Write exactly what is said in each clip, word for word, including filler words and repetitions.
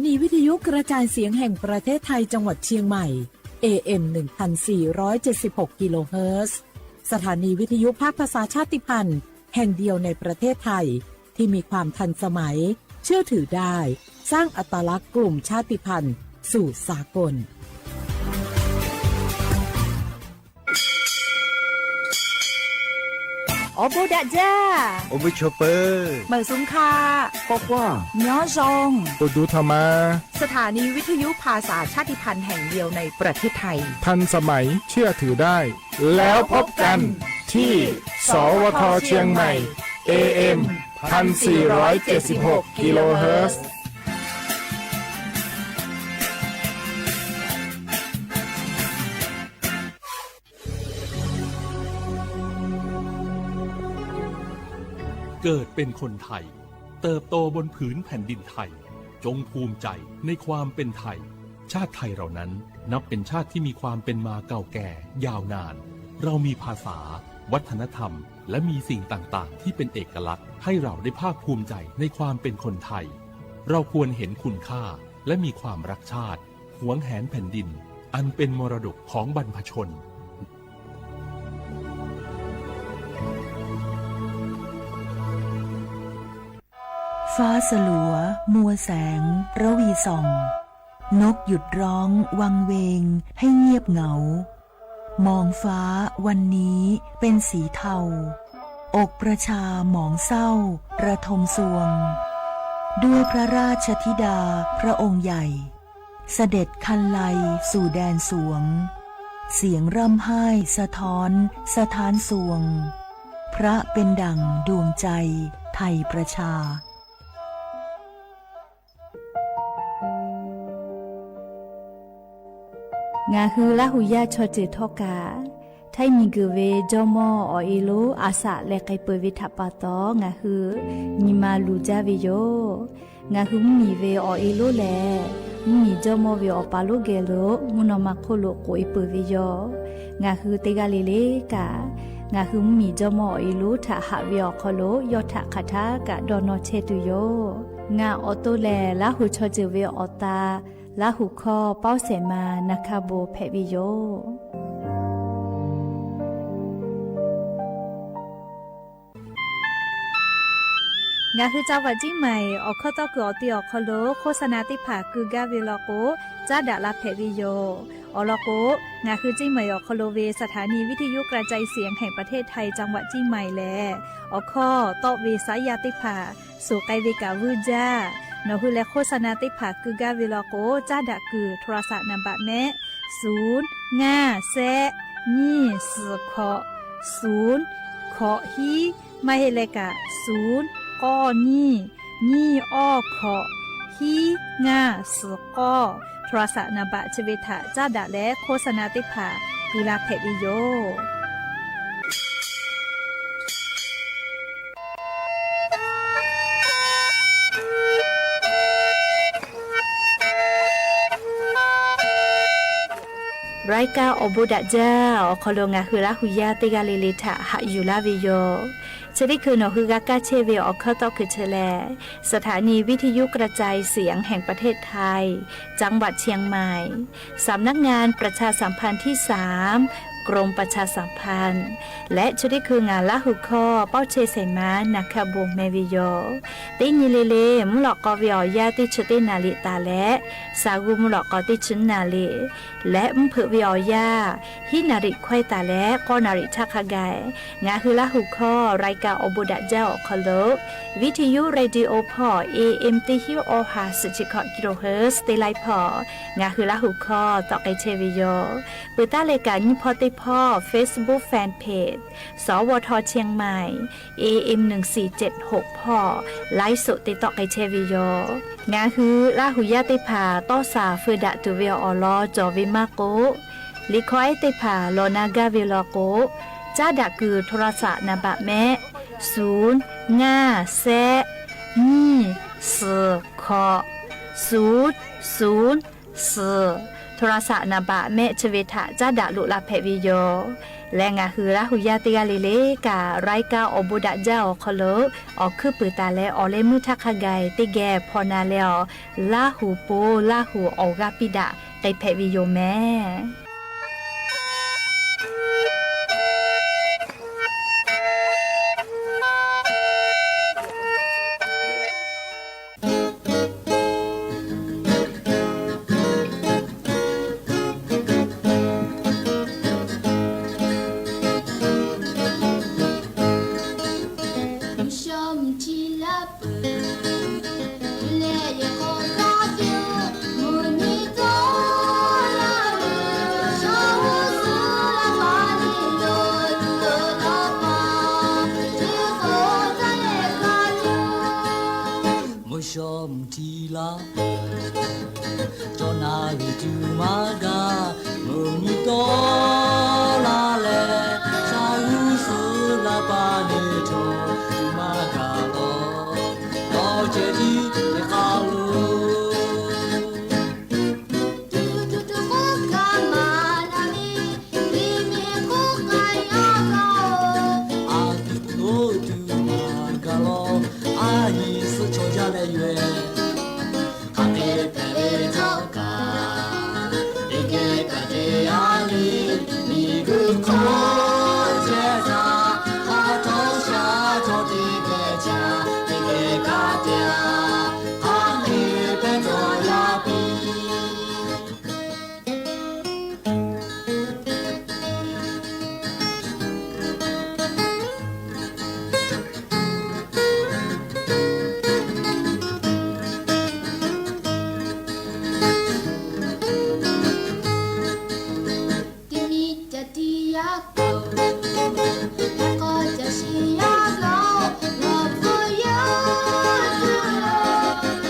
นีวิทยุกระจายเสียงแห่งประเทศไทยจังหวัดเชียงใหม่ เอ เอ็ม หนึ่งพันสี่ร้อยเจ็ดสิบหก กิโลเฮิรตซ์ สถานีวิทยุภาคภาษาชาติพันธุ์แห่งเดียวในประเทศไทย ที่มีความทันสมัย เชื่อถือได้ สร้างอัตลักษณ์กลุ่มชาติพันธุ์สู่สากล အီႇဘိူဒၣ်ကၠၢ် အိၣ်ဘိၣ်ဆိးပၢၢ် မႂ်ႇသုင်ၶႃႈ ကွၢ်ကွၢ် ညီၸွင်ႇ အိၣ်ဒူထီႇမႃႇ สถานีวิทยุภาษาชาติพันธุ์แห่งเดียวในประเทศไทย ทันสมัย เชื่อถือได้ แล้วพบกันที่ สวท เชียงใหม่ เอ เอ็ม พันสี่ร้อยเจ็ดสิบหก กิโลเฮิรตซ์ เกิดเป็นคนไทย เติบโตบนผืนแผ่นดินไทย จงภูมิใจในความเป็นไทย ชาติไทยเรานั้นนับเป็นชาติที่มีความเป็นมาเก่าแก่ยาวนาน เรามีภาษา วัฒนธรรม และมีสิ่งต่างๆ ที่เป็นเอกลักษณ์ ให้เราได้ภาคภูมิใจในความเป็นคนไทย เราควรเห็นคุณค่า และมีความรักชาติ หวงแหนแผ่นดิน อันเป็นมรดกของบรรพชน ฟ้าสลัว มัวแสง ระวีส่อง นกหยุดร้องวังเวงให้เงียบเหงา มองฟ้าวันนี้เป็นสีเทา อกประชาหมองเศร้าระทมซวง ด้วยพระราชธิดาพระองค์ใหญ่ เสด็จครรลัยสู่แดนสวง เสียงร่ำไห้สะท้อนสถานซวง พระเป็นดั่งดวงใจไทยประชา ငါဟုလႃးဟူယႃႉ ချီၣ်စၢၢ်ထီၣ်ကႃႈ ထႆးမီၵိူဝ်ဝ့ၢ် ကၠီမီဢေႃဢေလိ အသၣ်လဲၣ် ကၢႆႇပၢၢ်ဝ့ၢ်ထၣ်ပၢ်တီ ငါဟု ညီမၤလူၢ်ကၠၢဝ့ၢ်ယဝ်ႉ။ ငါဟုမီၢ်ဝ့ၢ် အေႃဢေလိလၢ် မီၢ်ကၠီမီဝ့ၢ် အီၣ်ပၢ်လိၣ်ဂဲၤလိၣ် မုၢ်နီၢ်မၤခိၣ်လိၣ် ကိၣ်အီပၢၢ်ဝ့ၢ်ယဝ်ႉ။ ငါဟုတဂၤလၢ်လၢ်ကၢ် ငါဟုမီၢ်ကၠီမီဢေႃဢေလိထၣ် ဟးဝ့ၢ်အီၣ်ခီလိၣ် ယီၢ်ထၣ်ခးထၢ်ကၢ် ဒီးနီၢ်ဆဲးတုၤယဝ်ႉ။ ငါအီၣ်တိၢ်လၢ် လၢဟူးချီၣ်စၢၢ်ဝ့ၢ်အီၣ်တၢ် လၢဟူးခီၣ် ပီၣ်စဲးမၤ နၢ်ခၢၣ်ဘိၣ် ဖဲးဝ့ၢ်ယဝ်ႉ။ ငါဟု จังหวัดเชียงใหม่ အီၣ်ခီၣ်တီၢ်ကုၢ်အီၣ်တ့ၢ်အီၣ်ခီလိၣ် โฆษณาသ့ၣ်တဖၣ် ကုၢ်ဂၤဝ့ၢ်လီၤကိး ကၠၢ်ဒၣ်လၢဖဲးဝ့ၢ်ယဝ်ႉ။ အီၣ်လီၤကိး ငါဟု เชียงใหม่ အီၣ်ခီလိၣ်ဝ့ၢ် สถานีวิทยุกระจายเสียงแห่งประเทศไทย จังหวัดเชียงใหม่လၢ် အီၣ်ခီၣ်တီၢ်ဝ့ၢ် สายยาသ့ၣ်တဖၣ် သိၣ်ဃဲဝ့ၢ်ကၣ်ဝူၣ်ကၠၢ် နီၢ်ဟုလၢ โฆษณาသ့ၣ်တဖၣ် ကုၢ်ဂၤဝ့ၢ်လီၤကိး ကၠၢ်ဒၣ်ကုၢ် โทรศัพท์နံပါတ်မ့ၢ် သုၼ် ငါး သၢ နံႇ သီၣ် ခီၣ် သုၼ် ခီၣ် ဟံး မ့ၢ်ဟ့ၣ်လဲၣ်ကၣ် သုၼ် ကီၢ် နံႇ နံၣ် အီၣ် ခီၣ် ဟံး ငါး သီၣ် ကီၢ် โทรศัพท์နံပါတ် ဆၢဝ့ၢ်ထၣ် ကၠၢ်ဒၣ်လၢ โฆษณาသ့ၣ်တဖၣ် ကုၢ်လၢဖဲးဝ့ၢ်ယဝ်ႉ။ รายการ အီၣ်ဘိးဒၣ်ကၠၢ် အီၣ်ခီၣ်လိၣ် ငါဟု လၢဟူးယႃႉ တဂၤလၢ်လၢ်ထၣ် ဟးယူၢ်လၢ်ဝ့ၢ်ယဝ်ႉ။ ဆၢဒ့ၣ်ခုၣ် နီၢ်ဟု ဂၤကၢ်ဆၢၣ်ဝ့ၢ် အီၣ်ခီၣ်တီၢ်ခုၣ်ထၢၣ်လၢ် สถานีวิทยุกระจายเสียงแห่งประเทศไทย จังหวัดเชียงใหม่ สำนักงานประชาสัมพันธ์ที่ สาม กรมประชาสัมพันธ์ လႄၣ် ဆၢဒ့ၣ်ခုၣ် ငါ လၢဟူးခီၣ် ပီၣ်စဲးမၤ နၢ်ခၢၣ်ဘိၣ် မ့ၢ်ဝ့ၢ်ယဝ်ႉ။ တနံၤလၢ်လၢ် မုၢ်လီၤကီၢ်ဝ့ၢ်အီၣ်ယၢ် တဆံတၢနၣ်ရံၣ်တၢ်လၢ် စၢ်ဂူ မုၢ်လီၤကီၢ် တဆံနၣ်ရံၣ် လၢၣ် မုၢ်ဖုးဝ့ၢ်အီၣ်ယၢ် ဟံးနၣ်ရံၣ်ခွဲတၢ်လၢ် ဃိးနၣ်ရံၣ်ဆၢခါဂၤ ငါဟု လၢဟူးခီၣ် รายการ အီၣ်ဘိးဒၣ်ကၠၢ် အီၣ်ခီၣ်လိၣ် วิทยุเรดิโอ ဖီၣ် เอ เอ็ม တၢ ဟံး အီၣ် ဟး သၢဆံခွံ กิโลเฮิรตซ์ တၢ်လၢ်ဖီၣ် ငါဟု လၢဟူးခီၣ် တီၣ်ကဲဆၢၣ်ဝ့ၢ်ယဝ်ၣ်။ ပၢတၢ်လၢ်ကၣ် ညိၣ်ဖီၣ်တၢ်ဖီၣ် Facebook Fanpage สวท เชียงใหม่ เอ เอ็ม หนึ่งสี่เจ็ดหก ဖီၣ် ไลฟ์สด တၢ်တီၣ်ကဲဆၢၣ်ဝ့ၢ်ယဝ်ၣ်။ ငါဟု လၢဟူးယၢ် တၢ်ဖီၣ် တီၢ်သး ဖုးဒၣ်တုၤဝ့ၢ်အီၣ်လီၤ ကၠီၣ်ဝ့ၢ်မၢ်ကိး လံာ်ခီအဲၣ်တၢ်ဖီၣ် လီၤနၢ်ဂၤဝ့ၢ်လီၤကိး ကၠၢ်ဒၣ်ကုၢ် โทรศัพท์နံပါတ်မ့ၢ် သုၼ် ငါး သၢ နံၣ် သီၣ် ခီၣ် သုၼ် သုၼ် သီၣ် โทรศัพท์นามบัตร แมะเชเวทะ จ๊ะดะลุลาแผะเวโย และงาหือลาหูยาเตกาเลเลกา รายก๋านออกโบดักจ้าออกคอลโล ออกคืบปือต๋าและออกเลมือทาคาไก เตแกพอนาแลอ ลาหูโป ลาหูออกกาปิดะ เตแผะเวโยแม မုၢ်သျောမုၢ်ထံလာ် စီၤနၣ်ရံၣ်တုၤမၤကၤ မုၢ်နံၤတီလာ်လဲၣ် သးဂုာ်သီလၢပၢ်န့ၣ်ထီၣ် တုၤမၤကၤလီၤ ဒီးကဲထံၣ်တခါလီၤ အသုးအိၣ်တုၤမၤကၤလီၤ အဟံၣ်သၢဆီၣ်ယါလဲၣ်ယွဲၣ် ခးက့ၤပဲာ်လၢထီၣ်ကၤ တကဲကးတ့ၢ်အလံ မံၤဂုၢ်ခီၣ်ကဲသး ဟးထီၣ်ဆါထီၣ်တကဲဆါ တကဲကးတ့ၢ် ခးက့ၤပဲာ်ထီၣ်ယါပံၤ ခိၣ်ခီၣ်လၢတံၢ်ယါကၤ တံၢ်မံၤမိၢ်ယါကၤအိၣ် ယါအါထီၣ်မ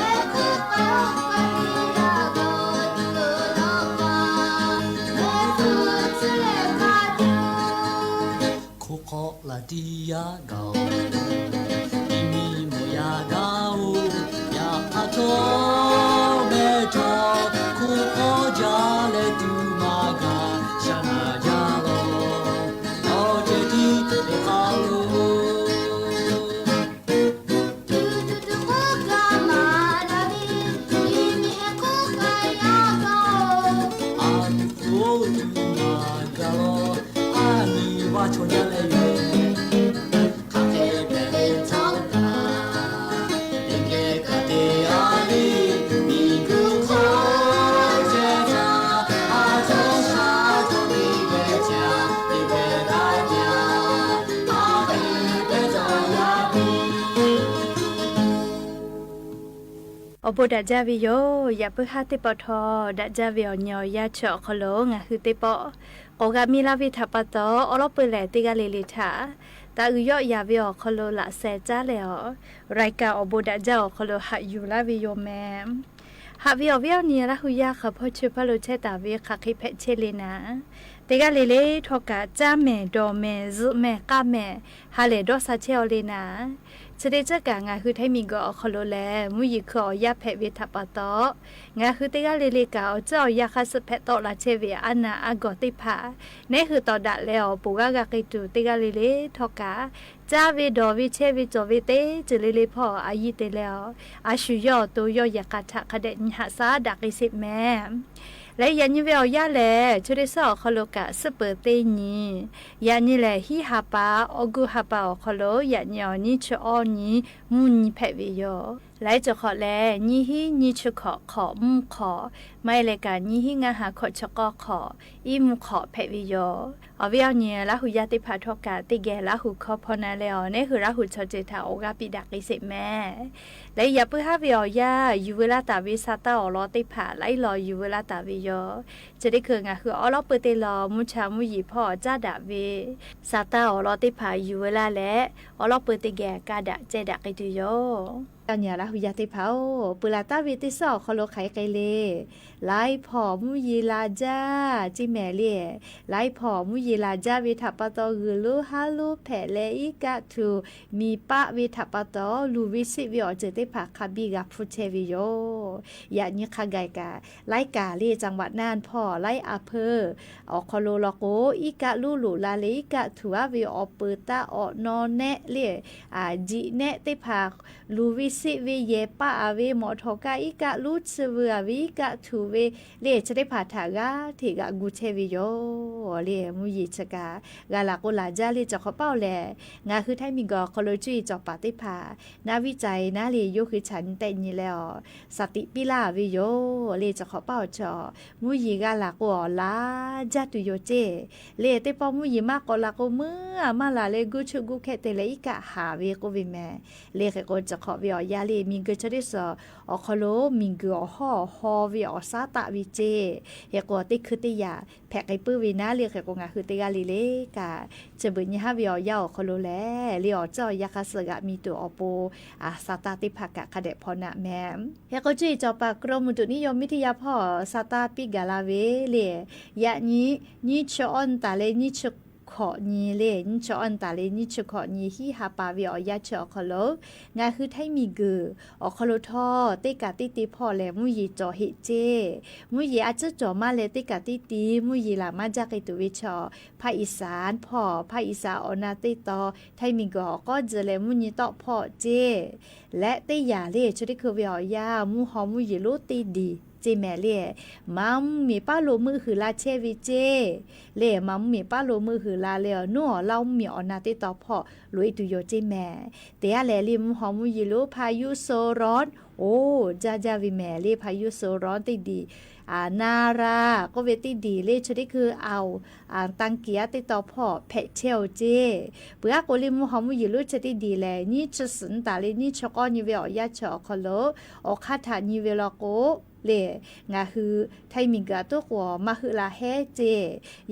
ဲထီၣ် ခိၣ်ခီၣ်ယါလဲၣ်တုၤမၤကၤ သၢနၤယါလီၤ ဒီးကဲထံၣ်တခါလီၤ အသုးအိၣ်တုၤမၤကၤလီၤ အဟံၣ်ဝါဆီၣ်ယါလဲၣ်ယွဲၣ် ခးက့ၤပဲာ်လၢထီၣ်ကၤ တကဲကးတ့ၢ်အလံ မံၤဂုၢ်ခီၣ်ကဲသး ဟးထီၣ်ဆါထီၣ်တကဲဆါ တကဲကးတ့ၢ် ခးက့ၤပဲာ်ထီၣ်ယါပံၤ အိၣ်ဘိးဒၣ်ဒၣ်ဝဲယိာ် ယၢ်ပၢၢ်ဟါသ့ၣ်ပီၣ်ထီၣ် ဒၣ်ဒၣ်ဝဲအီၤညီအီၤယါဆၢအီၤခီလီၤ ငါဟုသ့ၣ်ပီၣ် ကိးဂၤမံလၢ်ဝဲထးပာ်သီ အိးလီၤပၢၤလဲၣ်တ့ၢ်ဂၤလ့လ့ထး တၢ်အုၣ်ယီၣ်ယၤဝဲအီၤခီလီၤ လၢ်စဲးတၢ်လဲၣ်အီၤ ရၢၢ်ကၣ်အိၣ်ဘိးဒၣ်ဒၣ်အီၤခီလီၤ ဟးယူၤလၢ်ဝဲယိာ်မဲ ဟးဝဲအီၤဝဲအီၤနံၤ လၢ်ဟူယါဃၢၤဖီၣ်ဆၢဖီၣ်လိာ်ဆဲးတၢ်ဝဲ ခးဃ့ဖဲးဆဲးလ့နၤ တ့ၢ်ဂၤလ့လ့ထီၣ်ကး တၢ်မဲာ်ဒီးမဲာ် စုမဲာ်ကၣ်မဲာ် ဟးလဲၤဒီးစးဆဲးအီၤလ့နၤ ဆၢဒ့ဆၢကး ငါဟုထဲမံၤကီးအီၤခီလီၤလဲၣ် မုၢ်ယံၤခုအီၣ်ယၣ်ဖဲးဝဲထးပာ်သီ ငါဟုတ့ၢ်ဂၤလ့လ့ကး အီၤစၢၣ်အီၣ်ယၣ်ဃၣ်စၢၣ်ဖဲးသီၣ်လၢဆဲးဝဲအါနၢအါဂီၢ်သ့ၣ်တဖၣ် နဲဟုးတီၣ်ဒၣ်လဲအီၤ ပူၤဂၤဂၤက့ၤတုၤတ့ၢ်ဂၤလ့လ့ထီၣ်ကး တၢ်ဝဲဒီးဝဲဆဲးဝဲကၠီၤဝဲသ့ၣ် တုၤလ့လ့ဖီအယံၤတ့ၢ်လ့အီၤ အဆူၣ်ယီၣ်အသိယီၣ်ယဲၢ်ကးထးခါဒဲး နံၤဟးစးဒၣ်က့ၤစ့းမဲ လၢယၤနံၤဝဲအီၤယါလဲၣ် ဆၢဒ့ဆၢအီၤခီလီၤကး စ့ၢ်ပၢၤသ့နံၤ ယၤနံၤလဲၣ် ဟံးဟးပာ် အီၣ်ကုဟးပာ်အီၤခီလီၤ ယၤနံၤအီၤနံၣ်ဆၢအီၣ်နံၤ မူနံၤဖဲးဝဲယိာ် လၢကၠီၤခီၣ်လဲၣ် နံၣ်ဟံၣ်နံၣ်ဆၢခီၣ် ခီၣ်မူၣ်ခီၣ် မ့ၢ်လဲၣ်ကး နံၣ်ဟံၣ်ငါဟးခီၣ်ဆၢကီၢ်ခီၣ် အံၣ်မူၣ်ခီၣ်ဖဲးဝဲယိာ် အီၤဝဲအီၤနံၤ လၢဟူယါသ့ၣ်တဖၣ်ထီၣ်ကး တ့ၢ်ဂဲၤလၢဟူခီဖီနၤလဲၣ်အီၤ နဲဟုးလၢဟူဆီၣ်တ့ၢ်ထး အိၣ်ဂၤပံးဒၣ်က့ၤစ့းမဲ လၢယၤပၢၢ်ဟါဝဲအီၤယါ ယူၤဝဲလၢတၢ်ဝဲ စးတၢ်အီၣ်လီၤသ့ၣ်တဖၣ် လၢအံၤလီၤယူၤဝဲလၢတၢ်ဝဲယိာ် ဆၢဒ့ခုး ငါဟုအီလီၤပၢၤသ့ၣ်လီၤ မူဆါမူယံာ်ဖီအီၤစၢ်ဒၣ်ဝဲ စးတၢ်အီၣ်လီၤသ့ၣ်တဖၣ် ယူၤဝဲလၢလဲၣ် အီလီၤပၢၤသ့ၣ်ဂဲၤကါဒၣ်ကဲဒၣ်က့ၤတုၤယိာ် တၢ်နံၤလၢဟူယါသ့ၣ်တဖၣ်ဧၢ ပှၤလၢတၢ်ဝဲသ့ၣ်စ့ၢ်အီၤခီလီၤ ခးက့ၤလ့ လၢႆးผ่อ မူယီၤ ลาจ๊ะ เจ๊แหม่เล่ လၢႆးผ่อ မူယီၤ ลาจ๊ะ ဝ့ၢ်ထးပာ်တေၢ် ဂုၤလူ ဟါလူ แผะ และ อิกะ ถูก มีป๊ะ วะทะปาตอ လူၤဝ့စ့း ဝ့ၢ်အီၣ်စၢၤသ့ၣ်တဖၣ် ခါဘံၣ်ဂၤဖုထဲဝ့ၢ်ယိၤ ယၤနံၤခါဂၤကး လၢၢ်ကးလၢ จังหวัดน่าน ဖီၣ် လၢၢ်အၣ်ဖၢၣ် အီၤခီလိၤလီၤကိး อิกะ လူလူလၢ်လၢ อิกะ ถูก အဝ့ၢ်အီၣ်ပၢၢ်တၢ်အီၣ်နီၢ်နဲၣ်လၢ အၣ် ဒံးနဲၣ်သ့ၣ်တဖၣ် လူၤဝ့စ့းဝ့ၢ် ယဲၢ်ပၣ်အဝ့ၢ် မီၣ်ထီၣ်ကါ อิกะ လူ ဆၢဝဲအဝ့ၢ် อิกะ ถูก ဝ့ၢ်လၢ ဆၢသ့ၣ်တဖၣ်ထးဂၤ ထဲဂၤဂူၤထဲဝ့ၢ်ယိၤလၢ မူယီၤဆၢကး ဂၤလၢ်ကိး ลาจ๊ะ လၢ တခီပာ်အီၤလဲၣ် ငါဃုထၢၣ်မံၤကီၤ ခီလိၤ ကၠုအ့ၣ်စီၤပၤသ့ၣ်တဖၣ် နၣ်ဝံၣ်စၢ်အံၤနၤလၢ ယိၤဃုဆၣ်နံၤတဲာ်နံၤလဲၣ်အီၤ စၢ်သံပံလၢ်ဝ့ၢ်ယိၤလၢ တခီပာ်အီၤဆီ မူယီၤဂၤလၢ်ကိးအီၤ ลาจ๊ะ တုၤယိၤစ့ၢ် လၢ သ့ၣ်ပီၣ်မူယီၤမးကိးလၢ်ကိးမုၢ်အမးလၢ်လၢ ဂုၢ်ဆူၣ်ဂုၢ်ခဲတဲာ်လၢ อิกะ ဟးဝ့ၢ်ကိးဝ့ၢ်မဲာ် လၢဃဲးကိး တခီဝ့ၢ်အီၤယၤလၢ မံၤဂုၤဆၢဒ်သိး အီၤခီလိၤ မံၤဂုၤအီၤဟီၣ်အီၤဟီၣ်ဝ့ၢ် အီၣ်ဆါတၢ်ဝ့ၢ်စ့ၢ် ဃဲးကိး တ့ၢ်ခုတ့ၢ်ယာ် ဖဲးက့ၤပုၢ်ဝ့ၢ်နၤလၢ ဃဲးကိး ငါဃုတ့ၢ်ဂၤလံလၢကး ဆၢဘၣ်ညါဟးဝ့ၢ်အီၤယၤအီၤခီလိၤလဲၣ် လၢအီၤစၢ်အီၤယၤခါဆၢဂၤ မံၤတုၤအီၤပူၤ အစၢ်တၢ်သ့ၣ်တဖၣ်ကး ခါဒဲးဖီနးမဲာ် ဃဲးကိး ကၠုအ့ၣ်စီၤပၤ กรมอุตุนิยมวิทยา ဖီၣ် စၢ်တၢ်ပံဂၤလၢ်ဝ့ၢ်လၢ ယၤနံၤ နံၣ်ဆၢအီၣ်နတၢ်လၢ နံၣ်ဆၢခီၣ်နံၤလၢ နံၣ်ဆၢအီၣ်နတၢ်လၢ နံၣ်ဆၢခီၣ်နံၤ ဟံၣ်ဟးပာ်ဝ့ၢ်အီၤယၤဆၢအီၤခီလိၤ ငါဃုထၢၣ်မံၤဂုၤ အီၤခီလိၤထီၣ် တ့ၢ်ကးတ့ၢ်တ့ၢ်ဖီၣ်လဲၣ် မူယီၤကၠီၤဟ့ၣ်စ့ၢ် မူယီၤအစၢ်ကၠီၤမးလဲၣ် တ့ၢ်ကးတ့ၢ်တ့ၢ် မူယီၤလၢ်မးဒၣ်က့ၤတုၤဝ့ၢ်ဆီ ภาคอีสาน ဖီၣ် ภาคอีสาน အီၤနၢ်တ့ၢ်တီ ထၢၣ်မံၤဂုၤအီၤကီၢ်စဲၣ်လၢ မူယီၤတီၣ်ဖီၣ်စ့ၢ် လၢတ့ၢ်ယာ်လၢ ဆၢထံၣ်ခုဝ့ၢ်အီၤယၤ မူဟီမူယီၤလိၣ်တ့ၢ်ဒံး ကၠ့မဲာ်လၢ မၤမူမ့ၢ်ပၢ်လိာ်မုၢ်ဟုးလါဆဲဝ့ၢ်ကၠ့ လၢ မၤမူမ့ၢ်ပၢ်လိာ်မုၢ်ဟုးလါလၢ အီၤနူအီၤလါမူမ့ၢ်အီၤနၢ်တ့ၢ်တီဖီၣ် လိာ်အ့ၣ်တုၤယိၤကၠ့မဲာ် တ့ၢ်အါလဲၣ်လၢ မူဟီမူယီၤလိၣ် พายุโซนร้อน အိၣ် ကၠၢ်ကၠၢ်ဝံၤမဲာ်လၢ พายุโซนร้อน တ့ၢ်ဒံး အၣ် นารา ကိးဝဲတ့ၢ်ဒံးလၢ ဆၢထံၣ်ခုအဝ့ၢ် အၣ် တၢ်ကံၣ်အါတ့ၢ်တီဖီၣ် ဖဲးဆဲအီၤကၠ့ ပှၤကိးလၢ မူဟီမူယီၤလိၣ်ဆၢတ့ၢ်ဒံးလဲၣ် နံၣ်ဆၢစူၤနတၢ်လၢ နံၣ်ဆၢကီၢ်နံၤဝ့ၢ်အီၤယၤဆၢအီၤခီလိၤ အီၤခါထးနံၤဝ့ၢ်လီၤကိး လၢ ငါဃုထၢၣ်မံၤဂုၤအတိၢ်ကိး မၤဟုးလါဟဲကၠ့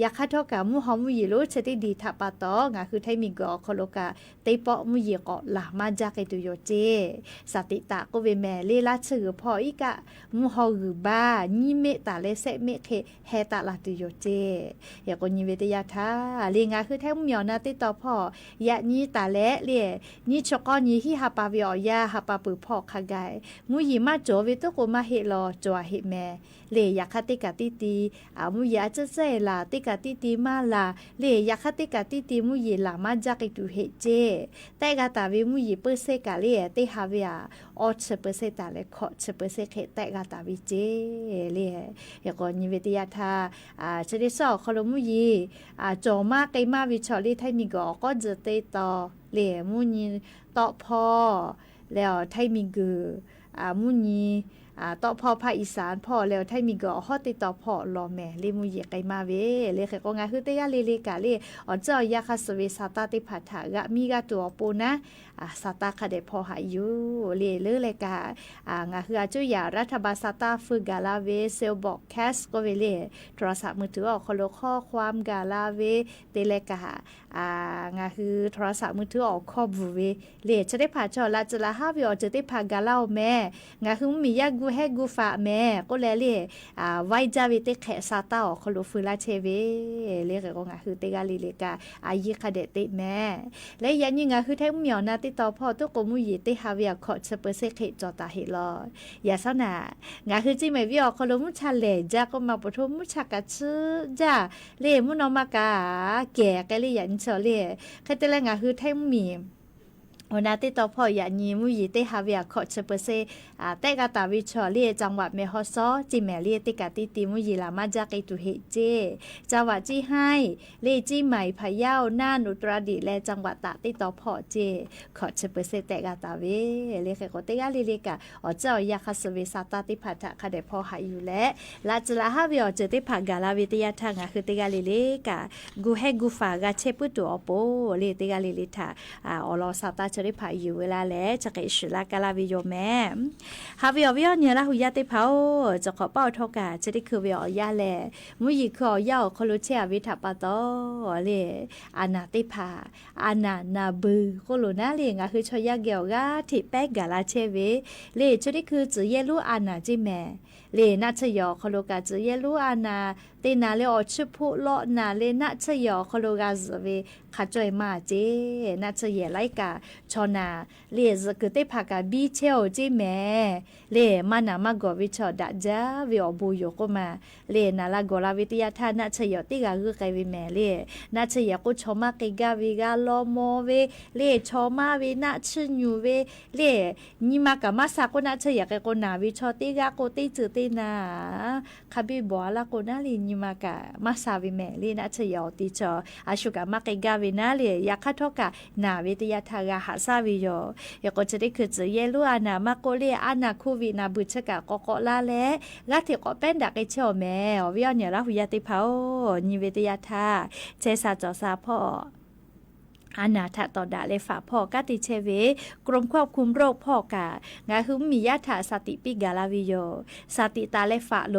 ယၤခါထီၣ်ကး မူဟီမူယီၤလိၣ်ဆၢတ့ၢ်ဒံးထးပာ်တီ ငါဃုထၢၣ်မံၤဂုၤအီၤခီလိၤကး တ့ၢ်ပီၣ်မူယီၤကီးလၢ်မးဒၣ်က့ၤတုၤယိၤကၠ့ စၢ်သံတၢ်ကိးဝဲမဲာ်လၢ လါဆၢဂုၤဖီၣ် အံၤကး မူဟီဂုၤဘါ နံၣ်မ့ၢ်တၢ်လၢ စဲးမ့ၢ်ဃ့ ဟဲတၢ်လၢ်တုၤယိၤကၠ့ ယကိးနံၤဝဲတယၢ်ထါ လၢ ငါဃုထၢၣ်မူမံၤအီၤနၢ်တ့ၢ်တီဖီၣ် ယၤနံၤတၢ်လဲၣ်လၢ နံၣ်ဆၢကီၢ်နံၤ ဟံၣ်ဟးပာ်ဝ့ၢ်အီၤယၤ ဟးပာ်ပုၢ်ဖီၣ်ခါဂၤ မူယီၤမးကၠီၤဝဲတိၢ်ကိးမးဟ့ၣ်လီၤ ကၠီၤဟ့ၣ်မဲာ် လၢ ယၤခါတ့ၢ်ကးတ့ၢ်တ့ၢ် အၣ် မူယီၤအစၢ်စဲးလၢ် တ့ၢ်ကးတ့ၢ်တ့ၢ်မးလၢ် လၢ ယၤခါတ့ၢ်ကးတ့ၢ်တ့ၢ် မူယီၤလၢ်မးဒၣ်က့ၤတုၤဟ့ၣ်ကၠ့ တၢ်ဂၤတၢ်ဝံၤ မူယီၤပၢၢ်ဆဲးကးလၢ တ့ၢ်ဟးဝဲအ အီဆၢပၢၢ်ဆဲးတၢ်လၢ ခီၣ်ဆၢပၢၢ်ဆဲးဃ့ တၢ်ဂၤတၢ်ဝံၤကၠ့ လၢ ယကိးနံၤဝဲတယၢ်ထါ အၣ် ဆၢဒ်သိးအီၤခီလိၤ မူယီၤ အၣ် ကၠီၤမးက့ၤမးဝံၤဆီၣ်လၢ ထၢၣ်မံၤဂီၤအီၤကီၢ်စဲၣ်တ့ၢ်တီ လၢ မူယီၤတီၣ်ဖီၣ် လၢအီၤထၢၣ်မံၤဂုၤ အၣ် မူယီၤ အၣ် တီၣ်ဖီၣ် ภาคอีสาน ဖီၣ် လၢအီၤထၢၣ်မံၤဂီၤအီၤဟီၣ်တ့ၢ်တီဖီၣ်လီၤမဲာ် လၢမူယီၤက့ၤမးဝဲ လၢဃဲးကိး ငါဃုတ့ၢ်ဂၤလံလၢကးလၢ အီၤစၢ်အီၤယၤခါဆၢဝ့ၢ် စၢ်တၢ်သ့ၣ်တဖၣ်ထးဂၤ မံၤဂၤတုၤအီၤပူၤနၤ အၣ် စၢ်တၢ်ခါဒဲးဖီဟးယူၤ လၢလၢလၢကး အၣ် ငါဃုအစူၢ်ယၤ รัฐบาล စၢ်တၢ် ဖုဂၤလၢ်ဝဲ เซลล์บอกแคช ကိးဝဲလၢ โทรศัพท์มือถือ အီၤခီလိၤ ข้อความ ဂၤလၢ်ဝဲ တ့ၢ်လၢကး အၣ် ငါဃု โทรศัพท์มือถือ အီၤခီၣ်ဘူၤဝဲ လၢ ဆၢသ့ၣ်တဖၣ်ဆီၣ် လၢ်စၢၤလၢ်ဟးဝဲအီၤစၢၤသ့ၣ်တဖၣ်ဂၤလၢ်အီၤမဲာ် ငါဃုမ့ၢ်ယါ ဂူၤဟဲဂူၤဖးမဲာ် ကိးလဲၣ်လၢ အၣ် ဝဲယါဝဲတ့ၢ်ခဲး စၢ်တၢ်အီၤခီလိၤ ဖုလၢ်ဆဲးဝဲ လၢဃဲးကိး ငါဃုတ့ၢ်ဂၤလံလၢကး အၣ် ယံၤခါဒဲးတ့ၢ်မဲာ် လၢယၤနံၤ ငါဃုထၢၣ်မူမံၤအီၤနၢ်တ့ၢ်တီဖီၣ် တိၢ်ကိးမူယီၤ တ့ၢ်ဟးဝဲအီၤခီၣ်ဆၢပၢၢ်ဆဲးဃ့ ကၠီၤတၢ်ဟ့ၣ်လီၤ ယၤဆီၣ်နၤ ငါဃုစံးမ့ၢ်ဝံၤအီၤခီလိၤ မူဆါလဲၤယါ ကိးမးပိာ်ထိ မူဆါကးဆူယါ လၢမူနီၢ်မၤကၤ ကဲကဲလၢယၤနံၤဆီၣ်လၢ ခဲတဲလၢ ငါဃုထၢၣ်မူမံၤ အီၤနၢ်တ့ၢ်တီဖီၣ် ယၤနံၤ မူယီၤတ့ၢ်ဟးဝဲအီၤခီၣ်ဆၢပၢၢ်ဆဲး အၣ် တ့ၢ်ဂၤတၢ်ဝံၤဆီၣ်လၢ จังหวัดแม่ฮ่องสอน ကၠ့မဲာ်လၢ တ့ၢ်ကးတ့ၢ်တ့ၢ် မူယီၤလၢ်မးဒၣ်က့ၤတုၤဟ့ၣ်ကၠ့ จังหวัดเชียงราย လၢ เชียงใหม่ พะเยา น่าน อุตรดิตถ์ လၢ จังหวัดตาก တ့ၢ်တီဖီၣ်ကၠ့ ခီၣ်ဆၢပၢၢ်ဆဲးတ့ၢ်ဂၤတၢ်ဝဲ လၢဃဲးကိးတ့ၢ်ဂၤလံလၢကး အီၤစၢ်အီၤယၤခါဆၢဝ့ၢ် စၢ်တၢ်သ့ၣ်တဖၣ်ထး ခါဒဲးဖီဟးယူၤလဲၣ် လၢစၢၤလၢ်ဟးဝဲအီၤစၢၤသ့ၣ်တဖၣ်ဂၤလၢ်ဝဲတယၢ်ထါ ငါဃုတ့ၢ်ဂၤလံလၢကး ဂူၤဟဲဂူၤဖးဂၤဆဲးပုၢ်တုၤအီၤပူၤ လၢတ့ၢ်ဂၤလံလၢထး အၣ် အီၤလီၤစၢ်တၢ် ชาวตี้ผาอยู่เวลาแล จะเกะฉื่อลากั๋นลาวิโยแม หาวิออวิออเนียละหูยาตี้ผาโอ้ จะขอเป้าทอกา ชาวตี้คือวิออเยียะแล มุ้ยหยี่คือออกเยียะออกคอลูเชอาวิถาปาตอ เล อาหนาตี้ผา อาหนาหนาบือ โคโรนาเล งาคือชอเยียะเกี่ยวกา เทแป๊กกาลาเชเว เล ชาวตี้คือจื้อเยียะลู่อาหนาเจ้แม เล นาเชยอคอโลกา จื้อเยียะลู่อาหนา เตนาเลออชื่อผู้เลาะนาเล นาเชยอคอโลกา จื้อเว ข้าจ้อยมาเจ้ นาเชยอไลกา ชอนา เล จื้อคือตี้ผากา บีเชลเจ้แม เล มาหนามาก่อวิชอดะจ๊ะ วิออบูโยโกมา เล นาลาก่อลาวิตี้ยาท่า นาเชยอตี้กา คือไกเวแม เล นาเชยอโกชอมาเกกาวิกาลอมอเว เล ชอมาเว นาเชยอเว เล นี่มากามาสาโก นาเชยอเกโกนาวิชอตี้กาโกตี้จื้อตี้นา ข้าบีบอลาโกนาลี นี่มากามาสาเวแม เล นาเชยอตี้ชอ อาชูกามาเกกาเวนาเล ยาข้าทอกา นาวิตี้ยาท่ากาหาสาวิโย เอโกจะได้คือจื้อเยียะลู่อาหนามาโกเล อาหนาโควิดนาบือเชกา กอเกาะลาแล กาเทเกาะแป้นดะเกเชอแม ออวิออเนียละหูยาตี้ผาโอ้ นี่วิตี้ยาท่า เชสาจอสาพ่อ อาหนาถะต่อดะเลฝาพ่อ กาตี้เชเว กรมควบคุมโรคพ่อกา งาคือมียาถะสติปิกาลาวิโย สติตาเลฝาโล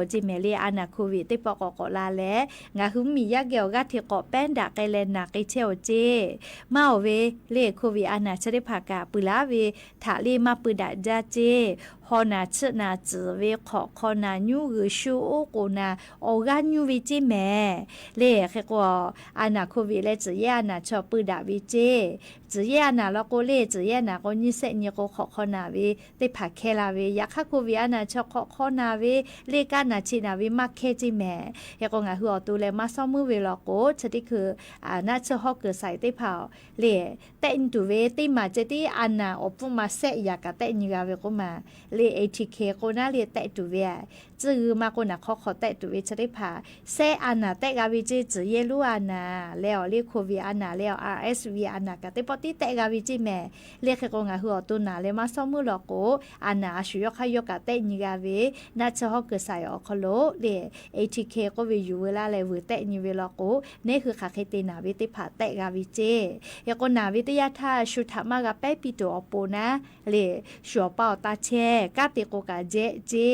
เจ้แม เล อาหนาโควิดตี้ปอกอเกาะลาแล งาคือมียาเกี่ยวกาเทเกาะแป้นดะเกแลนาเกเชอเจ้ มาโอเว เล โควิดอาหนาชะได้ผากา ปือลาเว ถะเลมาปือดะจ๊ะเจ้ ฮอนาเชอะนาจื้อเว ขอคอนายู้หรือชูโอโกนา ออกายู้เวเจ้แม เล เขโก อาหนาโควิดแล จื้อเยียะอาหนาชอปือดะเวเจ้ จื้อเยียะอาหนาลอโกเล จื้อเยียะอาหนาโก นี่เสะนี่โก ขอคอนาเว ตี้ผาแคลาเว ยาข้าโควิดอาหนาชอขอคอนาเว เล กานาเชนาเว มาแคเจ้แม เขโก งาคือออกตูแลมาซ่อมมื้อเวลอโก ชะตี้คือ อาหนาเชอะฮอกเกิดใส่ตี้ผา เล แตะตูเว ตี้มาเจตี้อาหนาออกปุ๊มาเสะ ยากาแตะนี่กาเวโกมา เล เอทีเค โกนาเล แตะตูเว จื้อมาโกนา ขอขอแตะตูเว ชะได้ผา เสะอาหนาแตะกาเวเจ้ จื้อเยียะลู่อาหนา แล้วเล โควิดอาหนา แล้ว อาร์เอสวีอาหนากา ตี้ปอตี้แตะกาเวเจ้แม เล เขโก งาคือออกตูนาแลมาซ่อมมื้อลอโก อาหนาอาชูยอข้ายอกาแตะนี่กาเว นาเชอะฮอกเกิดใส่ออกคอโล เล เอทีเค โกเว อยู่เวลาแล เวอแตะนี่เวลอโก นี่คือขาเคเตนาเวตี้ผาแตะกาเวเจ้ เขโกนาวิตี้ยาท่า ชูถะมากาแป๊ปีโตออกโปนา เล ชัวเป้าตาแช่ กาเตโกกาเจ๊เจ้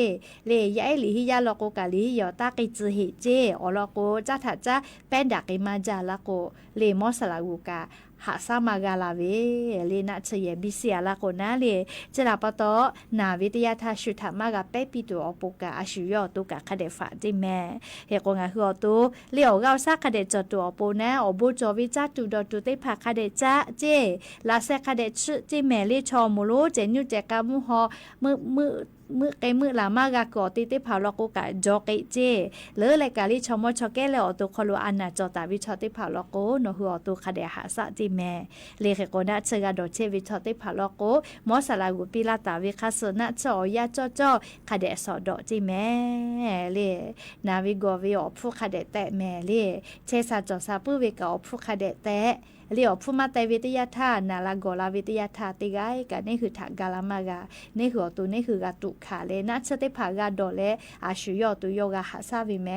เล ยาเอหลีฮิยาลอโกกาหลีฮิยอตากีจื้อเหเจ้ ออกลอโก จ้าถะจ้า แป้นดะเกมาจาลาโก เล มอสลากูกา หาสามากาลาเว เล นาเชยอบีเสียลาโกนา เล เจลาปะตอ นาวิตี้ยาท่า ชูถะมากาแป๊ปีโตออกโปกา อาชูยอตูกา คะแดะฝาเจ้แม เขโกงาคือออกตู เล ออกเก้าซากคะแดะจอดตูออกโปนา ออกโบจอวิจ้าตูดอตูตี้ผาคะแดะจ้าเจ้ ลาแซ่คะแดะชึเจ้แม เล ชอโมโล เจนิวเจกามูฮอ มื้อ มื้อ มื้อเกมื้อหลามากาก่อตี้ตี้ผาลอโกกา จอเกเจ้ เลอแลกาลิชอมอชอแก้แลออกตูคอลูอาหนาจอตาวิชอตี้ผาลอโก หนอคือออกตูคะแดะหาสะเจ้แม เล เขโกนาเชกาดอเชวิชอตี้ผาลอโก มอสลากูปีลาตาวิคาเสนาเชอออกยาจ้อจ้อ คะแดะสอดดอเจ้แม เล นาวิกอวิออกผู้คะแดะแตะแม เล เชสาจอสาปื้อเวกาออกผู้คะแดะแตะ เล ออกผู้มาแตะวิตี้ยาท่า นาลาก่อลาวิตี้ยาท่าตี้ไกกา นี่คือถะกาลามากา นี่คือออกตู นี่คือกาตุขา เล นาเชตี้ผากาดอแล อาชูยอตูยอกาหาสาเวแม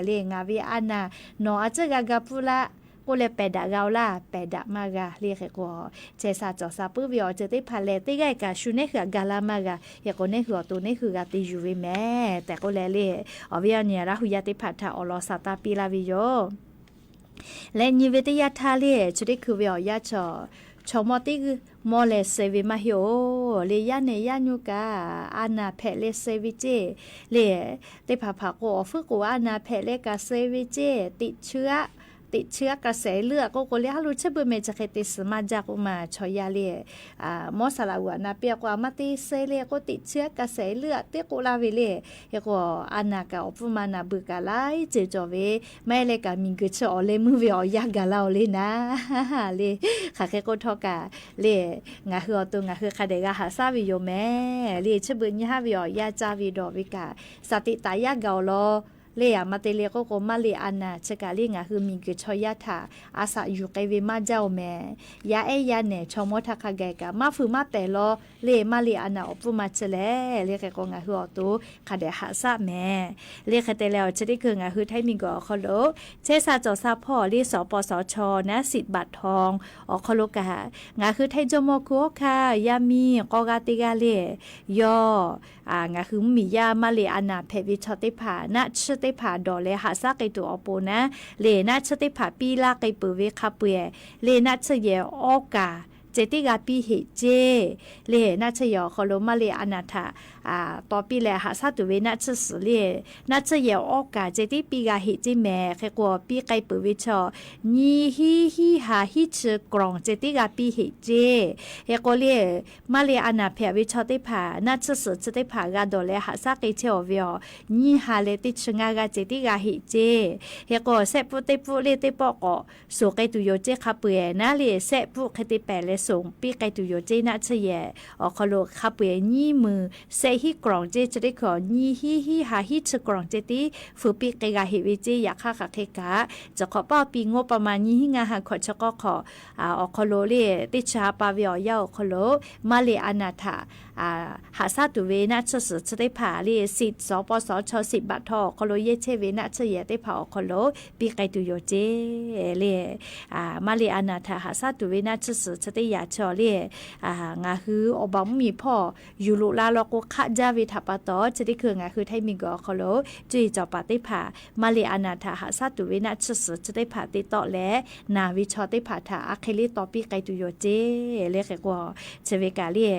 เล งาวิอาหนา หนออาเจอกากาปุระ โกแลแปดดะกาลา แปดดะมากา เล เขโก เชสาจอสาปื้อเวออกเจตี้ผาแลตี้ไกกา ชูนี่คือกาลามากา เขโก นี่คือออกตู นี่คือกาตี้อยู่เวแม แต่โกแล เล ออกเวออกเนียละหูยาตี้ผาถะออกลอสาตาปีลาเวโย และนี่วิตี้ยาท่า เล ชะตี้คือเวออกยาชอ ชอมอตี้คือ มอแลเซเวมาเฮโอ เล ยาเนยายูกา อาหนาแผะเลเซเวเจ้ เล ตี้ผาผาโกออกฟื้อโกอาหนาแผะเลกาเซเวเจ้ ติดเชื้อ ติดเชื้อกระแสเลือดโกโก เล ฮาลูเชเบอร์เมจะเคยติดสมาจากโกมาชอยา เล อ่า มอสลาหัวนาเปียกว่ามาติเซ เล โกติดเชื้อกระแสเลือดตี้โกลาเว เล เขโก อาหนากาออกผู้มาหนาบือกาหลายเจจอเว แม่เลกามีเกอเชอออกเล มื้อเวออกยากาลาว เล นา เล ขาเคโกทอกา เล งาคือออกตู งาคือคะแดะกาหาสาเวโยแม เล เชเบอร์นี่ฮาเวออกยาจาเวดอเวกา สติตายากาออกลอ လၢအမၤတ့ၢ်လၢကီၢ်ကိးမါလ့ၣ်အၤနၢ် ဆဲးကးလၢ ငါၢ်ဟုမ့ၢ်ဂ့ၤ ဆီယါထၣ် အသးယူၣ်က့ၤဝဲမါဒ်အံၤမ့ၢ် ယၤအဲၣ်ယၤနဲၣ် ဆီမိထါခါကဲကး မၤဖုးမၤတဲာ်လီၤ လၢမါလ့ၣ်အၤနၢ်အီၤ ပူမၤဆဲးလဲၣ် လၢဃဲးကိး ငါၢ်ဟုအီၤတိ ခးဒဲးဟးစၢ်မဲာ် လၢဃဲးတဲလဲၣ်အီၤ ဆၢဒ့ၣ်ခုၣ် ငါၢ်ဟုထၢၣ်မံၤကီၢ်အီၤခီလိာ် ဆဲးစၢ်စီၤစၢ်ဖီၣ်လၢ စီၤပီစီၤဆီ နၢ် စံးဘၣ်ထွင် အီၤခီလိာ်ကး ငါၢ်ဟုထၢၣ် ကၠီၣ်မီၢ်ခူ အိၣ်ခါ ယါမံ ကိးဂၤတ့ၢ်ဂၤလၢ ယီၤ အ ငါၢ်ဟုမ့ၢ်ယါ မါလ့ၣ်အၤနၢ် ဖဲးဝဲဆီသ့ၣ်တဖၣ် နၢ်ဆၢသ့ၣ်တဖၣ် ဒီးလဲၤဟးစၢ်က့ၤတုၤအီၤပူၤနၢ် လၢနၢ်ဆၢသ့ၣ်တဖၣ် ပံလါက့ၤပၢၢ်ဝဲခါပှဲၤ လၢနၢ်ဆၢယဲၢ်အီၣ်ကၢ် စဲးတ့ၢ်ဂၤပံဟ့ၣ်စ့ လၢနၢ်ဆၢယဲၢ်အီၤခီလိာ် မါလ့ၣ်အၤနၢ်ထၣ် အ တီပံလဲၤဟးစၢ်တုၤဝဲနၢ်ဆၢစုာ်လၢ နၢ်ဆၢယဲၢ်အီၣ်ကၢ် စဲးတ့ၢ်ပံဂၤဟ့ၣ်စ့မဲာ် ဃဲးကိး ပံက့ၤပၢၢ်ဝဲဆီ နံၣ်ဟံၣ်ဟံၣ်ဟါဟံၣ်ဆၢကီၢ် စဲးတ့ၢ်ဂၤပံဟ့ၣ်စ့ ဃဲးကိးလၢ မါလ့ၣ်အၤနၢ်ဖဲးဝဲဆီသ့ၣ်တဖၣ် နၢ်ဆၢစုာ်ဆၢသ့ၣ်တဖၣ် ဂၤဒီးလဲၤဟးစၢ်က့ၤဆဲးအီၤဝဲအီၤ နံၣ်ဟါလၢတဆံငါဂၤ စဲးတ့ၢ်ဂၤဟ့ၣ်စ့ ဃဲးကိး စဲးပူၣ်တ့ပူၣ်လၢတ့ပီၣ်ကိး စိာ်က့ၤတုၤယိာ်စ့ခါပှဲၤနၢ်လၢ စဲးပူၣ်ဃဲးတ့ပာ်လၢစိာ် ပံက့ၤတုၤယိာ်စ့နၢ်ဆၢယဲၢ် အီၤခီလိာ်ခါပှဲၤ နံၣ်မုၢ် စဲးဟံၣ်ကီၢ်စ့ ဆၢဒ့ၣ်ခုၣ် နံၣ်ဟံၣ်ဟံၣ်ဟါဟံၣ်ဆၢကီၢ်စ့ တ့ ဖုးပံက့ၤဂၤဟ့ၣ်ဝဲစ့ ယၤခါဃာ်ဃဲးကး စခီပၣ်ပံ ငိုပမၤ နံၣ်ဟံၣ်ငါဟါ ခီၣ်ဆၢကီၢ်ခီၣ် အ အီၤခီလိာ်လၢ တ့ဆါပာ်ဝဲအီၤယါအီၤခီလိာ် မါလ့ၣ်အၤနၢ်ထၣ် အ ဟးစၢ်တုၤဝဲနၢ်ဆၢစုာ်ဆၢသ့ၣ်တဖၣ်လၢ စံး စီၤပီစီၤဆီ စံးဘၣ်ထွင် အီၤခီလိာ် ယဲၢ်ဆဲးဝဲနၢ်ဆၢယဲၢ်သ့ၣ်တဖၣ်အီၤခီလိာ် ပံက့ၤတုၤယိာ်စ့ လၢ အ မါလ့ၣ်အၤနၢ်ထၣ် ဟးစၢ်တုၤဝဲနၢ်ဆၢစုာ်ဆၢသ့ၣ်ယၤဆီလၢ အ ငါၢ်ဟုအီၣ်ဘၣ်မုၢ်မံၤဖီၣ် ယူၢ်လိာ်လါလီၤကိးခးဒါဝဲထၣ်ပာ်တီၤ ဆၢဒ့ၣ်ခုၣ် ငါၢ်ဟုထၢၣ်မံၤကီၢ်အီၤခီလိာ် ကၠိအံၤစီၤပၤသ့ၣ်တဖၣ် မါလ့ၣ်အၤနၢ်ထၣ် ဟးစၢ်တုၤဝဲနၢ်ဆၢစုာ်ဆၢသ့ၣ်တဖၣ် တ့တီၣ်လဲၣ် နၢ်ဝဲဆီသ့ၣ်တဖၣ်ထၣ် အခဲလၢာ်တီပံက့ၤတုၤယိာ်စ့ လၢဃဲးကိး ဆၢဝဲကးလၢ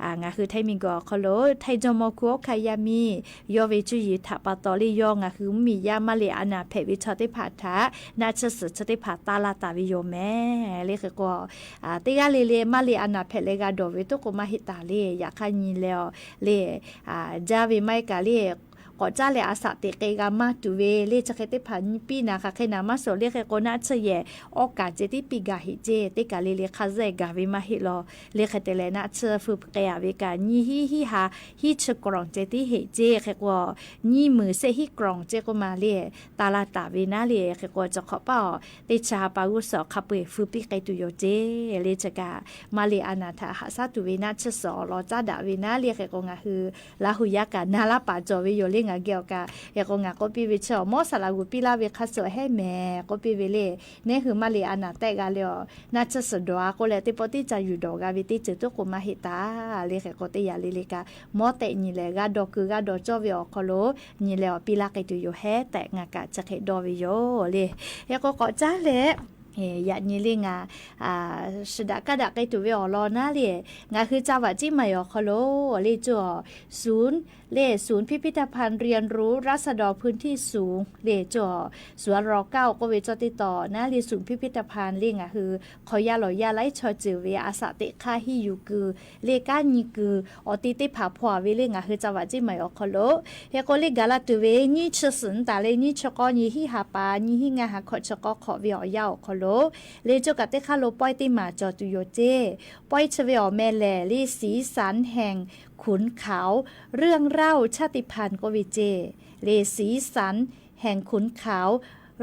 အ ငါၢ်ဟုထၢၣ်မံၤကီၢ်အီၤခီလိာ် ထၢၣ်ကၠီၣ်မီၢ်ခူ အိၣ်ခါ ယါမံ ယီၤဝဲကၠိအံၤထၣ်ပာ်တီၤလၢ ယီၤ ငါၢ်ဟုမ့ၢ်ယါ မါလ့ၣ်အၤနၢ်ဖဲးဝဲဆီသ့ၣ်တဖၣ်ထၣ် နၢ်ဆၢစုာ်ဆၢသ့ၣ်တဖၣ် တၢ်လၢတၢ်ဝဲယိာ်မဲာ် လၢဃဲးကိး အ တ့ၢ်ဂၤလၢလၢ မါလ့ၣ်အၤနၢ်ဖဲးလၢဂၤဒီးဝဲ တိၢ်ကိးမါဟ့ၣ်တၢ်လၢ ယၤခါနံၤလဲၣ်အီၤလၢ အ ဒါဝဲမါကးလၢ ကိးကၠၢ်လဲၣ် အသးတ့ၢ်က့ၤဂၤမးတုၤဝဲလၢ ဆၢဃဲးသ့ၣ်တဖၣ် နံၣ်ပံနၤဃာ်ဃဲးနၤ မၤစိာ်လၢဃဲးကိး နၢ်ဆၢယဲၢ်အီၣ်ကၢ် စဲးတ့ၢ် ပံဂၤဟ့ၣ်စ့ တ့ၢ်ကးလၢလၢ ခါစဲးဂၤဝဲမါဟ့ၣ်လီၤ လၢဃဲးတဲလဲၣ် နၢ်ဆၢဖုးက့ၤအဝဲကး နံၣ်ဟံၣ်ဟံၣ်ဟါ ဟံၣ်ဆၢကီၢ်စ့ တ့ၢ်ဟ့ၣ်စ့ ဃဲးကိး နံၣ်မုၢ် စဲးဟံၣ်ကီၢ်စ့ကိးမးလၢ တၢ်လၢတၢ်ဝဲနၢ်လၢ ဃဲးကိး စခီပၣ်အီၤ တ့ဆါပာ်ဂုာ်စီၤ ခါပှဲၤ ဖုးပံက့ၤတုၤယိာ်စ့ လၢဆၢကး မါလ့ၣ်အၤနၢ်ထၣ် ဟးစၢ်တုၤဝဲနၢ်ဆၢစုာ်အီၤလီၤ ကၠၢ်ဒၣ်ဝဲနၢ်လၢ ဃဲးကိး ငါၢ်ဟု လါဟူယါကး နၤလၢပာ်စီၤဝဲယိာ်လၢ ငါကဲအီၤကး ဃဲးကိး ငါကိးပံဝဲဆၢအီၤ မ်စၢလၤဂူာ်ပံလၢဝဲခါစိၤဟဲမဲာ် ကိးပံဝဲလၢ နဲဟု မါလ့ၣ်အၤနၢ်တဲဂၤလၢအီၤ နၢ်ဆၢစုာ်ဒီးအါကိးလဲၣ် တ့ပီၣ်တ့ၢ်စၢ်ယူၢ်ဒီးဂၤဝဲ တ့ဆၢတိၢ်ကိးမါဟ့ၣ်တၢ် လၢဃဲးကိး တ့ယၤလၢလၢကး မ်တဲနံၤလဲၣ် ဂၤဒီးကုၤ ဂၤဒီးကၠီဝဲအီၤခီလိာ် နံၤလဲၣ်အီၤ ပံလၢက့ၤတုၤယိာ်ဟဲတဲ ငါကး ဆၢဃဲးဒီးဝဲယိာ်လၢ ဃဲးကိး ကိးကၠၢ်လဲၣ် ယၤနံၤလၢ ငါ အ စဒၣ်ကးဒၣ်က့ၤတုၤဝဲအီၤလီၤနၢ်လၢ ငါၢ်ဟု ကၠၢ်ဝးကၠံမၢ် အီၤခီလိာ်လၢကၠိအီၤ ศูนย์ လၢ ศูนย์พิพิธภัณฑ์เรียนรู้ราษฎรพื้นที่สูง လၢကၠိအီၤ สวนร.เก้า ကိးဝဲကၠိတ့တီၤနၢ်လၢ ศูนย์พิพิธภัณฑ์ လၢ ငါၢ်ဟု ခီယါလီၤယါလၢဆီၣ်စၢၤဝဲ အသးတ့ၢ်ခါဟံၣ်ယူၢ်ကုၤ လၢကါနံၤကုၤ အီၤတ့ၢ်တ့ၢ်ဖးဖှီၣ်ဝဲလၢ ငါၢ်ဟု ကၠၢ်ဝးကၠံမၢ် အီၤခီလိာ် ဃဲးကိးလၢ ကၤလၢတုၤဝဲ နံၣ်ဆၢစုာ်နတၢ်လၢ နံၣ်ဆၢကီၢ် နံၣ်ဟံၣ်ဟးပၢ် နံၣ်ဟံၣ်ငါဟး ခီၣ်ဆၢကီၢ်ခီၣ်ဝဲအီၤယါအီၤခီလိာ် လၢကၠိကးတ့ၢ်ခါလိာ် ပီၢ်တ့ၢ်မၤစီၤတုၤယိာ်စ့ ပီၢ်ဆၢဝဲအီၤမဲာ်လဲၣ်လၢ สีสันแห่งขุนเขา เรื่องเล่าชาติพันธุ์ ကိးဝဲစ့ လၢ สีสันแห่งขุนเขา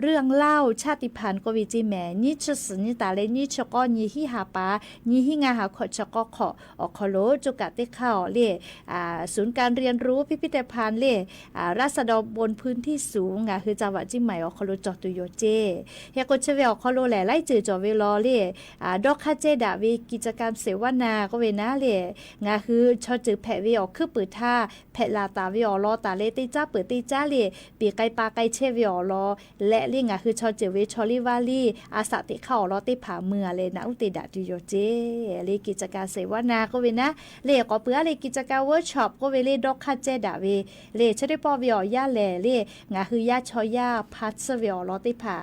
เรื่องเล่าชาติพันธุ์ ကိးဝဲစ့မဲာ် နံၣ်ဆၢစုာ်နတၢ်လၢ နံၣ်ဆၢကီၢ် နံၣ်ဟံၣ်ဟးပၢ် နံၣ်ဟံၣ်ငါဟး ခီၣ်ဆၢကီၢ်ခီၣ် အီၤခီလိာ် ကၠိကးတ့ၢ်ခါအီၤလၢ ศูนย์การเรียนรู้พิพิธภัณฑ์ လၢ ราษฎรบนพื้นที่สูง ငါၢ်ဟု ကၠၢ်ဝးကၠံမၢ် အီၤခီလိာ် စီၤတုၤယိာ်စ့ ဃဲးကိးဆၢဝဲအီၤခီလိာ်လဲၣ် လၢစၢၤစီၤဝဲလီၤလၢ ဒီခါစဲဒၣ်ဝဲ กิจกรรมเสวนา ကိးဝဲနၢ်လၢ ငါၢ်ဟုဆီၣ်စၢၤဖဲးဝဲအီၤခုၣ်ပုၢ်ထါ ဖဲးလၢ်တၢ်ဝဲအီၤလီၤ တၢ်လၢတ့ၢ်ကၠၢ်ပၢၢ်တ့ၢ်ကၠၢ်လၢ ပံးကဲပာ်ကဲဆဲးဝဲအီၤလီၤ လဲၣ်လၢ ငါၢ်ဟု ဆီၣ်စၢၤဝဲဆီလံဝါလံ အသးတ့ၢ်ခါအီၤလီၤသ့ၣ်ဖးမုၢ်အလဲၣ် နၢ်အူတ့ၢ်ဒၣ်တုၤယိာ်စ့ လၢ กิจกรรมเสวนา ကိးဝဲနၢ် လၢကိးပှၤအါလၢ กิจกรรมเวิร์กช็อป ကိးဝဲလၢ ဒီခါစဲဒၣ်ဝဲ လၢဆၢထၢၣ်ပီၣ်ဝဲအီၤယါလဲၣ်လၢ ငါၢ်ဟု ယါဆီယါဖးဆၢဝဲအီၤလီၤသ့ၣ်ဖး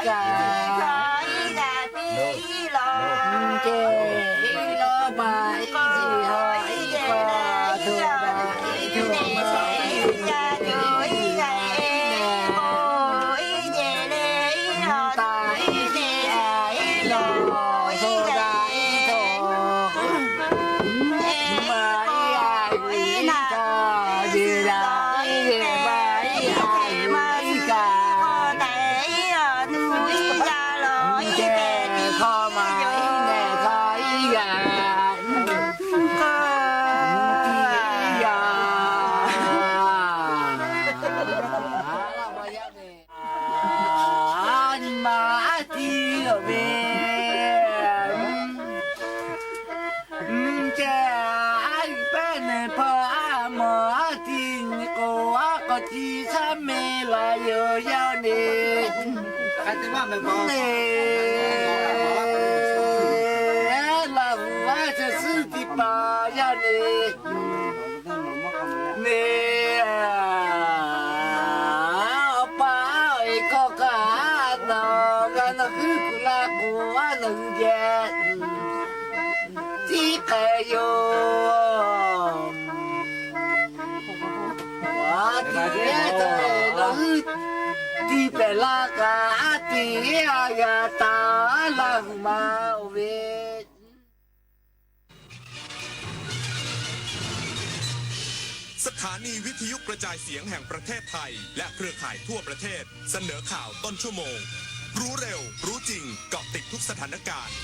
กา อีกา ปี้ อีหลอ เจ อีหลอ ปา อี อีหอ อี กอ ถูก ถูก ที่ถ้ำเมลายเยอะยาวนี่ ใครจะว่าไม่บอก นี่ ลาหูว่าจะซื้อที่ป่ายาวนี่ นี่ เอาป่าไอ้ก็กะหาหนอกันนะ คือกุลากูว่าหนึ่งแย่ ที่แกโย ว่าที่แย่เธอนะ ที่แปลกา ที่อายาตาลามาเว สถานีวิทยุกระจายเสียงแห่งประเทศไทย และเครือข่ายทั่วประเทศ เสนอข่าวต้นชั่วโมง รู้เร็ว รู้จริง เกาะติดทุกสถานการณ์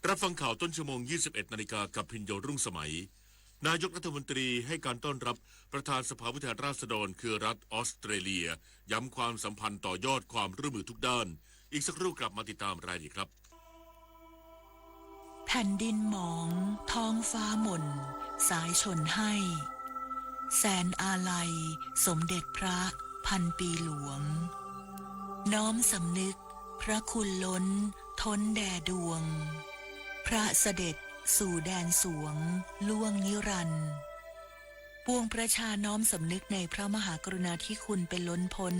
รับฟังข่าวต้นชั่วโมง ยี่สิบเอ็ดนาฬิกา กับพิญโย รุ่งสมัย นายกรัฐมนตรีให้การต้อนรับประธานสภาผู้แทนราษฎรเครือรัฐออสเตรเลีย ย้ำความสัมพันธ์ต่อยอดความร่วมมือทุกด้าน อีกสักครู่กลับมาติดตามรายละเอียดครับ แผ่นดินหมอง ท้องฟ้าหม่น สายชนให้ แสนอาลัย สมเด็จพระพันปีหลวง น้อมสำนึก พระคุณล้น ท้นแด่ดวง พระเสด็จสู่แดนสวง ล่วงนิรันดร์ ปวงประชาน้อมสำนึกในพระมหากรุณาธิคุณเป็นล้นพ้น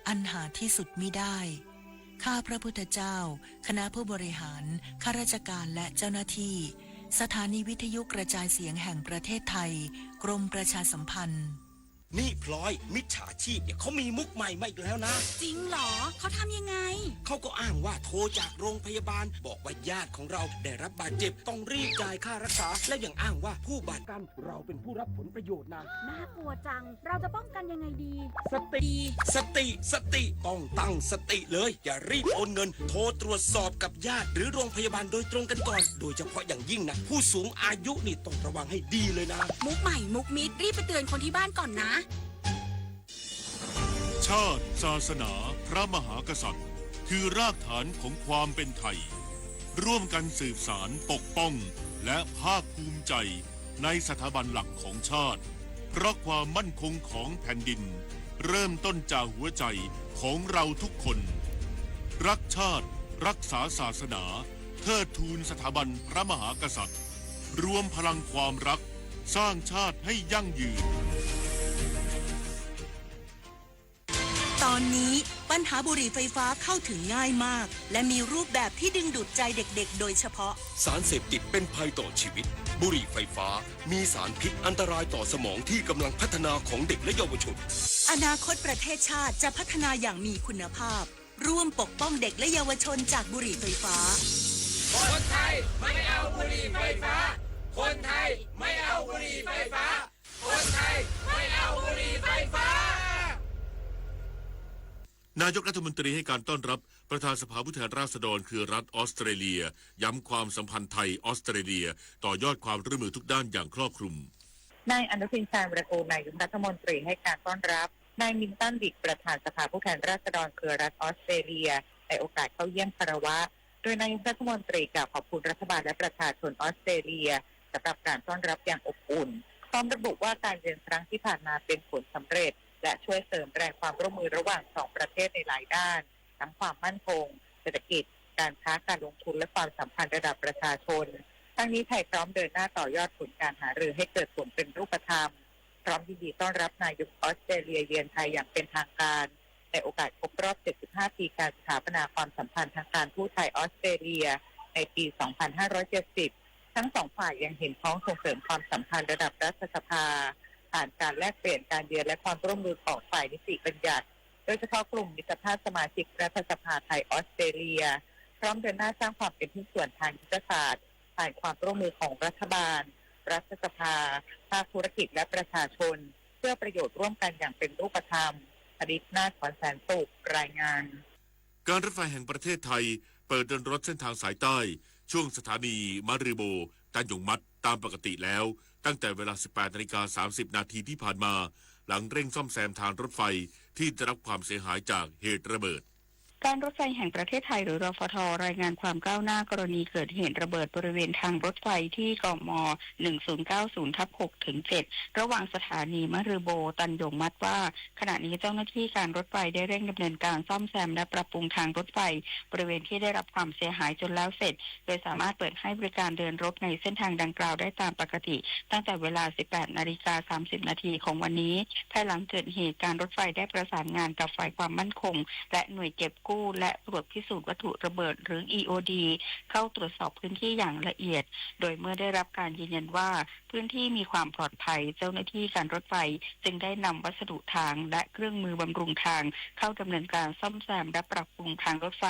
อันหาที่สุดมิได้ ข้าพระพุทธเจ้า คณะผู้บริหาร ข้าราชการและเจ้าหน้าที่ สถานีวิทยุกระจายเสียงแห่งประเทศไทย กรมประชาสัมพันธ์ นี่พลอย มิจฉาชีพเนี่ยเขามีมุกใหม่มาอีกแล้วนะ จริงเหรอ เขาทำยังไง เขาก็อ้างว่าโทรจากโรงพยาบาล บอกว่าญาติของเราได้รับบาดเจ็บ ต้องรีบจ่ายค่ารักษา และยังอ้างว่าผู้บาดเจ็บ เราเป็นผู้รับผลประโยชน์นะ น่ากลัวจัง เราจะป้องกันยังไงดี สติ สติ สติ ต้องตั้งสติเลย อย่ารีบโอนเงิน โทรตรวจสอบกับญาติหรือโรงพยาบาลโดยตรงกันก่อน โดยเฉพาะอย่างยิ่งนะ ผู้สูงอายุนี่ต้องระวังให้ดีเลยนะ มุกใหม่มุกมิด รีบไปเตือนคนที่บ้านก่อนนะ ชาติ ศาสนา พระมหากษัตริย์ คือรากฐานของความเป็นไทย ร่วมกันสืบสาน ปกป้อง และภาคภูมิใจในสถาบันหลักของชาติ เพราะความมั่นคงของแผ่นดิน เริ่มต้นจากหัวใจของเราทุกคน รักชาติ รักษาศาสนา เทิดทูนสถาบันพระมหากษัตริย์ รวมพลังความรัก สร้างชาติให้ยั่งยืน ตอนนี้ปัญหาบุหรี่ไฟฟ้าเข้าถึงง่ายมาก และมีรูปแบบที่ดึงดูดใจเด็กๆ โดยเฉพาะ สารเสพติดเป็นภัยต่อชีวิต บุหรี่ไฟฟ้ามีสารพิษอันตรายต่อสมองที่กำลังพัฒนาของเด็กและเยาวชน อนาคตประเทศชาติจะพัฒนาอย่างมีคุณภาพ ร่วมปกป้องเด็กและเยาวชนจากบุหรี่ไฟฟ้า คนไทยไม่เอาบุหรี่ไฟฟ้า คนไทยไม่เอาบุหรี่ไฟฟ้า คนไทยไม่เอาบุหรี่ไฟฟ้า นายกรัฐมนตรีให้การต้อนรับประธานสภาผู้แทนราษฎรเครือรัฐออสเตรเลีย ย้ำความสัมพันธ์ไทยออสเตรเลีย ต่อยอดความร่วมมือทุกด้านอย่างครอบคลุม นายอนุทิน ชาญวีรกูร นายกรัฐมนตรีให้การต้อนรับ นายมินตัน บิก ประธานสภาผู้แทนราษฎรเครือรัฐออสเตรเลีย ในโอกาสเข้าเยี่ยมคารวะ โดยนายกรัฐมนตรีกล่าวขอบคุณรัฐบาลและประชาชนออสเตรเลีย สำหรับการต้อนรับอย่างอบอุ่น พร้อมระบุว่าการเยือนครั้งที่ผ่านมาเป็นผลสำเร็จ และช่วยเสริมแรงความร่วมมือระหว่างสองประเทศในหลายด้าน ทั้งความมั่นคง เศรษฐกิจ การค้า การลงทุน และความสัมพันธ์ระดับประชาชน ทั้งนี้ไทยพร้อมเดินหน้าต่อยอดผลการหารือให้เกิดผลเป็นรูปธรรม พร้อมยินดีต้อนรับนายกออสเตรเลียเยือนไทยอย่างเป็นทางการ ในโอกาสครบรอบ เจ็ดสิบห้า ปีการสถาปนาความสัมพันธ์ทางการทูตไทยออสเตรเลีย ในปี สองพันห้าร้อยเจ็ดสิบ ทั้งสองฝ่ายยังเห็นพ้องส่งเสริมความสัมพันธ์ระดับรัฐสภา ผ่านการแลกเปลี่ยนการเยือนและความร่วมมือของฝ่ายนิติบัญญัติ โดยเฉพาะกลุ่มมิตรภาพสมาชิกรัฐสภาไทยออสเตรเลีย พร้อมเดินหน้าสร้างความเป็นหุ้นส่วนทางยุทธศาสตร์ ผ่านความร่วมมือของรัฐบาล รัฐสภา ภาคธุรกิจ และประชาชน เพื่อประโยชน์ร่วมกันอย่างเป็นรูปธรรม ผลิตนาถ ขวัญแสนสุข รายงาน การรถไฟแห่งประเทศไทย เปิดเดินรถเส้นทางสายใต้ ช่วงสถานีมะรือโบ ตันหยงมัด ตามปกติแล้ว ตั้งแต่เวลา สิบแปดนาฬิกาสามสิบนาทีที่ผ่านมา หลังเร่งซ่อมแซมทางรถไฟที่ได้รับความเสียหายจากเหตุระเบิด การรถไฟแห่งประเทศไทยหรือ รฟท รายงานความก้าวหน้ากรณีเกิดเหตุระเบิดบริเวณทางรถไฟที่ กม หนึ่งศูนย์เก้าศูนย์ทับหกถึงเจ็ด ระหว่างสถานีมะรือโบ ตันหยงมัดว่า ขณะนี้เจ้าหน้าที่การรถไฟได้เร่งดำเนินการซ่อมแซมและปรับปรุงทางรถไฟบริเวณที่ได้รับความเสียหายจนแล้วเสร็จ โดยสามารถเปิดให้บริการเดินรถในเส้นทางดังกล่าวได้ตามปกติ ตั้งแต่เวลา สิบแปดนาฬิกาสามสิบนาทีของวันนี้ ภายหลังเกิดเหตุ การรถไฟได้ประสานงานกับฝ่ายความมั่นคง และหน่วยเก็บกู้และตรวจพิสูจน์วัตถุระเบิด หรือ อี โอ ดี เข้าตรวจสอบพื้นที่อย่างละเอียด โดยเมื่อได้รับการยืนยันว่าพื้นที่มีความปลอดภัย เจ้าหน้าที่การรถไฟจึงได้นำวัสดุทางและเครื่องมือบำรุงทาง เข้าดำเนินการซ่อมแซมและปรับปรุงทางรถไฟ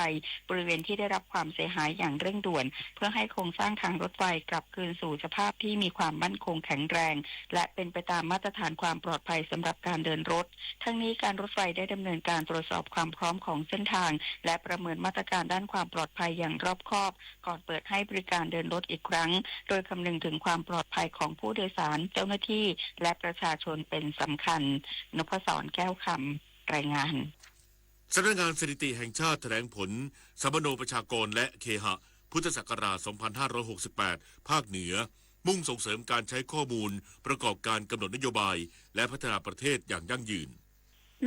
บริเวณที่ได้รับความเสียหายอย่างเร่งด่วน เพื่อให้โครงสร้างทางรถไฟกลับคืนสู่สภาพที่มีความมั่นคงแข็งแรง และเป็นไปตามมาตรฐานความปลอดภัยสำหรับการเดินรถ ทั้งนี้การรถไฟได้ดำเนินการตรวจสอบความพร้อมของเส้นทาง และประเมินมาตรการด้านความปลอดภัยอย่างรอบคอบ ก่อนเปิดให้บริการเดินรถอีกครั้ง โดยคำนึงถึงความปลอดภัยของผู้โดยสาร เจ้าหน้าที่ และประชาชนเป็นสำคัญ นพศร แก้วคำ รายงาน สำนักงานสถิติแห่งชาติแถลงผลสัมมโนประชากรและเคหะ พุทธศักราช สองพันห้าร้อยหกสิบแปด ภาคเหนือ มุ่งส่งเสริมการใช้ข้อมูลประกอบการกำหนดนโยบาย และพัฒนาประเทศอย่างยั่งยืน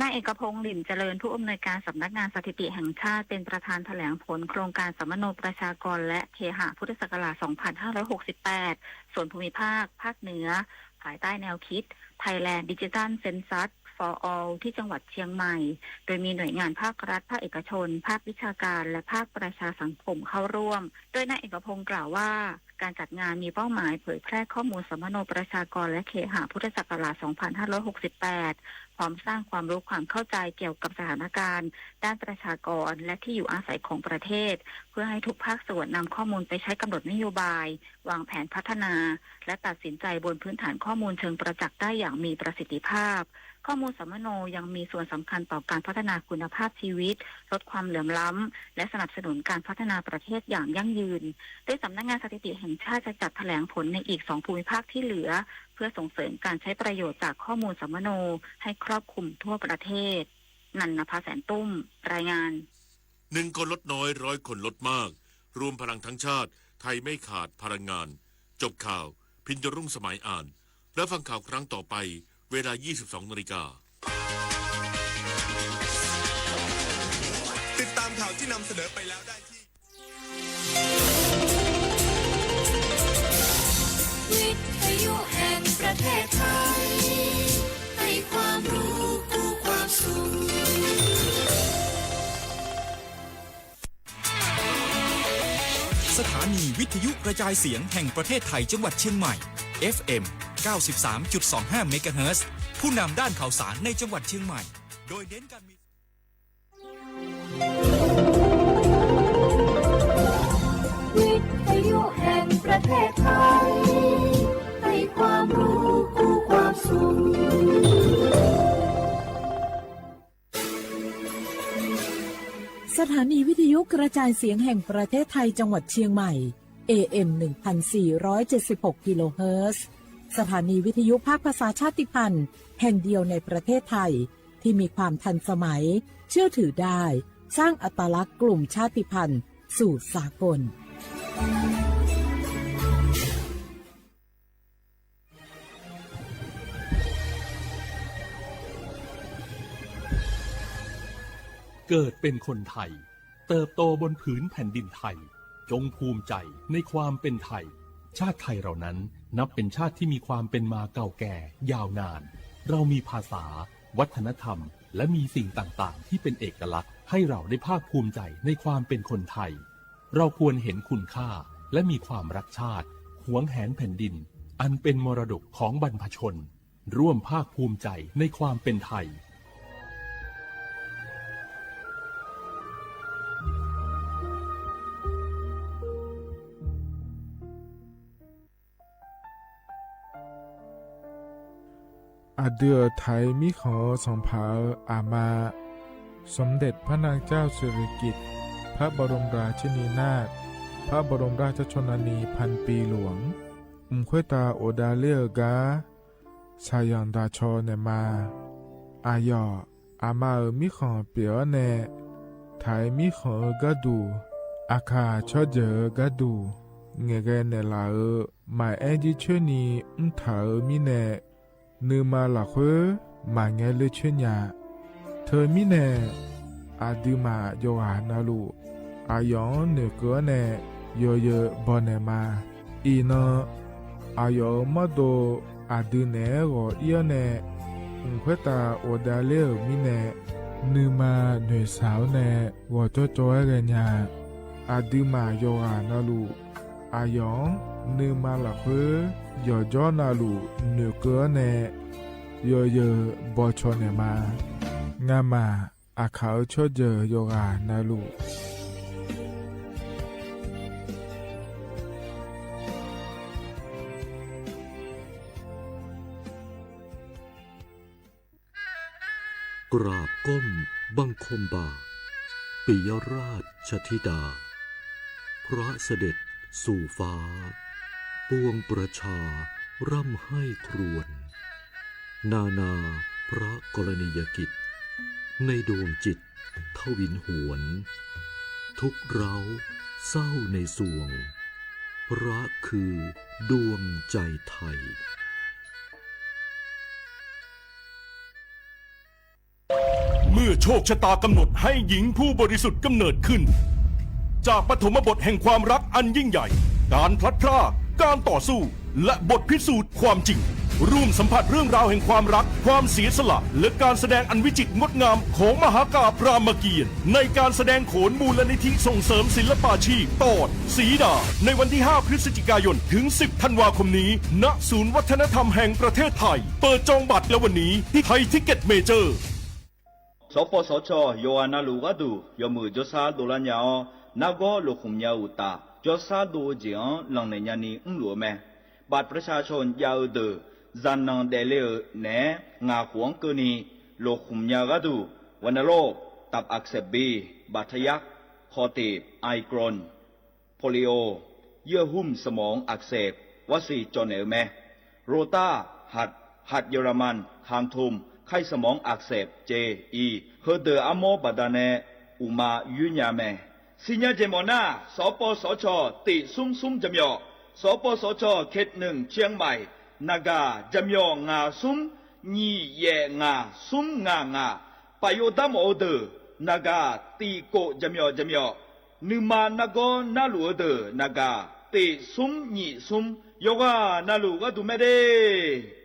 นายเอกพงษ์ หลิ่นเจริญ ผู้อำนวยการสำนักงานสถิติแห่งชาติ เป็นประธานแถลงผลโครงการสัมมโนประชากรและเคหะ พุทธศักราช สองพันห้าร้อยหกสิบแปด ส่วนภูมิภาค ภาคเหนือ ภายใต้แนวคิด Thailand Digital Census for All ที่จังหวัดเชียงใหม่ โดยมีหน่วยงานภาครัฐ ภาคเอกชน ภาควิชาการ และภาคประชาสังคมเข้าร่วม โดยนายเอกพงษ์กล่าวว่า การจัดงานมีเป้าหมายเผยแพร่ข้อมูลสัมมโนประชากรและเคหะพุทธศักราช สองพันห้าร้อยหกสิบแปด พร้อมสร้างความรู้ความเข้าใจเกี่ยวกับสถานการณ์ด้านประชากรและที่อยู่อาศัยของประเทศ เพื่อให้ทุกภาคส่วนนำข้อมูลไปใช้กำหนดนโยบาย วางแผนพัฒนา และตัดสินใจบนพื้นฐานข้อมูลเชิงประจักษ์ได้อย่างมีประสิทธิภาพ ข้อมูลสัมมโนยังมีส่วนสำคัญต่อการพัฒนาคุณภาพชีวิต ลดความเหลื่อมล้ำ และสนับสนุนการพัฒนาประเทศอย่างยั่งยืน โดยสำนักงานสถิติแห่งชาติจะจัดแถลงผลในอีกสองภูมิภาคที่เหลือ เพื่อส่งเสริมการใช้ประโยชน์จากข้อมูลสัมมโนให้ครอบคลุมทั่วประเทศ นันทนภา แสนตุ้ม รายงาน หนึ่งคนลดน้อย ร้อยคนลดมาก รวมพลังทั้งชาติ ไทยไม่ขาดพลังงาน จบข่าว พิญญรุ่งสมัยอ่าน และฟังข่าวครั้งต่อไป เวลา ยี่สิบสองนาฬิกา ติดตามข่าวที่นำเสนอไปแล้วได้ที่ วิทยุแห่งประเทศไทย ให้ความรู้คู่ความสุข สถานีวิทยุกระจายเสียงแห่งประเทศไทยจังหวัดเชียงใหม่ เอฟเอ็ม เก้าสิบสามจุดสองห้าเมกะเฮิรตซ์ ผู้นำด้านข่าวสารในจังหวัดเชียงใหม่ โดยเน้นการมี วิทยุแห่งประเทศไทย ให้ความรู้คู่ความสุข สถานีวิทยุกระจายเสียงแห่งประเทศไทยจังหวัดเชียงใหม่ เอเอ็ม หนึ่งพันสี่ร้อยเจ็ดสิบหกกิโลเฮิรตซ์ สถานีวิทยุภาคภาษาชาติพันธุ์แห่งเดียวในประเทศไทย ที่มีความทันสมัย เชื่อถือได้ สร้างอัตลักษณ์กลุ่มชาติพันธุ์สู่สากล เกิดเป็นคนไทย เติบโตบนผืนแผ่นดินไทย จงภูมิใจในความเป็นไทย ชาติไทยเรานั้นนับเป็นชาติที่มีความเป็นมาเก่าแก่ยาวนาน เรามีภาษา วัฒนธรรม และมีสิ่งต่างๆ ที่เป็นเอกลักษณ์ ให้เราได้ภาคภูมิใจในความเป็นคนไทย เราควรเห็นคุณค่า และมีความรักชาติ หวงแหนแผ่นดิน อันเป็นมรดกของบรรพชน ร่วมภาคภูมิใจในความเป็นไทย อะเดื่อไถมีขอส่งผาอามา สมเด็จพระนางเจ้าสิริกิติ์ พระบรมราชินีนาถ พระบรมราชชนนีพันปีหลวง อุ้มคุ้ยตาโอดาเล่อร์กา สาหย่อนดาชอแหนมา อาหย่อ อามาเอ๋อ มีของเปียแหน ไถ ไถมีของเอ๋อก้าดู อาข่า ชอบเจ๋อเอ๋อก้าดู แหงนแกนแหนหละเอ๋อ หมายแอ๊ดยื้อเชิญนี้ อุ้มถามเอ๋อมีแน่ นึ่งมาหละเฮ้อ หมายแหงนเลือดเชิญยา เธอมีแน่ อะดือหม่า ยอหานาลู อะหยองเหนือเกอแน่ ยอเยอ บ่อแหนมา อีเนาะ อะหยองมอดโด อะดือแหนก๋ออี้แน่ อึ่งเพื่อตา อัวดาเล่อ มีแน่ นึ่งมา หน่วยสาวแน่ วอจ้อจอยแกนยา อะดือหม่า ยอหานาลู อะหยอง นึ่งมาหละเฮ้อ ยอจ้อนาลู เหนือเกอแน่ ยอเยอ บ่อชอแหนมา งาหม่า อาข่า ชอบเจ๋อ ยอหานาลู กราบก้มบังคมบาท ปิยราชธิดา พระเสด็จสู่ฟ้า ปวงประชาร่ำไห้ครวญ นานาพระกรณียกิจ ในดวงจิตทวินหวน ทุกข์เร้าเศร้าในสวง พระคือดวงใจไทย เมื่อโชคชะตากำหนดให้หญิงผู้บริสุทธิ์กำเนิดขึ้น จากปฐมบทแห่งความรักอันยิ่งใหญ่ การพลัดพราก การต่อสู้ และบทพิสูจน์ความจริง ร่วมสัมผัสเรื่องราวแห่งความรัก ความเสียสละ และการแสดงอันวิจิตรงดงามของมหากาพย์รามเกียรติ์ ในการแสดงโขนมูลนิธิส่งเสริมศิลปาชีพ ตอนสีดา ในวันที่ห้า พฤศจิกายน ถึง สิบ ธันวาคมนี้ ณ ศูนย์วัฒนธรรมแห่งประเทศไทย เปิดจองบัตรแล้ววันนี้ที่ไทยทิกเก็ตเมเจอร์ สปสช. ယွၤနၢ်လူၢ်ဂၤဒုး ယွၤမုၢ်ကၠီဆါဒိၣ်လၢညါအီၤ နၢ်ဂီၤလိာ်ဃုာ်ညါအုၣ်တၢ် ကၠီဆါဒိၣ်အုၣ်ကၠ့ၣ်အီၤ လီၢ်န့ၣ်ညါနံၤ အုၣ်လူၢ်အမဲာ် บัตรประชาชน ယၤအုၣ်ဒုး ဇာတ်နှုန်း ဒဲးလ့အုၣ် နဲ ငါးခွံကၢၢ်နံၣ် လိာ်ဃုာ်ညါဂၤဒုး วัณโรค ตับอักเสบบี บาดทะยัก คอตีบ ไอกรน โปลิโอ เยื่อหุ้มสมองอักเสบ ဝက်စင် ကၠီၣ်နဲၣ်အုၣ်မဲာ် โรต้า หัด หัดเยอรมัน คางทุ่ม ไข้สมองอักเสบ เจ อี ဟၢဒုးအါမိၢ်ဘၣ်ဒၣ်နဲ အုၣ်မၤယုၢ်ညါမဲာ် စံညါကၠ့ၣ်မီၣ်နၢ် สปสช. တစ် ศูนย์ ศูนย์ ယမီၣ် สปสช. เขตหนึ่ง เชียงใหม่ နဂါ ယမီၣ် ငါး ศูนย์ နှစ် ယဲၢ် ငါး ศูนย์ ငါး ငါး ပာ်ယိၣ်တၢ်မီၣ်အုၣ်ဒုး နဂါ တစ် ကိုး ယမီၣ် ယမီၣ် နုမၤနၢ်ဂီၤနၢ်လူၢ်အုၣ်ဒုး နဂါ တစ် ศูนย์ နှစ် ศูนย์ ယွၤနၢ်လူၢ်ဂၤဒုးမဲာ်ဒ့ၣ်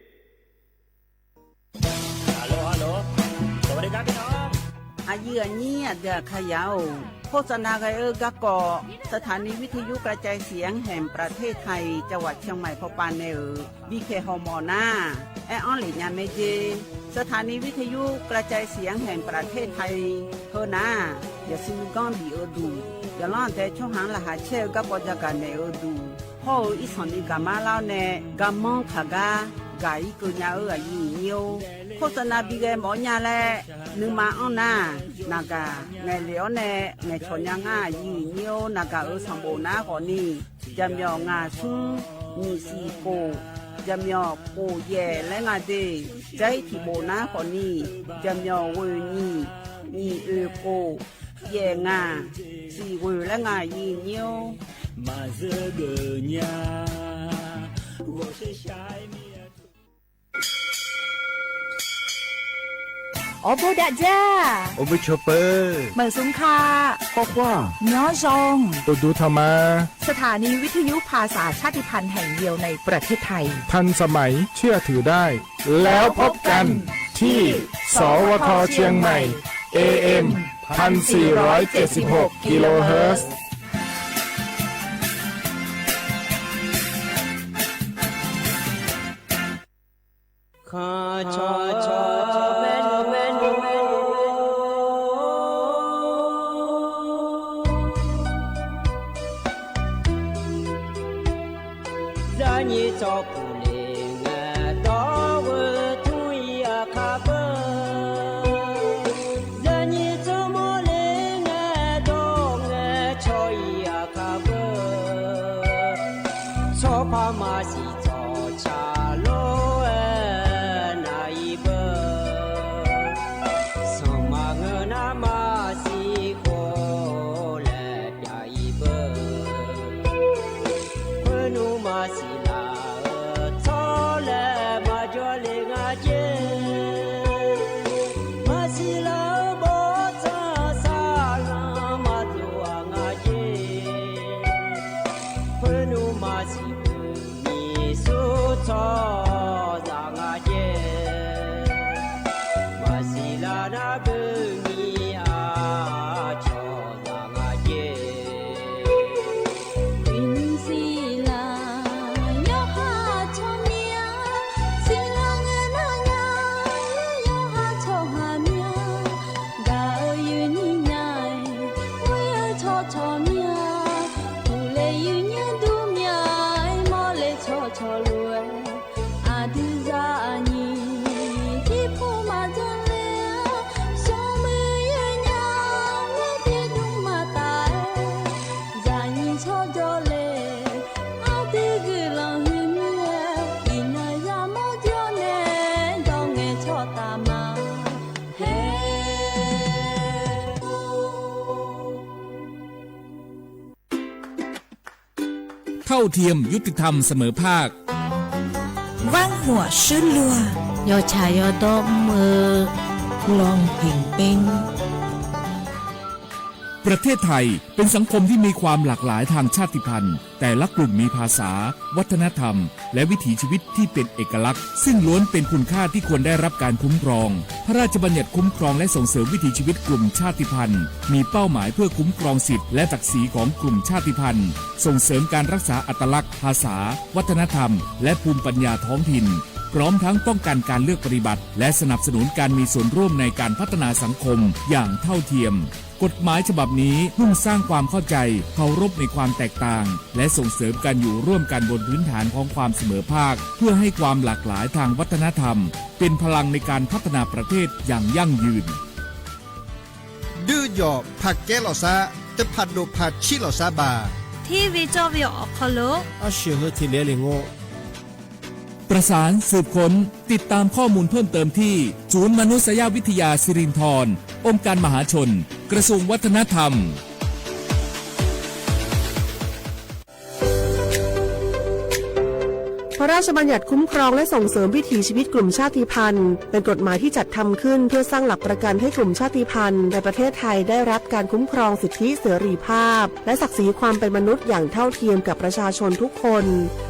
အယုၢ်အညံ အဒုးအခါယၤအိၣ် โฆษณาဂဲၤအၢ ကၢ်ကီၢ် สถานีวิทยุกระจายเสียงแห่งประเทศไทย จังหวัดเชียงใหม่ ဖီပာ်နဲၣ်အုၣ် ဘီခဲဟီၣ်မီၣ်နၢ် အဲၣ်အီၤလၢညါ မ့ၢ်ကၠ့ สถานีวิทยุกระจายเสียงแห่งประเทศไทย ဟၢနၢ် ယစံးမုၢ်ကီၢ်ဘံၣ်အုၣ်ဒုး ယလီၢ်တဲဆိဟၣ်လၢဟးဆဲးအုၣ် ကၢ်ကီၢ် ယကၢ်နဲၣ်အုၣ်ဒုး ဟီၣ်အုၣ်အံသီၣ်နံၤ ကၢ်မါလၢအီၤနဲၣ် ကၢ်မီၢ်ခးဂၤ ကၢ်အံၤကၢၢ်ညါအုၣ် အယုၢ်အညံအိၣ် โฆษณาဘံၣ်ဂဲၤမီၣ်ညါလဲၣ် နုမၤအီၣ်နၢ် နဂါ နဲၣ်လဲၤအီၤနဲၣ် နဲၣ်ဆီၣ်ညါငါ အယုၢ်အညံအိၣ် နဂါအုၣ် ဆီၣ်ဘိၣ်နၢ်ဃီနံၣ် ယမီၣ် ငါး ศูนย์ နှစ် สี่ ကိုး ယမီၣ် ကိုး ယဲၢ် လၢ ငါး ဒ့ၣ် ကၠဲထံၣ်ဘိၣ်နၢ်ဃီနံၣ် ယမီၣ် ကိုး နှစ် နှစ် ကိုး ယဲၢ် ငါး สี่ ကိုး လၢ ငါး ယုၢ်အညံအိၣ် အိၣ်ဘိးဒးဒး အိၣ်ဘိးဆိးပၢၤ မႂ်ၵ်ႉသုင်ခါ ကွၢ်ကွၢ် ညီယွင် အိၣ်ဒူထီၣ်မး สถานีวิทยุภาษาชาติพันธุ์แห่งเดียวในประเทศไทย ทันสมัย เชื่อถือได้ แล้วพบกันที่ สวท เชียงใหม่ เอเอ็ม พันสี่ร้อยเจ็ดสิบหก กิโลเฮิรตซ์ စီၤပၤမၤစံၣ်စီၤဆၣ်လီၤ နၤအံၤဘၣ် စီၤမၤငၢၢ်နၤမၤစံၣ်ဃီ เท่าเทียม ยุติธรรม เสมอภาค วันหัวซื่นลัว ยอฉ่ายยอดอก เออ ลองเพ่งเป้ง ประเทศไทยเป็นสังคมที่มีความหลากหลายทางชาติพันธุ์ แต่ละกลุ่มมีภาษา วัฒนธรรม และวิถีชีวิตที่เป็นเอกลักษณ์ ซึ่งล้วนเป็นคุณค่าที่ควรได้รับการคุ้มครอง พระราชบัญญัติคุ้มครองและส่งเสริมวิถีชีวิตกลุ่มชาติพันธุ์ มีเป้าหมายเพื่อคุ้มครองสิทธิและศักดิ์ศรีของกลุ่มชาติพันธุ์ ส่งเสริมการรักษาอัตลักษณ์ ภาษา วัฒนธรรม และภูมิปัญญาท้องถิ่น พร้อมทั้งป้องกันการเลือกปฏิบัติ และสนับสนุนการมีส่วนร่วมในการพัฒนาสังคมอย่างเท่าเทียม กฎหมายฉบับนี้มุ่งสร้างความเข้าใจ เคารพในความแตกต่าง และส่งเสริมการอยู่ร่วมกันบนพื้นฐานของความเสมอภาค เพื่อให้ความหลากหลายทางวัฒนธรรม เป็นพลังในการพัฒนาประเทศอย่างยั่งยืน ဒုးယီႇ ဖးကဲလီၤသး တဖးဒိၣ်ဖးဆံးလီၤသးဘၣ် ထံဝံၤကၠီဝံၤ အိၣ်ခိးလိာ် အရှေၣ်ဟၢထံးလဲလံငို ประสาน สืบค้น ติดตามข้อมูลเพิ่มเติมที่ ศูนย์มนุษยวิทยาสิรินธร องค์การมหาชน กระทรวงวัฒนธรรม พระราชบัญญัติคุ้มครองและส่งเสริมวิถีชีวิตกลุ่มชาติพันธุ์ เป็นกฎหมายที่จัดทำขึ้นเพื่อสร้างหลักประกันให้กลุ่มชาติพันธุ์ในประเทศไทยได้รับการคุ้มครองสิทธิเสรีภาพ และศักดิ์ศรีความเป็นมนุษย์อย่างเท่าเทียมกับประชาชนทุกคน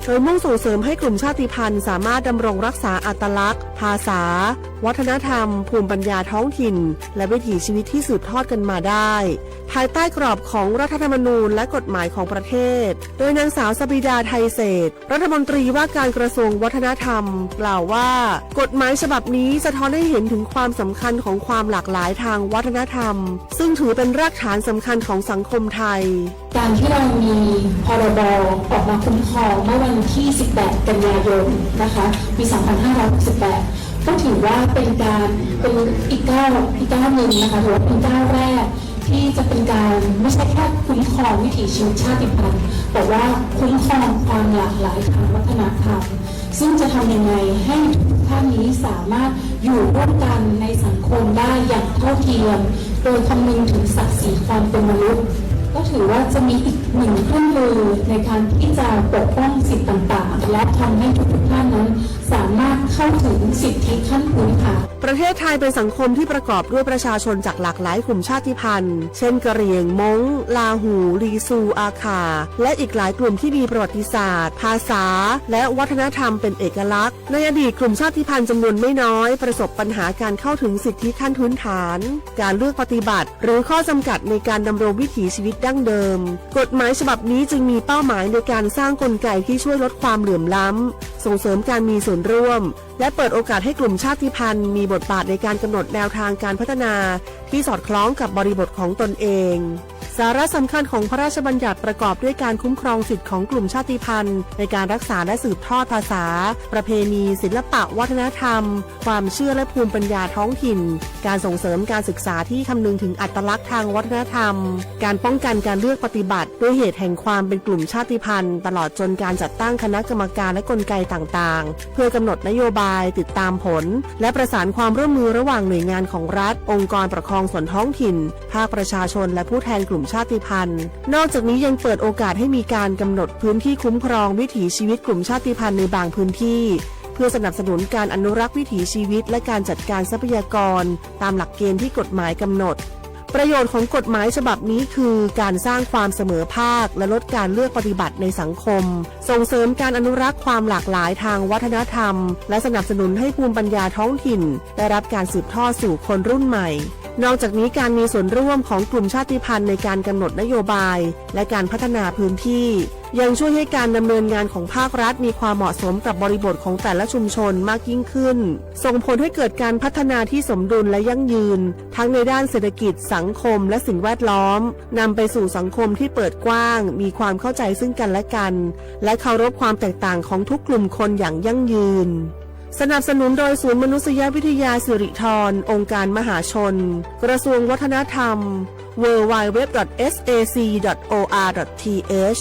โดยมุ่งส่งเสริมให้กลุ่มชาติพันธุ์สามารถดำรงรักษาอัตลักษณ์ ภาษา วัฒนธรรม ภูมิปัญญาท้องถิ่น และวิถีชีวิตที่สืบทอดกันมาได้ ภายใต้กรอบของรัฐธรรมนูญและกฎหมายของประเทศ โดยนางสาวสบิดา ไทยเศรษฐ รัฐมนตรีว่าการกระทรวงวัฒนธรรม กล่าวว่า กฎหมายฉบับนี้สะท้อนให้เห็นถึงความสำคัญของความหลากหลายทางวัฒนธรรม ซึ่งถือเป็นรากฐานสำคัญของสังคมไทย การที่เรามี พ.ร.บ. ออกมาคุ้มครองเมื่อวันที่ สิบแปด กันยายน นะคะ ปี สองพันห้าร้อยหกสิบแปด ก็ถือว่าเป็นการ เป็นอีกก้าว อีกก้าวหนึ่งนะคะ ถือว่าเป็นก้าวแรก ที่จะเป็นการไม่ใช่แค่คุ้มครองวิถีชีวิตชาติพันธุ์ แต่ว่าคุ้มครองความหลากหลายทางวัฒนธรรม ซึ่งจะทำยังไงให้ทุกท่านนี้สามารถอยู่ร่วมกันในสังคมได้อย่างเท่าเทียม โดยคำนึงถึงศักดิ์ศรีความเป็นมนุษย์ ก็ถือว่าจะมีอีกหนึ่งเครื่องมือในการที่จะปกป้องสิทธิต่างๆ และทำให้ทุกๆท่านนั้นสามารถเข้าถึงสิทธิขั้นพื้นฐาน ประเทศไทยเป็นสังคมที่ประกอบด้วยประชาชนจากหลากหลายกลุ่มชาติพันธุ์ เช่น กะเหรี่ยง ม้ง ลาหู ลีซู อาข่า และอีกหลายกลุ่มที่มีประวัติศาสตร์ ภาษา และวัฒนธรรมเป็นเอกลักษณ์ ในอดีตกลุ่มชาติพันธุ์จำนวนไม่น้อยประสบปัญหาการเข้าถึงสิทธิขั้นพื้นฐาน การเลือกปฏิบัติ หรือข้อจำกัดในการดำรงวิถีชีวิตดั้งเดิม กฎหมายฉบับนี้จึงมีเป้าหมายในการสร้างกลไกที่ช่วยลดความเหลื่อมล้ำ ส่งเสริมการมีส่วนร่วม และเปิดโอกาสให้กลุ่มชาติพันธุ์มีบทบาทในการกำหนดแนวทางการพัฒนาที่สอดคล้องกับบริบทของตนเอง สาระสำคัญของพระราชบัญญัติประกอบด้วยการคุ้มครองสิทธิของกลุ่มชาติพันธุ์ ในการรักษาและสืบทอดภาษา ประเพณี ศิลปะ วัฒนธรรม ความเชื่อและภูมิปัญญาท้องถิ่น การส่งเสริมการศึกษาที่คำนึงถึงอัตลักษณ์ทางวัฒนธรรม การป้องกันการเลือกปฏิบัติด้วยเหตุแห่งความเป็นกลุ่มชาติพันธุ์ ตลอดจนการจัดตั้งคณะกรรมการและกลไกต่างๆ เพื่อกำหนดนโยบาย ติดตามผล และประสานความร่วมมือระหว่างหน่วยงานของรัฐ องค์กรปกครองส่วนท้องถิ่น ภาคประชาชน และผู้แทนกลุ่มชาติพันธุ์ นอกจากนี้ยังเปิดโอกาสให้มีการกำหนดพื้นที่คุ้มครองวิถีชีวิตกลุ่มชาติพันธุ์ในบางพื้นที่ เพื่อสนับสนุนการอนุรักษ์วิถีชีวิต และการจัดการทรัพยากร ตามหลักเกณฑ์ที่กฎหมายกำหนด ประโยชน์ของกฎหมายฉบับนี้คือการสร้างความเสมอภาค และลดการเลือกปฏิบัติในสังคม ส่งเสริมการอนุรักษ์ความหลากหลายทางวัฒนธรรม และสนับสนุนให้ภูมิปัญญาท้องถิ่นได้รับการสืบทอดสู่คนรุ่นใหม่ นอกจากนี้การมีส่วนร่วมของกลุ่มชาติพันธุ์ในการกำหนดนโยบาย และการพัฒนาพื้นที่ ยังช่วยให้การดำเนินงานของภาครัฐมีความเหมาะสมกับบริบทของแต่ละชุมชนมากยิ่งขึ้น ส่งผลให้เกิดการพัฒนาที่สมดุลและยั่งยืน ทั้งในด้านเศรษฐกิจ สังคม และสิ่งแวดล้อม นำไปสู่สังคมที่เปิดกว้าง มีความเข้าใจซึ่งกันและกัน และเคารพความแตกต่างของทุกกลุ่มคนอย่างยั่งยืน สนับสนุนโดยศูนย์มนุษยวิทยาสิริธร องค์การมหาชน กระทรวงวัฒนธรรม ดับเบิลยู ดับเบิลยู ดับเบิลยู ดับเบิลยู ดอท เอส เอ ซี ดอท โอ อาร์ ดอท ที เอช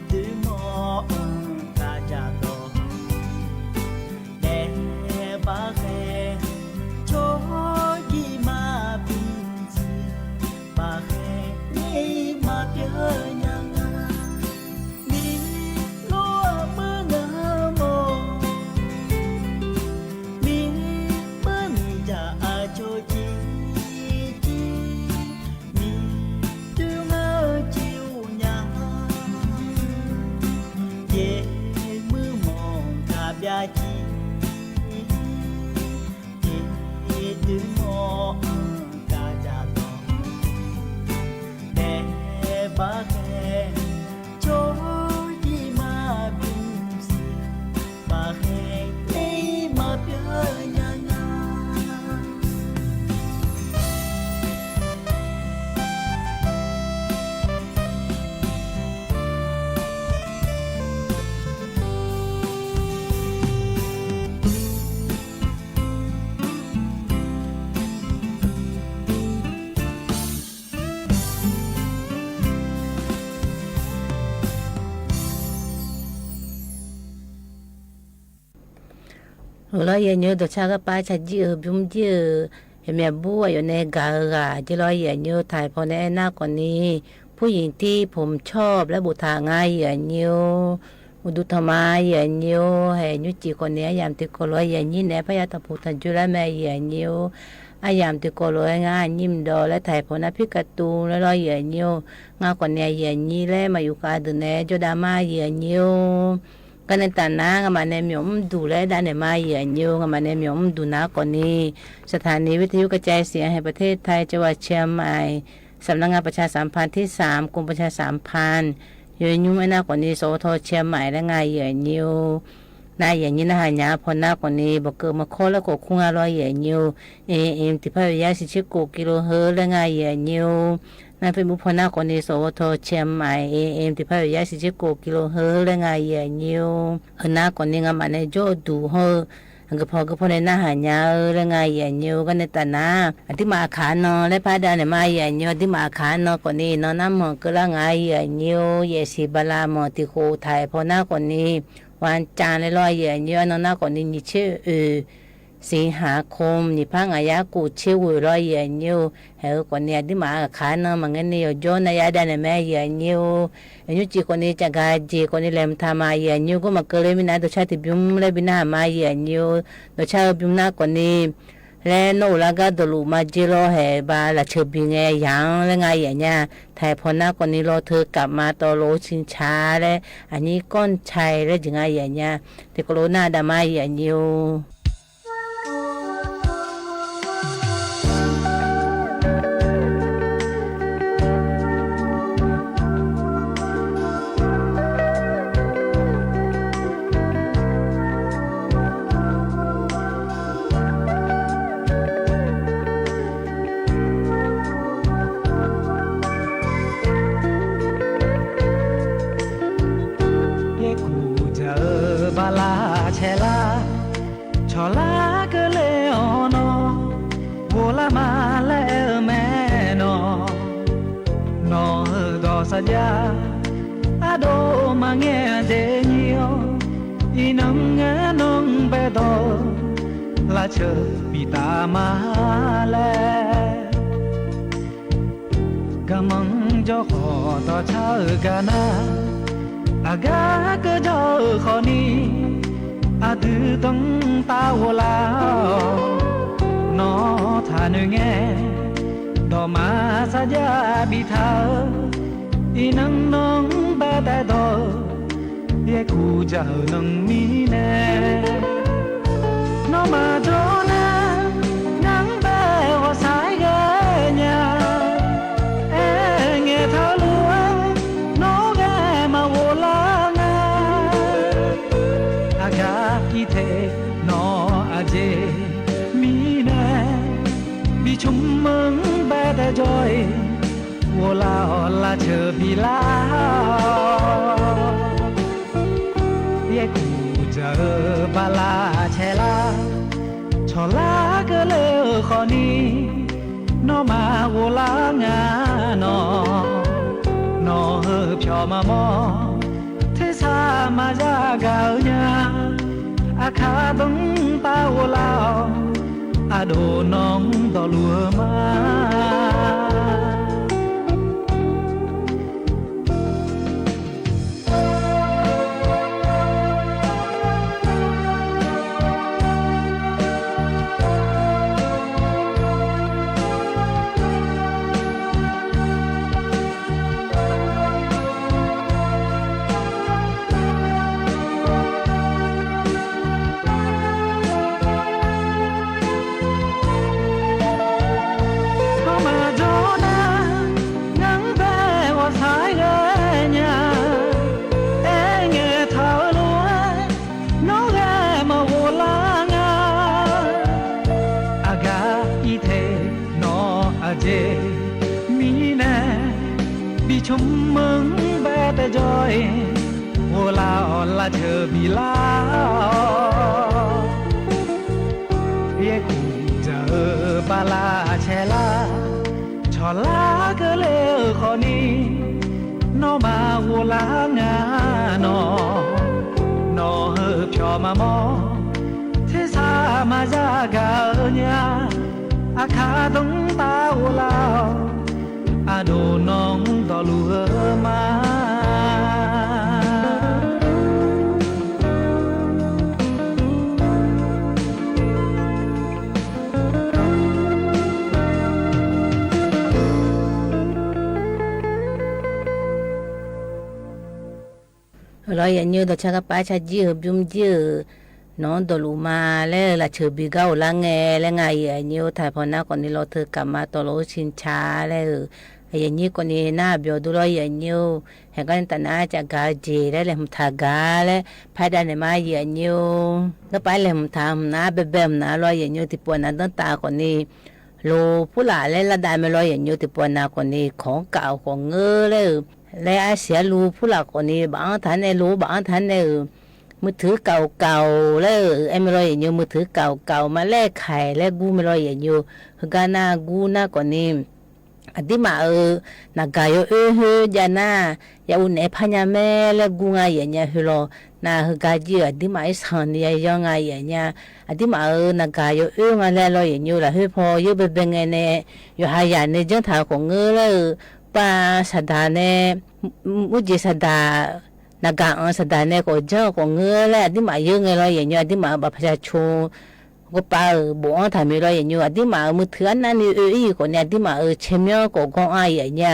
အိၣ်လီၤ ယၢ်ညို ဒီးဆၢကပၤ ဆၢ်ယံၣ်ဧိၤ ဘုၣ်ယံၣ်ဧိၤ ဟဲမ့ၢ်ဘူၣ် အယိာ်န့ၣ် ဂၤဧိၤဂၤ က့လီၤ ယၢ်ညို ထၢၣ်ဖီန့ၣ် နၢ်ကီၢ်န့ၣ် ผู้หญิงที่ผมชอบ လၢဘူးထၢၣ်ငါ ယၢ်ညို အိၣ်ဒူထီၣ်မး ယၢ်ညို ဟဲ ညူးကံၣ်ကီၢ်န့ၣ် အယၢ်တံၤကီၢ်လီၤ ယၢ်ညို နဲ ဖးယါထီၣ်ဖူၣ်ထီၣ်ကၠိလၢမဲာ် ယၢ်ညို အယၢ်တံၤကီၢ်လီၤ ငါအညိမ့ၢ်ဒီး လၢထၢၣ်ဖီန့ၣ် ဖံးကၢ်တူၢ်လၢလီၤ ယၢ်ညို ငါကီၢ်န့ၣ် ယၢ်ညိ လၢမၤယူၤဃာ်ဒုးနဲ ကၠိဒၣ်မး ယၢ်ညို ကန့ၣ်တၢ်နၤ ငမၤန့ၢ်မၠီၣ်အူဒူၣ်လၢဒၣ်န့ၣ်မး ယၢ်ညို ငမၤန့ၢ်မၠီၣ်အူဒူၣ်နၤကီၢ်န့ၣ် สถานีวิทยุกระจายเสียงแห่งประเทศไทย จังหวัดเชียงใหม่ สำนักงานประชาสัมพันธ์ที่สาม กรมประชาสัมพันธ์ ယိၤညို နၢ်ကီၢ်န့ၣ် สวท เชียงใหม่ လၢငါ ယၢ်ညို နၤ ယၢ်ညို နဟါညါဖီနၢ်ကီၢ်န့ၣ် ဘၣ်ကၢၣ်မီၢ်ခီလၢ ကီၢ်ခူၣ် ငါလီၤ ယၢ်ညို เอเอ็ม တစ်พันแปดร้อยสี่สิบเจ็ด กิโลเฮิรตซ์ လၢငါ ယၢ်ညို နၢ် Facebook ဖီနၢ်ကီၢ်န့ၣ် สวท เชียงใหม่ เอเอ็ม တစ်พันแปดร้อยสี่สิบเจ็ด กิโลเฮิรตซ์ လၢငါ ယၢ်ညို အနၢ်ကီၢ်န့ၣ် ငမၤန့ၢ်ကၠိဒူၣ်ဟီ ကဖီကဖီန့ၣ် နဟါညါဧိၤ လၢငါ ယၢ်ညို ကန့ၣ်တၢ်နၤ အဒုးမၤအခါနီၤ လၢဖးဒၣ်န့ၣ်မး ယၢ်ညို အဒုးမၤအခါနီၤကီၢ်န့ၣ် နီၢ်နၢ်မီၢ်ကၢၢ်လၢငါ ယၢ်ညို ယဲၢ်ဆံဘၤလးမီၢ် တံၤဃိးထၢၣ်ဖီနၢ်ကီၢ်န့ၣ် วันจันทร์ လၢလီၤ ယၢ်ညို အနီၢ်နၢ်ကီၢ်န့ၣ် နံၣ်ဆၢအၢ สิงหาคม နံၣ်ဖးငါးရာကိုးဆယ်ဝၢၢ်လီၤ ယၢ်ညို ဟဲကီၢ်န့ၣ် အဒုးမၤအခါနီၤ မၤငဲန့ၣ် ယိၤကၠိနၤယါဒၣ်န့ၣ်မး ယၢ်ညို အညို ကၠံၣ်ကီၢ်န့ၣ် ကၠၣ်ကၠၣ်ကၠံၣ်ကီၢ်န့ၣ် လဲၤမထါမး ယၢ်ညို ကီမၤကၢၢ်လၢမံနၤ ဒီးဆၣ်တဘျုးလၢဘံနၤမး ယၢ်ညို ဒီးဆၣ်ဘျုးနၤကီၢ်န့ၣ် လၢနီၢ်အိၣ်လၢကါဒိၣ်လူၤမး က့လီၤ ဟဲဘၣ်လၢဆၢဘံၣ်ငဲယၣ် လၢငါ ယၢ်ညို ထၢၣ်ဖီနၢ်ကီၢ်န့ၣ် လီၤထၢကပ်ႉမၤတီၤလိာ် ဆ့ဆါလၢ အညို ก้อนชัย လၢ ငါ ယၢ်ညို တံၤကီၢ်လိာ်နၤဒၣ်မး ယၢ်ညို ယဲၢ်ကူၣ်တၢ်အၢဘၣ်လၢဆဲးလၢ ဆီၣ်လၢကလဲၤအီၤနီၤ ဂီၤလၢမၤလဲၣ်မဲနီၤ နီၢ်ဧၢ ဒီးစၢ်ယါ အဒိၣ်မးငဲဒဲးညံအီၤ အံၤနုၣ်ငဲနီၢ်ဘဲဒီး လၢဆၢဘံၣ်တၢ်မၤလဲၣ် ကမၣ်ကၠီဃီၤဒီးဆၣ်ကနၣ် အဂၤကၠီဃီၤနံၤ အဒုးတၢ်တၢ်အိၣ်လၢ နီၢ်ထၢၣ်နုၣ်ငဲ ဒီးမၤစၢ်ယါဘံၣ်ထၢၣ် အံၤနုၣ်နီၢ်ဘဲဒဲးဒီး ယဲၢ်ကူၣ်တၢ်အၢနုၣ်မံန့ၣ် နီၢ်မၤဒိၣ်နၤ နၢ်ဘဲဝီၤစၢ်ဂဲညါ အဲၣ်ငဲထၢၣ်လိၤ နီၢ်ဂဲမၤဝီၤလၢငါ အဂၤအံၤထဲ နီၢ်အက့မံန့ၣ် ဘံၣ်ဆူၣ်မုၢ်ဘဲဒဲးကၠီ ဝီၤလၢအီၤလၢဆၢဘံၣ်လၢ ယဲၢ်ကူၣ်တၢ်အၢဘၣ်လၢဆဲးလၢ ဆီၣ်လၢကလဲၤဃီၤနံၤ နီၢ်မၤဝီၤလၢငါနီၤ နီၢ်ဧၢ ဖျီမၤမီၢ် ထဲဆၢမၤယါဂၤဧၢညါ အခါတၢ်တၢ်အိၣ်လၢ အဒိၣ်နီၢ်ဒီးလူၤဧၢမး နီၢ်မၤဒိၣ်နၤ နၢ်ဘဲဝီၤစၢ်ဂဲညါ အဲၣ်ငဲထၢၣ်လိၤ နီၢ်ဂဲမၤဝီၤလၢငါ အဂၤအံၤထဲ နီၢ်အက့မံန့ၣ် ဘံၣ်ဆူၣ်မုၢ်ဘဲဒဲးကၠီ ဝီၤလၢအီၤလၢဆၢဘံၣ်လၢ ယဲၢ်ကူၣ်တၢ်အၢဘၣ်လၢဆဲးလၢ ဆီၣ်လၢကလဲၤဃီၤနံၤ နီၢ်မၤဝီၤလၢငါနီၤ နီၢ်ဧၢ ဖျီမၤမီၢ် ထဲဆၢ ခါတုန်းတၢ်အိၣ်လၢ အဒိၣ်နီၢ်ဒီလူၢ်ဧၢမး လီၤ ယဲၢ်ညိ ဒီးဆၢကပာ်ဆၢကၠီဧၢ ဘျုးကၠီဧၢ နီၢ်ဒီလူၢ်မး လၢလၢဆၢဘံၣ်ကါအိၣ်လၢငဲ လၢငါယဲၢ်ညိ ထၢၣ်ဖီနါကိးနံၤလီၤ ထၢၣ်ကမၤတီလီၤအိၣ်ဆ့ၣ်ဆါလၢ ယဲၢ်ညိကိးနံၤ နၢ်ဘျီၣ်ဒိလီၤ ယဲၢ်ညိ ဟဲကီးန့ၣ်တၢ်နါ ကၠးကၤက့ၤလၢ လဲၤမုာ်ထးဂၤလၢ ဖးဒၣ်န့ၣ်မး ယဲၢ်ညိ ကပာ်လဲၤမုာ်ထး မုာ်နါ ဘဲဘဲမုာ်နါလီၤ ယဲၢ်ညိ တံၤပှီၢ်နါ ဒၢတၢ်ကိးနံၤ လီၤဖုလၢ်လၢလၢဒၣ်မ့ၢ်လီၤ ယဲၢ်ညိ တံၤပှီၢ်နါကိးနံၤ ခိးကၣ်အိၣ်ကိးငၢလၢ လၢအစံလူၤဖုလၢ်ကိးနံၤ ဘၣ်အီထါန့ၣ် လီၤဘၣ်အီထါန့ၣ်ဧၢ မုာ်ထုးကၣ်အိၣ်ကၣ်အိၣ်လၢ အဲၣ်မ့ၢ်လီၤ ယဲၢ်ညိ မုာ်ထုးကၣ်အိၣ်ကၣ်အိၣ် မၤလဲၣ်ခါလၢ ဂူမ့ၢ်လီၤ ယဲၢ်ညိ ဟူးဂၤနၢ်ဂူနၢ်ကိးနံၤ အဒံးမးဧၢ နဂၤယွၤအၢဟၢယၤနၤ ယအူနဲၣ်ဖးညါမဲလၢဂူငါယဲၢ်ညါဟၢလီၤ နၤဟူးဂၤကၠီဧၢ အဒံးမးအ့ၣ်ဆၣ်န့ၣ် ယယီၤငါယဲၢ်ညါ အဒံးမးဧၢ နဂၤယွၤအၢငါလဲၣ်လီၤ ယဲၢ်ညိ လၢဟၢဖီယဲၢ်ဘဲဘဲငဲန့ၣ် ယွၤဟးယၤန့ၣ် ကၠီထၢၣ်ကိးငၢလၢ ပှၤစၢ်ဒၣ်န့ၣ် မုၢ်ကၠ့စၢ်ဒၣ် နဂၤအီၤစၢ်ဒၣ်န့ၣ် ကိးကၠီကိးငၢလၢ အဒံးမးယဲၢ်ငဲလီၤ ယဲၢ်ညိ အဒံးမးဧၢ ဘၣ်ဖးဆါဆိ ကပာ်ဧၢ ဘိးအီထါမ့ၢ်လီၤ ယဲၢ်ညိ အဒံးမးဧၢ မုာ်ထုးအနၢ်န့ၣ်အၢအံၤကိးနံၤ အဒံးမးဧၢ ဆဲးမၠီကိးဂီၢ်အါယဲၢ်ညါ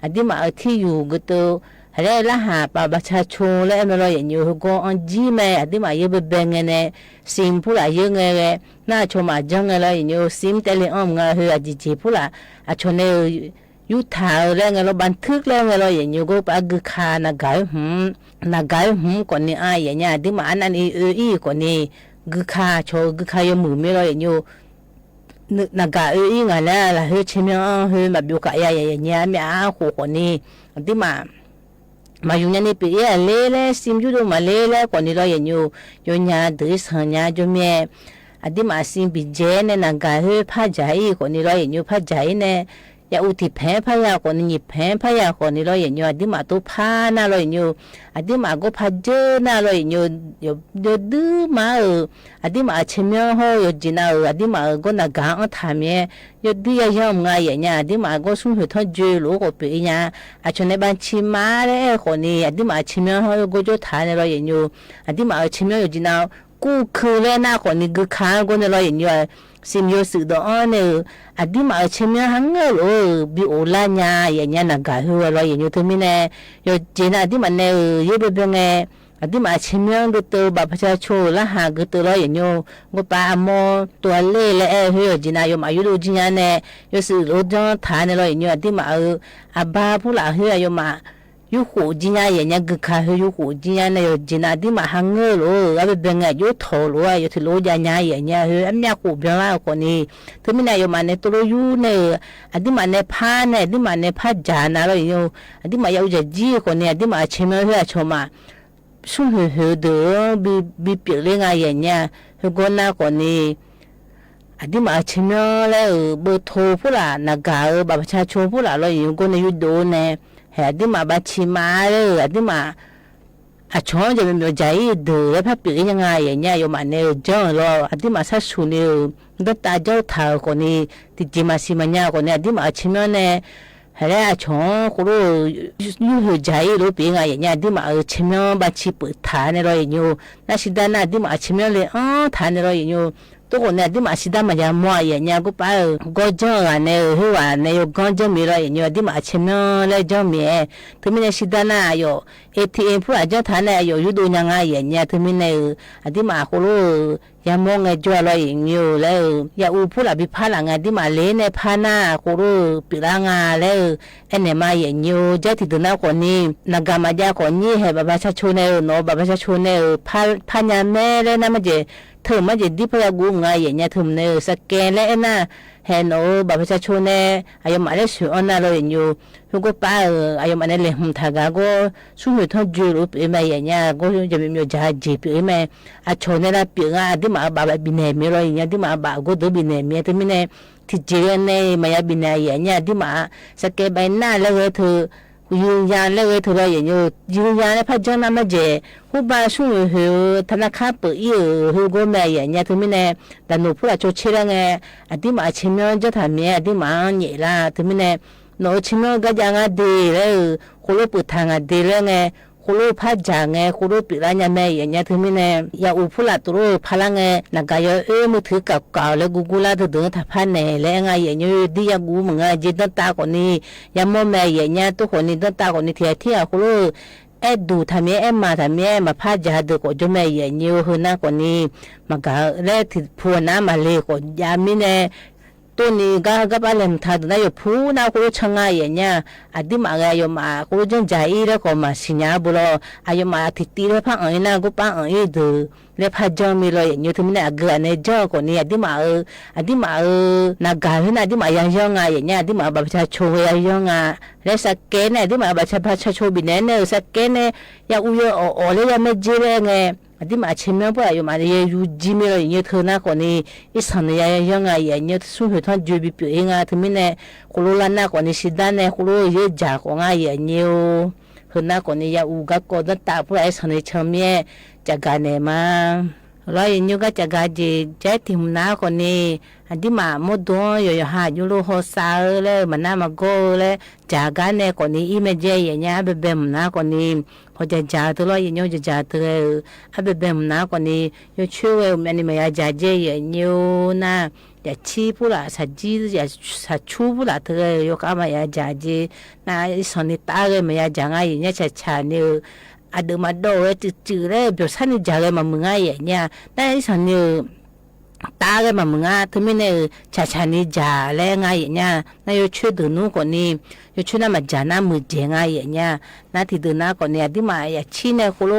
အဒံးမးဧၢ ထံယူၤကတိၤ ဟဲလၢဟးပာ်ဘၣ်ဖးဆါဆိလၢ အဲၣ်မ့ၢ်လီၤ ယဲၢ်ညိ ဟူးဂီၢ်အီၤကၠီမဲ အဒံးမးယဲၢ်ဘဲဘဲငဲန့ၣ် စံမ်ဖုလၢ်ယဲၢ်ငဲဝဲ နၢ်ဆိမးကၠီငဲလီၤ ယဲၢ်ညိ စံမ်တဲလံအီၤမုၢ်ငါဟၢ အကၠံကၠံဖုလၢ် အဆိန့ၣ် ယူၤထါဧၢလၢငဲလီၤ ဘၣ်ထုးကျဲငဲလီၤ ယဲၢ်ညိ ကိးပာ်ဂုၢ်ခါ နဂၤဧၢ နဂၤဧၢ ကိးနံၤအါယဲၢ်ညါ အဒံးမးအနၢ်န့ၣ်အၢအံၤကိးနံၤ ဂုၢ်ခါ ဆိဂုၢ်ခါယမုၢ်မ့ၢ်လီၤ ယဲၢ်ညိ နဂၤအၢအံၤငါလၢ လၢဟၢဆဲးမၠီဟၢ မၤဘျီကးယၤယဲၢ်ညါ မ့ၢ်အါဃိးကိးနံၤ အဒံးမး မၤယူၤညါန့ၣ် ပ့ၤအ့ၣ်အလဲလဲ စံမ်ယူၤဒိၣ်မးလဲလဲ ကိးနံၤလီၤ ယဲၢ်ညိ ယိၤညါဒုးဆၢညါ ယိၤမ့ၢ် အဒံးမးစံမ်ဘံၣ်ကၠဲန့ၣ် နဂၤဟၢဖးယၤအံၤ ကိးနံၤလီၤ ယဲၢ်ညိ ဖးယၤအံၤန့ၣ် ယအူထံၣ်ဖဲဖးယၤကိးနံၤ ညံၣ်ဖဲဖးယၤကိးနံၤလီၤ ယဲၢ်ညိ အဒံးမးတိဖးနၢ်လီၤ ယဲၢ်ညိ အဒံးမးကိးဖးယၢနၢ်လီၤ ယဲၢ်ညိ ယိၤဒုးမးဧၢ အဒံးမးအဆဲးမၠီဟီ ယိၤကၠံနၢ်ဧၢ အဒံးမးဧၢ ကိးနဂၤအီထါမ့ၢ် ယိၤဒုးယၤယီၤမုၢ်ငါယဲၢ်ညါ အဒံးမးကိးဆူၣ်ဟၢၣ်ထီၣ်ယိၤလိာ်ကိးပ့ၤညါ အဆိန့ၣ် ဘၣ်ဆံးမးလၢအဲၣ်ကိးနံၤ အဒံးမးအဆဲးမၠီဟီ ယိၤကိးကၠီထါန့ၣ်လီၤ ယဲၢ်ညိ အဒံးမးအဆဲးမၠီ ယိၤကၠံနၢ် ကူၣ်ခုလၢနၢ်ကိးနံၤ ဂုၢ်ခါကိးန့ၣ်လီၤ ယဲၢ်ညိ စံမ်ယိၤစုးဒီးအီၤန့ၣ် အဒံးမးအဆဲးမၠီဟးငၢၢ်လိာ် ဘံအိၣ်လၢညါ ယဲၢ်ညါ နဂၤဟၢဝဲလီၤ ယဲၢ်ညိ တမံၤန့ၣ် ယိၤကၠံနၢ် အဒံးမးန့ၣ် ယဲၢ်ဘဲဘဲငဲ အဒံးမးအဆဲးမၠီကတိၤ ဘၣ်ဖးဆါဆိလၢဟးကတိၤလီၤ ယဲၢ်ညိ ကိးပာ်အမိၢ်တိၤအလဲၣ်လၢအဲၣ်ဟၢ ယိၤကၠံနၢ် ယွၤမးယူၤဒိၣ်ကၠံညါန့ၣ် ယိၤစုးလိာ်ကၠီထါန့ၣ်လီၤ ယဲၢ်ညိ အဒံးမးအၢ အဘါဖုလၢ်ဟၢ ယွၤမး ယူၤဃိးကၠံညါ ယဲၢ်ညါ ဂုၢ်ခါဟၢ ယူၤဃိးကၠံညါန့ၣ် ယိၤကၠံနၢ် အဒံးမးဟးငၢၢ်လိာ် အဘဲဘဲငဲ ယိၤထိၣ်လိာ် ယိၤထိၣ်လိာ်ယၤညါ ယဲၢ်ညါဟၢ အမ့ၢ်ဃိးဘျီလၢကိးနံၤ တမံၤန့ၣ် ယွၤမးန့ၣ် တိၤလိာ်ယူၤန့ၣ် အဒံးမးန့ၣ်ဖးန့ၣ် အဒံးမးန့ၣ်ဖးယၤနၢ်လီၤ ယဲၢ်ညိ အဒံးမးယအူယၤကၠံကိးနံၤ အဒံးမးအဆဲးမၠီဟၢ အဆိမး ဆူၣ်ဟၢၣ်ဟၢၣ်ဒၢး ဘံ ဘံပျဲးလၢငါယဲၢ်ညါ ဟၢကီနၢ်ကိးနံၤ အဒံးမးအဆဲးမၠီလၢအၢ ဘၢထိၣ်ဖုလၢ် နဂၤအၢ ဘၣ်ဖးဆါဆိဖုလၢ်လီၤ ယဲၢ်ညိ ကိးန့ၣ်ယူၤဒိၣ်န့ၣ် ဟဲအဒံးမးဘၣ်ဆံးမးလၢ အဒံးမး အဆိယဲၢ်မံၤမံၤယၤအံၤဒၢးလၢ ဖးပျဲးလၢညါငါယဲၢ်ညါ ယွၤမးန့ၣ် ကၠီလီၤ အဒံးမးဆါဆူၣ်န့ၣ် ဒၢတၢ်ကၠီထးကိးနံၤ တက့ၤမၤဆံးမၤညါကိးနၤ အဒံးမးအဆဲးမၠီန့ၣ် ဟဲလၢအဆိ ဃိၣ်လိ ယူၤဟၢၣ်ယၤအံၤလိာ်ပ့ၤငါယဲၢ်ညါ အဒံးမးအဆဲးမၠီဘၣ်ဆံးပၢၢ်ထးန့ၣ်လီၤ ယဲၢ်ညိ နၢ်စံးဒၣ်နၢ် အဒံးမးအဆဲးမၠီလၢအီထးန့ၣ်လီၤ ယဲၢ်ညိ တိၢ်ကိးနၤ အဒံးမးအစံးဒၣ်မၤယၤမီၢ်ယဲၢ်ညါ ကိးပာ်အၢ ကီၢ်ကၠီဂၤန့ၣ် ဟဲဝဲန့ၣ် ယိၤကီၢ်ကၠီမ့ၢ်လီၤ ယဲၢ်ညိ အဒံးမးအဆဲးမၠီလၢကၠီမ့ၢ် တမံၤန့ၣ် စံးဒၣ်နၢ် ယိၤ ATM ဖုလၢ်ကၠီထးန့ၣ် ယိၤယူၤဒိၣ်ညါငါယဲၢ်ညါ တမံၤန့ၣ် အဒံးမးဃိၣ်လိ ယၤမီၢ်ငဲၢ်ကၠီလီၤ ယဲၢ်ညိ လၢ ယၤအူဖုလၢ်ဘံဖးလၢ်ငါ အဒံးမးလဲၤန့ၣ်ဖးနၢ် ဃိၣ်လိ ပျဲးလၢငါလၢ အဲၣ်န့ၣ်မး ယဲၢ်ညိ ကၠီထံၣ်ဒုးနၢ်ကိးနံၤ နဂၤမၤယၤကိးနံၤ ဟဲဘၣ်ဖးဆါဆိန့ၣ် နီၢ်ဘၣ်ဖးဆါဆိန့ၣ် ဖးညါမဲလၢနၢ်မ့ၢ်ကဲ ထၢၣ်မ့ၢ်ကဲ ဒ်ဖးယၤကူမုၢ်ငါယဲၢ်ညါ ထၢၣ်မ့ၢ်န့ၣ် စကဲလၢအဲၣ်နၢ် ဟဲနီၢ်ဧၢ ဘၣ်ဖးဆါဆိန့ၣ် အယွၤမးလၢဆှၢအီၣ်နၢ်လီၤ ယဲၢ်ညိ ဟူးကိးပာ်အၢ အယွၤမးန့ၣ်လဲၤမုာ်ထးဂၤကိး ဆူၣ်ဟၢၣ်ထီၣ်ယိၤလိာ်ပ့ၤမးယဲၢ်ညါ ကိးယဲၢ်မံၤမံၤယၤကၠံပ့ၤမး အဆိန့ၣ်လၢပျဲးဂၤ အဒံးမးအဘၣ်ဘၣ်ဘံၣ်နဲၣ်မ့ၢ်လီၤ ယဲၢ်ညါ အဒံးမးအဘၣ်အကိးဒိဘံၣ်နဲၣ်မ့ၢ် တမံၤန့ၣ် ထံၣ်ကၠံဂၤန့ၣ် မၤယၤဘံၣ်နဲၣ်ယဲၢ်ညါ အဒံးမး စကဲဘၣ်နၢ်လၢဂဲၤထၢၣ် ยืนยันแล้วเว้ย เธอรอเหยียดโย ยืนยันแล้ว ผ้าเจิ๊งนั้นไม่แจ๋ ฮู้บ่า ช่วงหื้อ ธนาคารเปิดอี้ เออ หื้อโก้แม่เหยียดเยียะ เธอไม่แน่ ดาหนูผู้หลาโจเช่แล้วไง อดีตหมาเชมิเจ้าถามเมีย อดีตหมาเหยียดละ เธอไม่แน่ หนูเชมิก็ยังอ่ะดีแล้ว เออ โคโลเปิดทางอ่ะดีแล้วไง โคโลผ้าจ๋าไง โคโลปิดร้านยาแม่เหยียดเยียะ เธอไม่แน่ ยาอูผู้หลาตุโรพาละไง หนังกายอเอ้ย มือถือเก่าๆ แล้วกูกูล่าเธอเดินถ่ายผ้าแหน่ แล้วไงเหยียดเยียะ ดียากูเหมือนไง เจนต้นตาก่อนนี้ ยาหม้อแม่เหยียดเยียะ ตุ๊กคนนี้ต้นตาก่อนนี้ เทียเทียโคโล แอะดูถามเมีย แอะมาถามเมีย มาผ้าจ๋าเดินก่อโจแม่เหยียดเยียะ เฮือหน้าก่อนนี้ มากะแลถือผัวหน้ามาเลยก่อ ยามิแน่ โต้นนี้ก็ ก็ป้าแหลมทาดูหน้าอยู่ผู้หน้าโคโลช่างง่ายเหยียดเยียะ อดีตหมาไง ยอมมาโคโลเจิ่งจ๋าอี้แล้วก่อมาสิญญาบุโร อายอมมาถิติแล้วผ้าอ่อนอี้หน้าก็ป้าอ่อนอี้เดือ แล้วผ้าเจิ๊งมีรอยเหยียดเยียะ เธอไม่แน่ อะเกืออันนี้เจิ๊งก่อนนี้ อดีตหมาเออ อดีตหมาเออ หนังกายหื้อหน้า อดีตหมายาเยิงอ่ะเหยียดเยียะ อดีตตหมาบัตรประชาชนยาเยิงอ่ะ แล้วสแกนเนี่ย อดีตหมายบัตรประชาชนบีแน่เนอะ สแกนเนี่ย ยาอูยาอ่อๆ แล้วยาไม่เจ๊แล้วไง อดีตหมาเชมิผู้หลาโยมมาเนี่ย ยูจีมีรอยเหยียดเยียะ เธอหน้าก่อนนี้ อีสังเนี่ยยาเยิงอ่ะเหยียดเยียะ ซุ่มหื้อท่อนจุยบีปิวเองอ่ะ เธอไม่แน่ โคโลล่าหน้าก่อนนี้ สิด้านแน่ โคโลเยอะจ๋าก่อง่ายเหยียดเยียะ เฮือหน้าก่อนนี้ ยาอูก็ก่อต้นตาผู้หลา อีสังเนี่ยเชมิ จ๋ากาแหน่มา รอยเหยียดเยียะก็จ๋ากาเจ ใจ๊ถิ่มหน้าก่อนนี้ อดีตหมาโมโดยอหาอยู่โลหอซาเออแล้ว มาหน้ามาโก้เออแล้ว จ๋ากาแหน่ก่อนนี้ อี้แม่เจ๊เหยียดเยียะ อะเบะเบะหน้าก่อนนี้ พอจ๋าจ๋าเธอรอยเหยียดเยียะ จ๋าจ๋าเธอเออ อะเบะเบะหน้าก่อนนี้ โยช่วยเว้ย แม่นี่มายาจ๋าเจ๊เหยียดเยียะ โยหน้า ยาชี้ผู้หลา สาจี้ ยาสาชูผู้หลาเธอเออ โยก็มายาจ๋าเจ๊ หน้า อีสังนี่ตาเอ้ย มายาจ๋าง่ายเหยียดเยียะ ฉ่าๆ นี่เออ อะเดินมาโดเอ้ย จื้อๆ แล้ว เปียวสั้นนี่จ๋าเอ้ย มามึงง่ายเหยียดเยียะ หน้า อีสังนี่เออ ตาเอ้ย มามึงอ่ะ เธอไม่แน่ เออ ฉ่าๆ นี่จ๋าแล้วง่ายเหยียดเยียะ หน้า โยช่วยเดินหนูก่อนนี้ โยช่วยหน้ามาจ๋าหน้ามือเจ๋งง่ายเหยียดเยียะ หน้า ถิดเดินหน้าก่อนนี้ อดีตหมายาชี้เนี่ย โคโล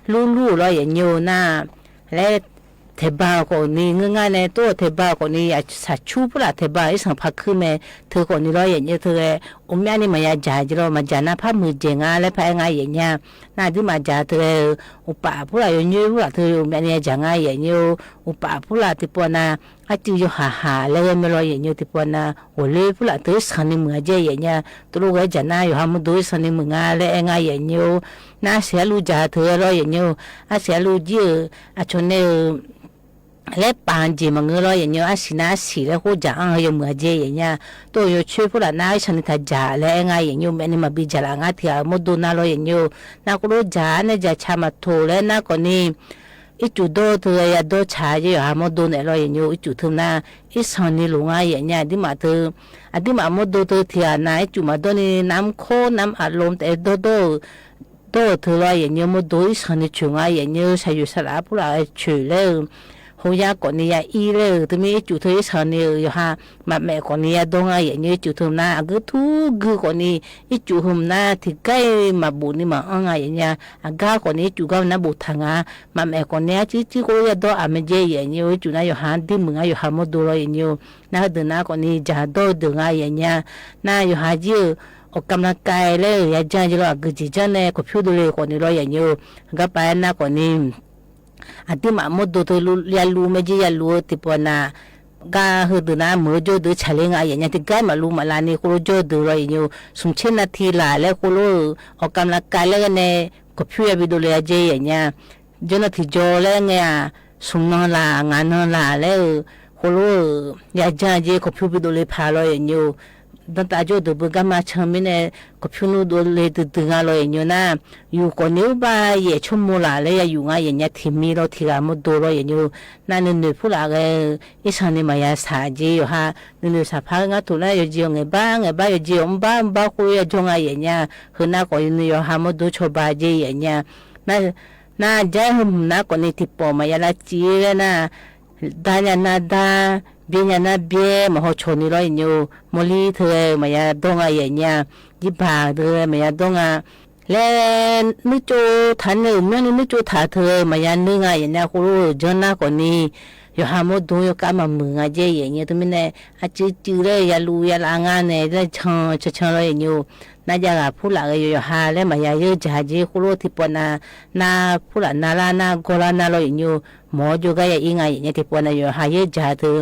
ลู่ๆ รอยเหยียดเยียะ หน้า แล้ว แถวบ้านก่อนนี้ ง่ายๆ แน่ โต้แถวบ้านก่อนนี้ ยาสาชูผู้หลาแถวบ้าน อีสังพาขึ้นแม่ เธอก่อนนี้รอยเหยียดเยียะ เธอแล โอ้แม่นี่มายาจ๋าเจโล มาจ๋าหน้าผ้ามือเจ๋งอ่ะ แล้วผ้าง่ายเหยียดเยียะ หน้า อดีตหมายาจ๋าเธอแล อุปะผู้หลาโยเยียะ ผู้หลาเธอ โอ้แม่นี่จ๋าง่ายเหยียดเยียะ อุปะผู้หลาติปอนา อะจื้อโยหาหาแล้วเอ้ย ไม่รอยเหยียดเยียะ ติปอนา โหเล่ผู้หลาเธอ อีสังนี่เหมือนเจ๊เหยียดเยียะ ตกลงเอ้ย จ๋าหน้า โยหาโมโด อีสังนี่เหมือนง่าย แล้วเอ้ย ง่ายเหยียดเยียะ หน้า เสียลู่จ๋าเธอรอยเหยียดเยียะ อะเสียลู่เยียะ อะชนเนี่ย และปานเจมาเงือรอยเหยียดเยียะ อะสิหน้าสิแล้ว โคจ๋าอั้งเฮยเหมือนเจ๊เหยียดเยียะ โต้โยช่วยผู้หลาหน้า อีสังนี่ถ้าจ๋าแล้วเอ้ย ง่ายเหยียดเยียะ แม่นี่มาบีจ๋าละง่ายเถีย โมโดหน้ารอยเหยียดเยียะ หน้า โคโลจ๋าเนี่ย จ๋าชามาโถแล้ว หน้าก่อนนี้ อีจุโดเธอ ยาโดฉาเยอะหาโมโดเนี่ยรอยเหยียดเยียะ อีจุเธอหน้า อีสังนี่หลงง่ายเหยียดเยียะ อดีตหมาเธอ อดีตหมาโมโดเธอเถีย หน้า อีจุมาโดนี่ น้ำโค้กน้ำอัดลม แต่โดโด โดเธอรอยเหยียดเยียะ โมโด อีสังนี่เฉยง่ายเหยียดเยียะ สาอยู่สละผู้หลาเฉยแล้ว โหยาก่อนนี้ ยาอี้แล้ว เธอมี อีจุเธอ อีสังนี่ เออ โยหา มาแม่ก่อนนี้ ยาโดง่ายเหยียดเยียะ อีจุเธอหน้า อะกึ๊ดทุกกึ๊ดก่อนนี้ อีจุเธอหน้า ถิดใก้มาบุนี่มาอั้งง่ายเหยียดเยียะ อะก้าก่อนนี้ อีจุก้าหน้าบุถางอ่ะ มาแม่ก่อนนี้ จื้อๆ โคโลยาโดอะ ไม่เจ๊เหยียดเยียะ อีจุหน้า โยหา อดีตเหมือนง่าย โยหาโมโดรอยเหยียดเยียะ หน้า เดินหน้าก่อนนี้ จ๋าโดเดินง่ายเหยียดเยียะ หน้า โยหาเยียะ ออกกำลังกายแล้ว ยาจ๋าเจโล อะกึ๊ดเจ๋งจ๋าแน่ คอมพิวเตอร์เลยก่อนนี้รอยเหยียดเยียะ ก็ไปหน้าก่อนนี้ อดีตหมาโมโดเธอลู่ ยาลู่ไม่เจ๊ยาลู่ ติปอนา ก็เฮือเดินหน้า เมื่อโจ้เดินฉะเล่งอ่ะเหยียดเยียะ ถิดใก้มาลู่มาลานี่ โคโลโจ้เดินรอยเหยียดเยียะ สมเช่นนาทีละแล้ว โคโลออกกำลังกายแล้วแน่ คอมพิวเตอร์วิดีโอเลยเจ๊เหยียดเยียะ โจ้าหน้าที่โจ้แล้วไงอ่ะ สมนอนละ งานนอนละแล้ว โคโล ยาจ๋าเจ๊ คอมพิวเตอร์วิดีโอเลยผ่าลอยเหยียดเยียะ ตั้งแต่โจ้เดินเบิ่งก็มาเชิงมีแน่ คอมพิวเตอร์วิดีโอเลยตึงๆ อ่ะลอยเหยียดเยียะ หน้า อยู่ก่อนนี้บ่าแหย่ชั่วโมงละแล้ว ยาอยู่ง่ายเหยียดเยียะ ถิดมีรอ ถิดละโมโดรอยเหยียดเยียะ หน้า เนินๆ ผู้หลาเอ้ย อีสังนี่มายาสาเจ๊โยหา เนินๆ สาผ้าง่าถูกหน้า โยเจียวไงบ้าง ไงบ้าง โยเจียวบ้างบ้าง โคโลยาโจ้ง่ายเหยียดเยียะ เฮือหน้าก่อนนี้ โยหาโมโดโชบาเจ๊เหยียดเยียะ หน้า หน้า จ๋าหื้อหน้าก่อนนี้ ถิดปอมายาละจีแล้วหน้า ด้านยาหน้าด้าน เบี้ยยาหน้าเบี้ย มาฮอดโชนนี่รอยเหยียดเยียะ โมลีเธอ มายาโดง่ายเหยียดเยียะ ยี่บ่าเธอ มายาโดง่าย และนึ่งโจ้ถาเน่อ เมื่อนี้นึ่งโจ้ถาเธอ มายานึ่งอ่ะเหยียดเยียะ โคโลเจิ่งหน้าก่อนนี้ โยหาโมโด โยก้ามามึงอ่ะเจ๊เหยียดเยียะ เธอไม่แน่ อะจื้อๆ แล้ว ยาลู่ยาละงานเนี่ย แล้วเชิงเชิงๆ รอยเหยียดเยียะ หน้ายาละผู้หลาเอ้ย โยหา แล้วมายาเยอะจ๋าเจ๊ โคโล ถิดปอนา หน้าผู้หลาหน้าละ หน้าโกละ หน้ารอยเหยียดเยียะ หมอโจ้ก็ยาอี้ง่ายเหยียดเยียะ ถิดปอนา โยหาเยอะจ๋าเธอ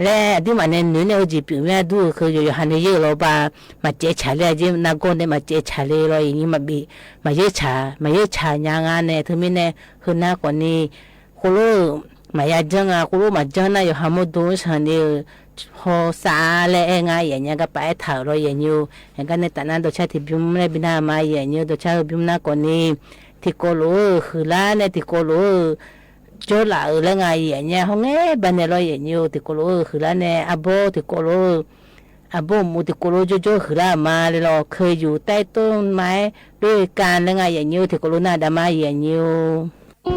လၢအဒုးမးန့ၣ် နုာ်န့ၣ် အိၣ်ကံၢ်ပျုၢ်မ့ၢ်အဒုး ကယိယိုဟးနုာ်ယဲၢ်လီၤဘၣ်, မၤစဲးဆးလၢအယဲၢ် နၢ်ကီၢ်န့ၣ် မၤစဲးဆးလၢလီၤ ယဲၢ်နံၤမၤဘ့ၣ် မၤယဲၢ်ဆး မၤယဲၢ်ဆးညါငါန့ၣ် တမ့ၢ်န့ၣ် ဟုးနၢ်ကိးန့ၣ် ဃိလိၣ် မၤယါကၢၢ်ဧါ ဃိလိၣ်မၤကၢၢ်နၢ် ယိၤဟၣ်မိၢ်ဒိၣ်ဆၢန့ၣ် ဟီစးလၢအဲၣ်ငါ ယဲၢ်နံၤကပာ်အဲၣ်ထးလီၤ ယဲၢ်နံၤဧိၤ, ဟဲကန့ၣ်တၢ်နၢ် ဒီးဆၣ်ထံးဘျုးမုၢ်လၢ်ဘံနၢ်မါ ယဲၢ်နံၤဧိၤ ဒီးဆၣ်ဟုးဘျုးမုၢ်နၢ်ကိးန့ၣ် ထံးကိးလိာ်ဧၢ ဟုးလၢ်န့ၣ် ထံးကိးလိာ်ဧၢ ကၠီလးဧၢ လၢငါယဲၢ်နံၤ ဟီၣ်ငဲဘၣ်န့ၣ်လီၤ ယဲၢ်နံၤဧိၤ ထံးကိးလိာ်ဧၢ ဟုးလၢ်န့ၣ် အဘီထံးကိးလိာ်ဧၢ အဘီမူထံးကိးလိာ် ကၠီကၠီဟုးလၢ်မါလၢလီၤ เคยอยู่ใต้ต้นไม้ด้วยกัน လၢငါယဲၢ်နံၤဧိၤ ထံးကိးလိာ်နၢ်ဒါမါ ယဲၢ်နံၤဧိ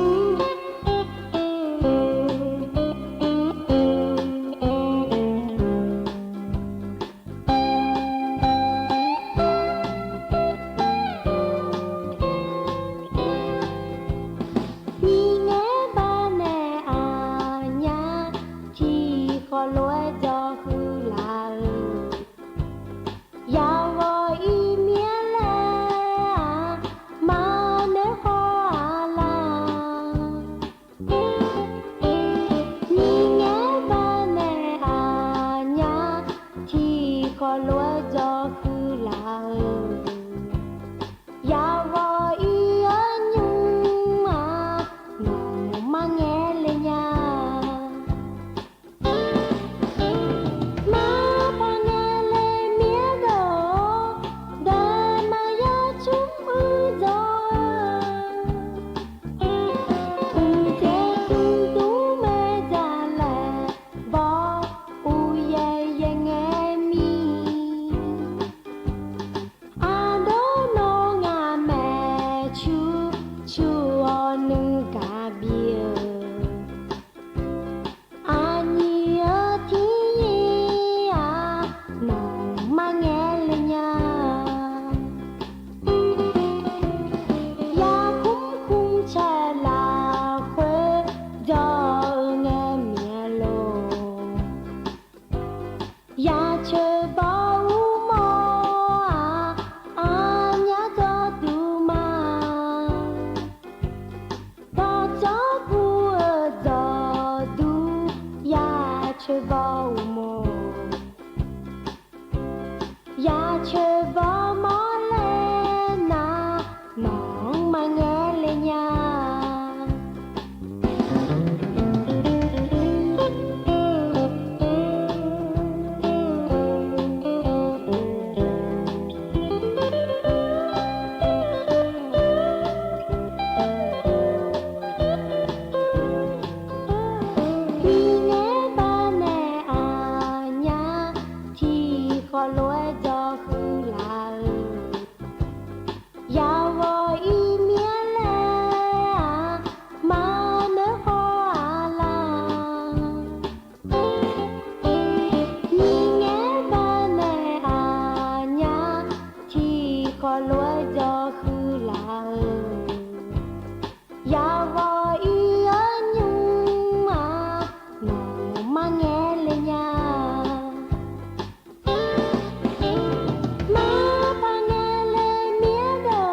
ၤ နံၤငဲဘၣ်နဲအညါ ထံးဃီလိာ်ကၠီဟုးလၢ်ဧၢ ယဝီၤအံၤမ့ၢ်လဲၣ် မၤနၢၤဟီၣ်အလၢ် နံၤငဲဘၣ်နဲအညါ ထံးဃီလိာ်ကၠီဟုးလၢ်ဧၢ ယဝီၤအံၤအညူမး နီၢ်မၤငဲလၢညါ မၤပာ်ငဲလၢမ့ၢ်ဒီး ဒီးမၤယါဆူအုၣ်ဒီး အုၣ်ကဲတူတူမဲာ်ဒၣ်လဲာ် ဘီအူယဲၢ်ယဲၢ်ငဲမံၤ အဒိနီၢ်ငါမဲာ်ဆူ ဆူအီၤနုၢ်ကဘျံးဧၢ အနံၤအထံယံၤဧါ နီၢ်မၤငဲလၢညါ ယၤခုမ်ခုမ်ဆဲးလၢဃိ ဒီးအုၣ်ငဲမံၤလိၤ ယၤဆၢဘီအူမီၢ်ဧါ အညါဒီးဒူမး ဒီးကၠီပူၤအၢဒီးဒူ ယၤဆၢဘီအူမီၢ် ယၤဆၢဘီမီၢ်လဲၣ်နၤ နီၢ်မၤငဲလၢညါ နံၤငဲဘၣ်နဲအညါ ထံးဃီလိာ်ကၠီဟုးလၢ်ဧၢ ယဝီၤအံၤမ့ၢ်လဲၣ် မၤနၢၤဟီၣ်အလၢ် နံၤငဲဘၣ်နဲအညါ ထံးဃီလိာ်ကၠီဟုးလၢ်ဧၢ ယဝီၤအံၤအညူမး နီၢ်မၤငဲလၢညါ မၤပာ်ငဲလၢမ့ၢ်ဒီး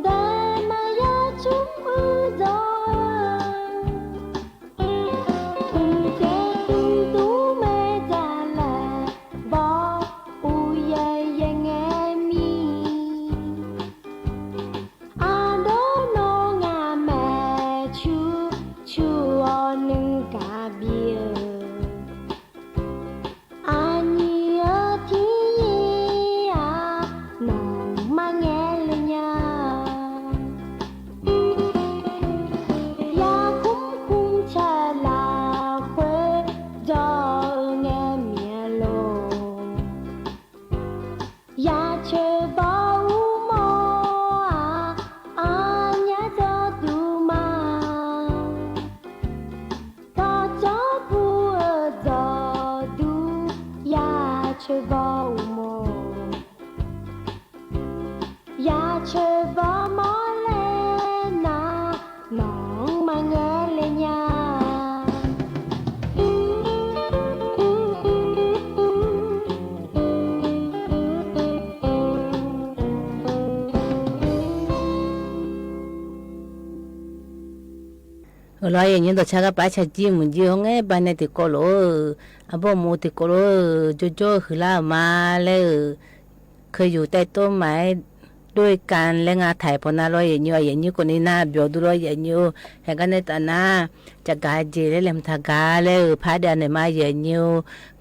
ဒီးမၤယါဆူအုၣ်ဒီး အုၣ်ကဲတူတူမဲာ်ဒၣ်လဲာ် ဘီအူယဲၢ်ယဲၢ်ငဲမံၤ အဒိနီၢ်ငါမဲာ် လီၤယဲၢ်ညို ဒိးဆါ ကပာ်ဆါ ကၠံမုၢ်ကၠံ ဟိုးငဲဘၣ်နဲ သကိးလိာ်ဧၢ, အဘီမုၢ်သကိးလိာ်ဧၢ, ကၠိကၠိ ဟုးလၢအမါလၢဧၢ, เคยอยู่ใต้ต้นไม้ด้วยกัน လၢငါထၢၣ်ပီနၤလီၤယဲၢ်ညို, ယဲၢ်ညိကိးန့ၣ် နၢ်ပျီၢ်ဒူလီၤယဲၢ်ညို, ဟဲကန့ၢ်တၢ်နၤ, ကဂၤက့ၤလၢ လဲၤမုာ်တၢ်ဂၤလၢဧၢ, ဖးဒၣ်န့ၣ်မးယဲၢ်ညို,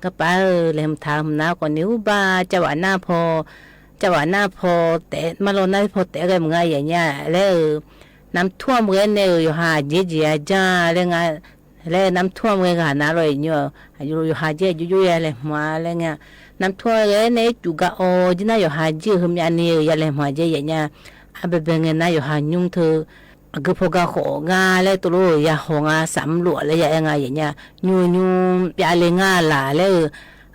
ကပာ်ဧၢ လဲၤမုာ်တၢ်မုၢ်နၤကိးန့ၣ် အူဘၣ် ကၠၢ်ဝၣ်နၢ်ဖီ ကၠၢ်ဝၣ်နၢ်ဖီတဲ မၤလီၤနၢ်ဖီတဲဂဲမုၢ်ဂၤယဲၢ်ညို လၢဧၢ, น้ำท่วม ဂဲန့ၣ်ဧၢ, ယီၤဟးကၠ့ကၠ့ဧါကၠၢ် လၢငါ လၢ น้ำท่วม ဂဲဂၤနၤလီၤယဲၢ်ညို, ယီၤဟးကၠ့ ယိယိယလဲၤမုာ်လၢငါ, น้ำท่วม ဂဲန့ၣ် စူးကအိၣ်ကၠ့နၤ ယီၤဟးကၠ့ဧၢ မးန့ၣ်ဧၢ, ယလဲၤမုာ်ကၠ့ယဲၢ်ညို, အဘဲဘဲငဲနၤ ယီၤဟးညူထဲ အဂ့ၢ်ဖီဂၤဃီးဂၤလၢတလိၣ် ယဟီၣ်ငါ စးမလူးလၢယဲၢ်ညို, ညိုညိ ပျၢ်လၢငါလၢ်လၢဧၢ,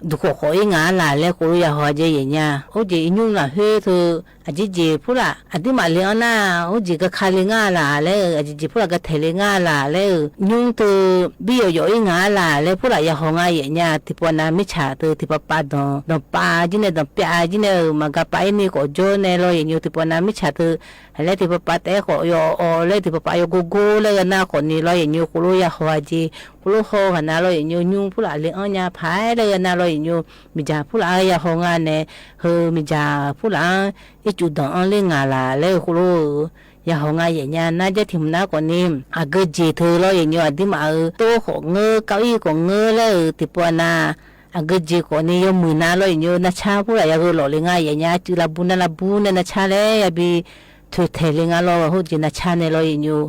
ဒုးဃီးဃီးအီၤငါလၢ်လၢ ဃိလိယဟီၣ်ကၠ့ယဲၢ်ညို, အိၣ်ကၠ့အညိုနၤဟဲထဲ အကၠ့ကၠ့ဖိလၢ် အဒံးမးလၢအီၤနၤ, အိၣ်ကၠ့ကခါလၢငါလၢ်လၢ အကၠ့ကၠ့ဖိလၢ် ကထဲးလၢငါလၢ်လၢ ညိုထဲ ဘံယီၤယီၤအီၤငါလၢ်လၢ ဖိလၢ်ယဟီၣ်ငါယဲၢ်ညို, ထံၣ်ပီနၤမ့ၢ်ဆၣ်ထဲ ထံၣ်ပပာ်ဒီး ဒီးပာ်ကၠ့န့ၣ် ဒီးပျၢ်ကၠ့န့ၣ် မၤဂၤပာ်အီၤန့ၣ် ကိးကၠိန့ၣ်လီၤယဲၢ်ညို, ထံၣ်ပီနၤမ့ၢ်ဆၣ်ထဲ လၢထံၣ်ပပာ်တဲဃီးယီၤအီၤလၢ ထံၣ်ပပာ်ယီၤကိၢ်ကိၢ်လၢဂၤနၤကိးန့ၣ်လီၤယဲၢ်ညို, ဃိလိယဟီၣ်ကၠ့ ဃိလိဟီၣ်ဂၤနၤလီၤယဲၢ်ညို, ညိုဖိလၢ်လၢအီၤညါဖးလၢဂၤနၤလီၤယဲၢ်ညို, မ့ၢ်ယၤဖိလၢ်ယဟီၣ်ငါန့ၣ် ဟဲမ့ၢ်ယၤဖိလၢ် အ့ၣ်စူးဒီးအီၤလၢငါလၢ်လၢ ဃိလိ ယဟီၣ်ငါယဲၢ်ညို, နၤကၠ့ထံၣ်မုၢ်နၤကိးန့ၣ် အဂ့ၢ်ကၠ့ထဲလီၤယဲၢ်ညို, အဒံးမးဧၢ တိၢ်ဃီးငၢ ကဝ်အံၤဃီးငၢလၢဧၢ ထံၣ်ပီနၤ အဂ့ၢ်ကၠ့ကိးန့ၣ် ယမုာ်နၤလီၤယဲၢ်ညို, နဆါဖိလၢ်ယဂ့ၢ်လီၤလၢငါယဲၢ်ညို, စုလၢဘူးနၤလၢဘူးန့ၣ် နဆါလၢယဘံ ထဲးထဲးလၢငါလီၤ ဟိၣ်ကၠ့နဆါန့ၣ်လီၤယဲၢ်ညို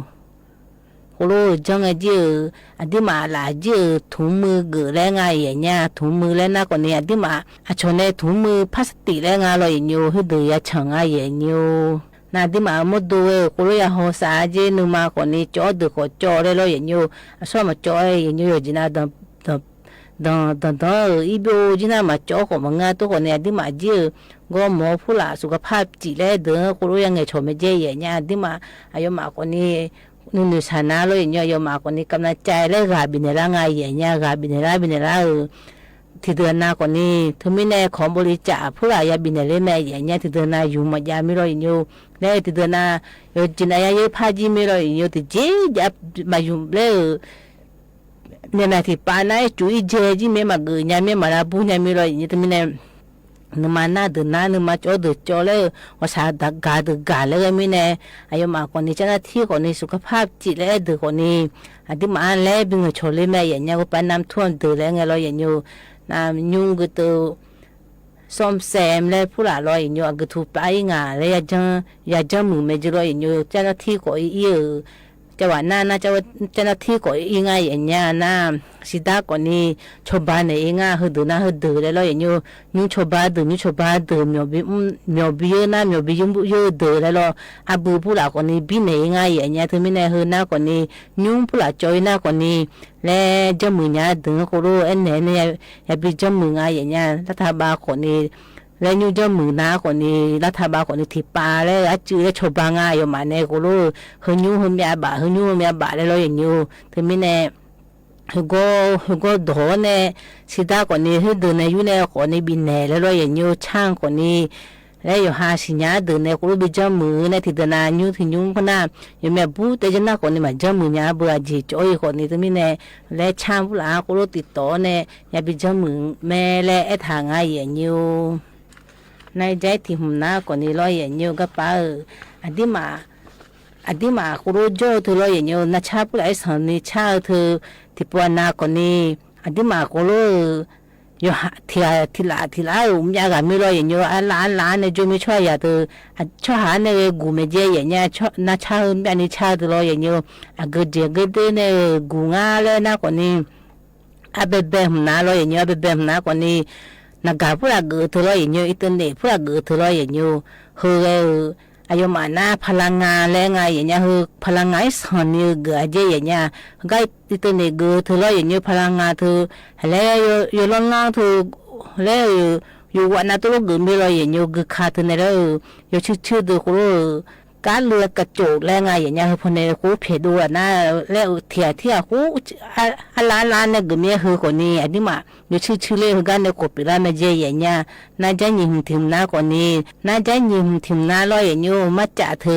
ဃိလိ ကၠီၣ်ငဲကၠ့ဧၢ, အဒံးမးလၢ်ကၠ့ဧၢ, ထုံးมือ ဂုာ်လၢငါယဲၢ်ညို, ထုံးมือ လၢနၤကိးန့ၣ် အဒံးမး အဆီန့ၣ် ထုံးมือ พลาสติก လၢငါလီၤယဲၢ်ညို, ဟဲဒုးယၤဆၢၣ်ငါယဲၢ်ညို, နၤဒံးမး မုၢ်ဒိၣ်ဝဲ ဃိလိယဟီၣ်စၢ်ကၠ့ နမၤကိးန့ၣ် ကၠီဒုးဃီးကၠီလၢလီၤယဲၢ်ညို, အဆီမၤကၠီယဲၢ်ညိ ယီၤကၠ့နၤ ဒီး ဒီး ဒီး ဒီး အ့ၣ်ဘိကၠ့နၤ မၤကၠီဃီးမၤငါတိၢ်ဃီးန့ၣ် အဒံးမးကၠ့ဧၢ, ဂီၢ်မီဖိလၢ် สุขภาพစံးလၢဒုး ဃိလိယၤငဲၤဆီၣ်မဲာ်ကၠ့ယဲၢ်ညို, အဒံးမး အယီၤမးကိးန့ၣ် နုၢ်နုၢ်ဆၣ်နၤလီၤယဲၢ်ညို, အယီၤမးကိးန့ၣ် กำลังใจလၢဂၤဘံၣ်နဲၣ်လၢငါယဲၢ်ညို, ဂၤဘံၣ်နဲၣ်လၢ ဘံၣ်နဲၣ်လၢဧၢ, ထံၣ်ဒုးနၤကိးန့ၣ် ထံၣ်မ့ၢ်န့ၣ် ของบริจาคဖိလၢ်ယၤဘံၣ်နဲၣ်လၢမဲာ်ယဲၢ်ညို, ထံၣ်ဒုးနၤ ယုၢ်မၤယၤမ့ၢ်လီၤယဲၢ်ညို, လၢထံၣ်ဒုးနၤ ယီၤကၠ့နၤယၤယဲၢ်ဖးကၠ့မ့ၢ်လီၤယဲၢ်ညို, တက့ၢ် ယမၤယုၢ်လၢ မ့ၢ်မၤထံၣ်ပာ်နၤ အ့ၣ်စူးအ့ၣ်ကၠ့ကၠ့မ့ၢ်မၤဂုာ်ညါ မ့ၢ်မၤလၢဘူးညါမ့ၢ်လီၤယဲၢ်ညို, တမ့ၢ်န့ၣ် နမၤနၤဒုးနၤ နမၤကၠီဒုးကၠီလၢ ဝဲစၢ်ဒၣ်ဂၤဒုးဂၤလၢဂၤမ့ၢ်န့ၣ် အယီၤမးကိးန့ၣ် เจ้าหน้าที่ကိးန့ၣ် สุขภาพจิตလၢအဲၣ်ဒုးကိးန့ၣ် အဒံးမးလၢဘံၣ်ငဲၤဆီၣ်လၢမဲာ်ယဲၢ်ညို, ကပာ် น้ำท่วม ဒုးလၢငဲၤလီၤယဲၢ်ညို, နၤညိုကတိၤ ซ่อมแซมလၢဖိလၢ်လီၤယဲၢ်ညို, အကထုးပာ်အီၤငါလၢ ယၤကၠီမုၢ်မဲာ်ကၠ့လီၤယဲၢ်ညို, เจ้าหน้าที่ကိးအီၤအံၤဧၢ, ကၠီဝဲနၤနၤ เจ้าหน้าที่ကိးအီၤအံၤငါယဲၢ်ညို, နၤ စံးဒါကိးန့ၣ် ဆီၣ်ဘၢန့ၣ်အံၤငါ ဟဲဒုးနၤဟဲဒုးလၢလီၤယဲၢ်ညို, ညိဆီၣ်ဘၢဒုး ညိဆီၣ်ဘၢဒုး မၠီၣ်ဘံ မၠီၣ်ဘံယိနၤ မၠီၣ်ဘံယိယိဒုးလၢလီၤ, အဘုဖိလၢ်ကိးန့ၣ် ဘံၣ်နဲၣ်အံၤငါယဲၢ်ညို, တမ့ၢ်န့ၣ် ဟဲနၤကိးန့ၣ် ညိဖိလၢ်ကၠီအံၤနၤကိးန့ၣ် လၢကၠီမုၢ်ညါဒုးဃိလိ အဲၣ်နဲၣ်န့ၣ် ယဘံၣ်ကၠီမုၢ်ငါယဲၢ်ညို, รัฐบาลကိးန့ၣ် လၢညိကၠီမုၢ်နၤကိးန့ၣ် รัฐบาลကိးန့ၣ် ထံၣ်ပာ်လၢအစုလၢဆီၣ်ဘၢငါ အယီၤမးန့ၣ်ဃိလိ ဟဲညိဟဲမ့ၢ်အဘၣ် ဟဲညိဟဲမ့ၢ်အဘၣ်လၢလီၤယဲၢ်ညို, တမ့ၢ်န့ၣ် ဟဲဂီၤ ဟဲဂီၤဒီးန့ၣ် စံးဒါကိးန့ၣ် ဟဲဒုးန့ၣ် ယုၢ်န့ၣ်ကိးန့ၣ် ဘံၣ်နဲၣ်လၢလီၤယဲၢ်ညို, ဆၣ်ကိးန့ၣ် လၢယီၤဟးစံၣ်ညါဒုးန့ၣ် ဃိလိဘံၣ်ကၠီမုၢ်န့ၣ် ထံၣ်ဒုးနၤညိထံၣ်ညိဖဲနၤ ယမ့ၢ်အဘူးတဲကၠီနၤကိးန့ၣ် မၤကၠီမုၢ်ညါဘၣ်အကၠ့ကၠီအံၤကိးန့ၣ် တမ့ၢ်န့ၣ် လၢဆၣ်ဖိလၢ်ဃိလိတံၤတီၤန့ၣ် ယဘံၣ်ကၠီမုၢ်မ့ၢ်လၢအဲၣ်ထၢၣ်ငါယဲၢ်ညို နကၠီထံၣ်မုၢ်နၤကိးန့ၣ်လီၤယဲၢ်ညို ကပာ်ဧၢ, အဒံးမး အဒံးမးဃိလိကၠီထဲလီၤယဲၢ်ညို နဆၣ်ဖိလၢ်အ့ၣ်ဆၢၣ်န့ၣ်ဆၣ်ထဲ ထံၣ်ပှၤနၤကိးန့ၣ် အဒံးမးဃိလိဧၢ ယီၤဟးထံၣ် ထံၣ်လၢ် ထံၣ်လၢ်ဧၢ မ့ၢ်အဂၤမ့ၢ်လီၤယဲၢ်ညို အလၢ်အလၢ်န့ၣ် ကၠိမ့ၢ်ဆီယၤထဲ အဆီဟးန့ၣ်ဂ့ၤဂုာ်မဲာ်ကၠ့ယဲၢ်ညို နဆၣ်မ့ၢ်အန့ၣ်ဆၣ်ထဲလီၤယဲၢ်ညို အဂ့ၢ်ကၠ့ဂ့ၢ်ဒ့န့ၣ်ဂုာ်ငါလၢနၤကိးန့ၣ် အဘဲဘဲမုၢ်နၤလီၤယဲၢ်ညို အဘဲဘဲမုၢ်နၤကိးန့ၣ် နဂၤဖိလၢ်ဂုာ်ထဲလီၤယဲၢ်ညို အ့ၣ်တၢ်နဲၣ်ဖိလၢ်ဂုာ်ထဲလီၤယဲၢ်ညို ဟဲဂ့ၤဧၢ အယီၤမးနၤ พลังงานလၢငါယဲၢ်ညို ဟဲ พลังงานအ့ၣ်ဆၢၣ်န့ၣ်ဂုာ်အကၠ့ယဲၢ်ညို ဟဲဂ့ၤအ့ၣ်တၢ်နဲၣ်ဂုာ်ထဲလီၤယဲၢ်ညို พลังงานထဲ ဟဲလၢယိၤလီၤလီၤထဲ လၢယိၤဝဲနၤတလိၣ်ဂုာ်မ့ၢ်လီၤယဲၢ်ညို ဂုာ်ခးထဲန့ၣ်လၢ ယိၤဆူၣ်ဆူၣ်ဒုးဃိလိဧၢ ကါလၢကၠိလၢငါယဲၢ်ညို ဟဲဖဲန့ၣ်ဃိဖျဲးဒိၣ်နၤ လၢထံၣ်ထံၣ်အဃိ အလၢ်အလၢ်န့ၣ်ဂုာ်မ့ၢ်ဟဲကိးန့ၣ် အဒံးမး ယိၤဆူၣ်ဆူၣ်လၢဟဲဂၤန့ၣ်ကိးပ့ၤလၢမဲာ်ကၠ့ယဲၢ်ညို နကၠီညံၣ်မုၢ်ထံၣ်မုၢ်နၤကိးန့ၣ် နကၠီညံၣ်မုၢ်ထံၣ်မုၢ်နၤလီၤယဲၢ်ညို မၤစၢ်ထဲ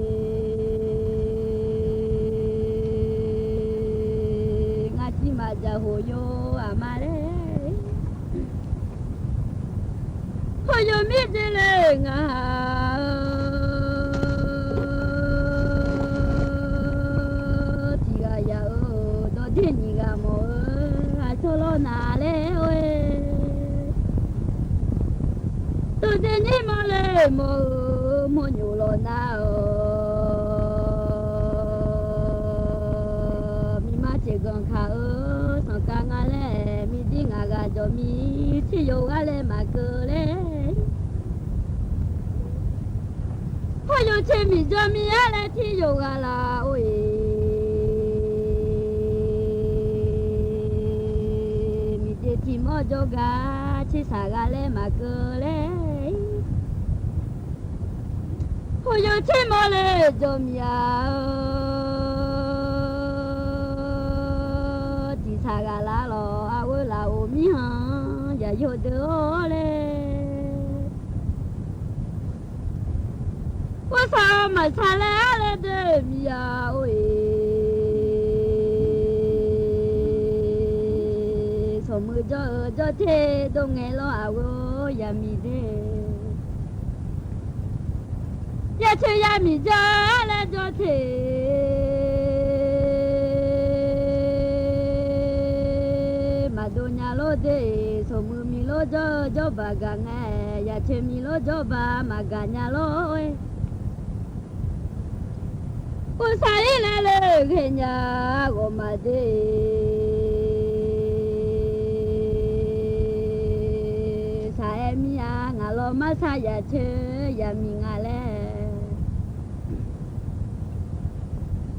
Ng'atima ja hoyo amare. ယိုမီးဒ်လဲၣ် ငါဟၣ်ဧၢ, ထံဂၤယၤဧၢ, ဒီးဒ့ၣ်နံၤဂၤမီၢ်ဧၢ, ဟးဆီၣ်လီၤနၤလဲၣ်ဝဲ, ဒီးဒ့ၣ်နံၤမီၢ်လဲၣ်မီၢ်ဧၢ, မိၢ်ညိၣ်လီၤနၤဧၢ, မံမါစ့ၢ်ကီးခါဧၢ, စီၤကါငါလဲၣ်, မံဒ်ငါဂၤဒီးမံ, ထံယိာ်ဂၤလဲၣ်မၤကၢၤလဲၣ်. ဟီၣ်ယိာ်ဆ့မံၤကၠီမံၤဧါလဲၣ် ထံယိာ်ဂၤလၢ် အိၣ်အံၤ, မံဒ်ထံမီၢ်ကၠီဂၤ, ဆ့ဆၣ်ဂၤလဲၣ်မၤကၢၤလဲၣ်. ဟီၣ်ယိာ်ဆ့မီၢ်လဲၣ် ကၠီမံၤဧါဧၢ, တံၢ်ဆၣ်ဂၤလၢ်လီၤ အဝဲလၢ်အိၣ်မံဟီၣ်, ယၤယိာ်ဒၢးအီၤလဲၣ်. အိၣ်ဆၣ်အီၤမၤဆါလဲၣ် အါလဲၣ်ဒၢးမံၤယၤအိၣ်အံၤ, ဆိမိၣ်ကၠီဧၢ ကၠီထ့ ဒိၣ်ငဲလီၤအဝဲ ယၤမံၤဒၢး, ယၤဆ့ယၤမံၤကၠီလဲၣ် ကၠီထ့ မၤဒိၣ်ညါလီၤဒၢး, ဆိမိၣ်မံၤလီၤကၠီ ကၠီဘၣ်ဂၤငါ, ယၤဆ့မံၤလီၤကၠီဘၣ် မၤဂၤညါလီၤဝဲ. အိၣ်ဆၣ်အံၤလဲၣ်လၢဂ့ၤညါ ဂီၤမးဒၢး, ဆၣ်အဲၣ်မံၤဧါ ငါလီၤမၤဆါ ယၤဆ့ယၤမံၤငါလဲၣ်.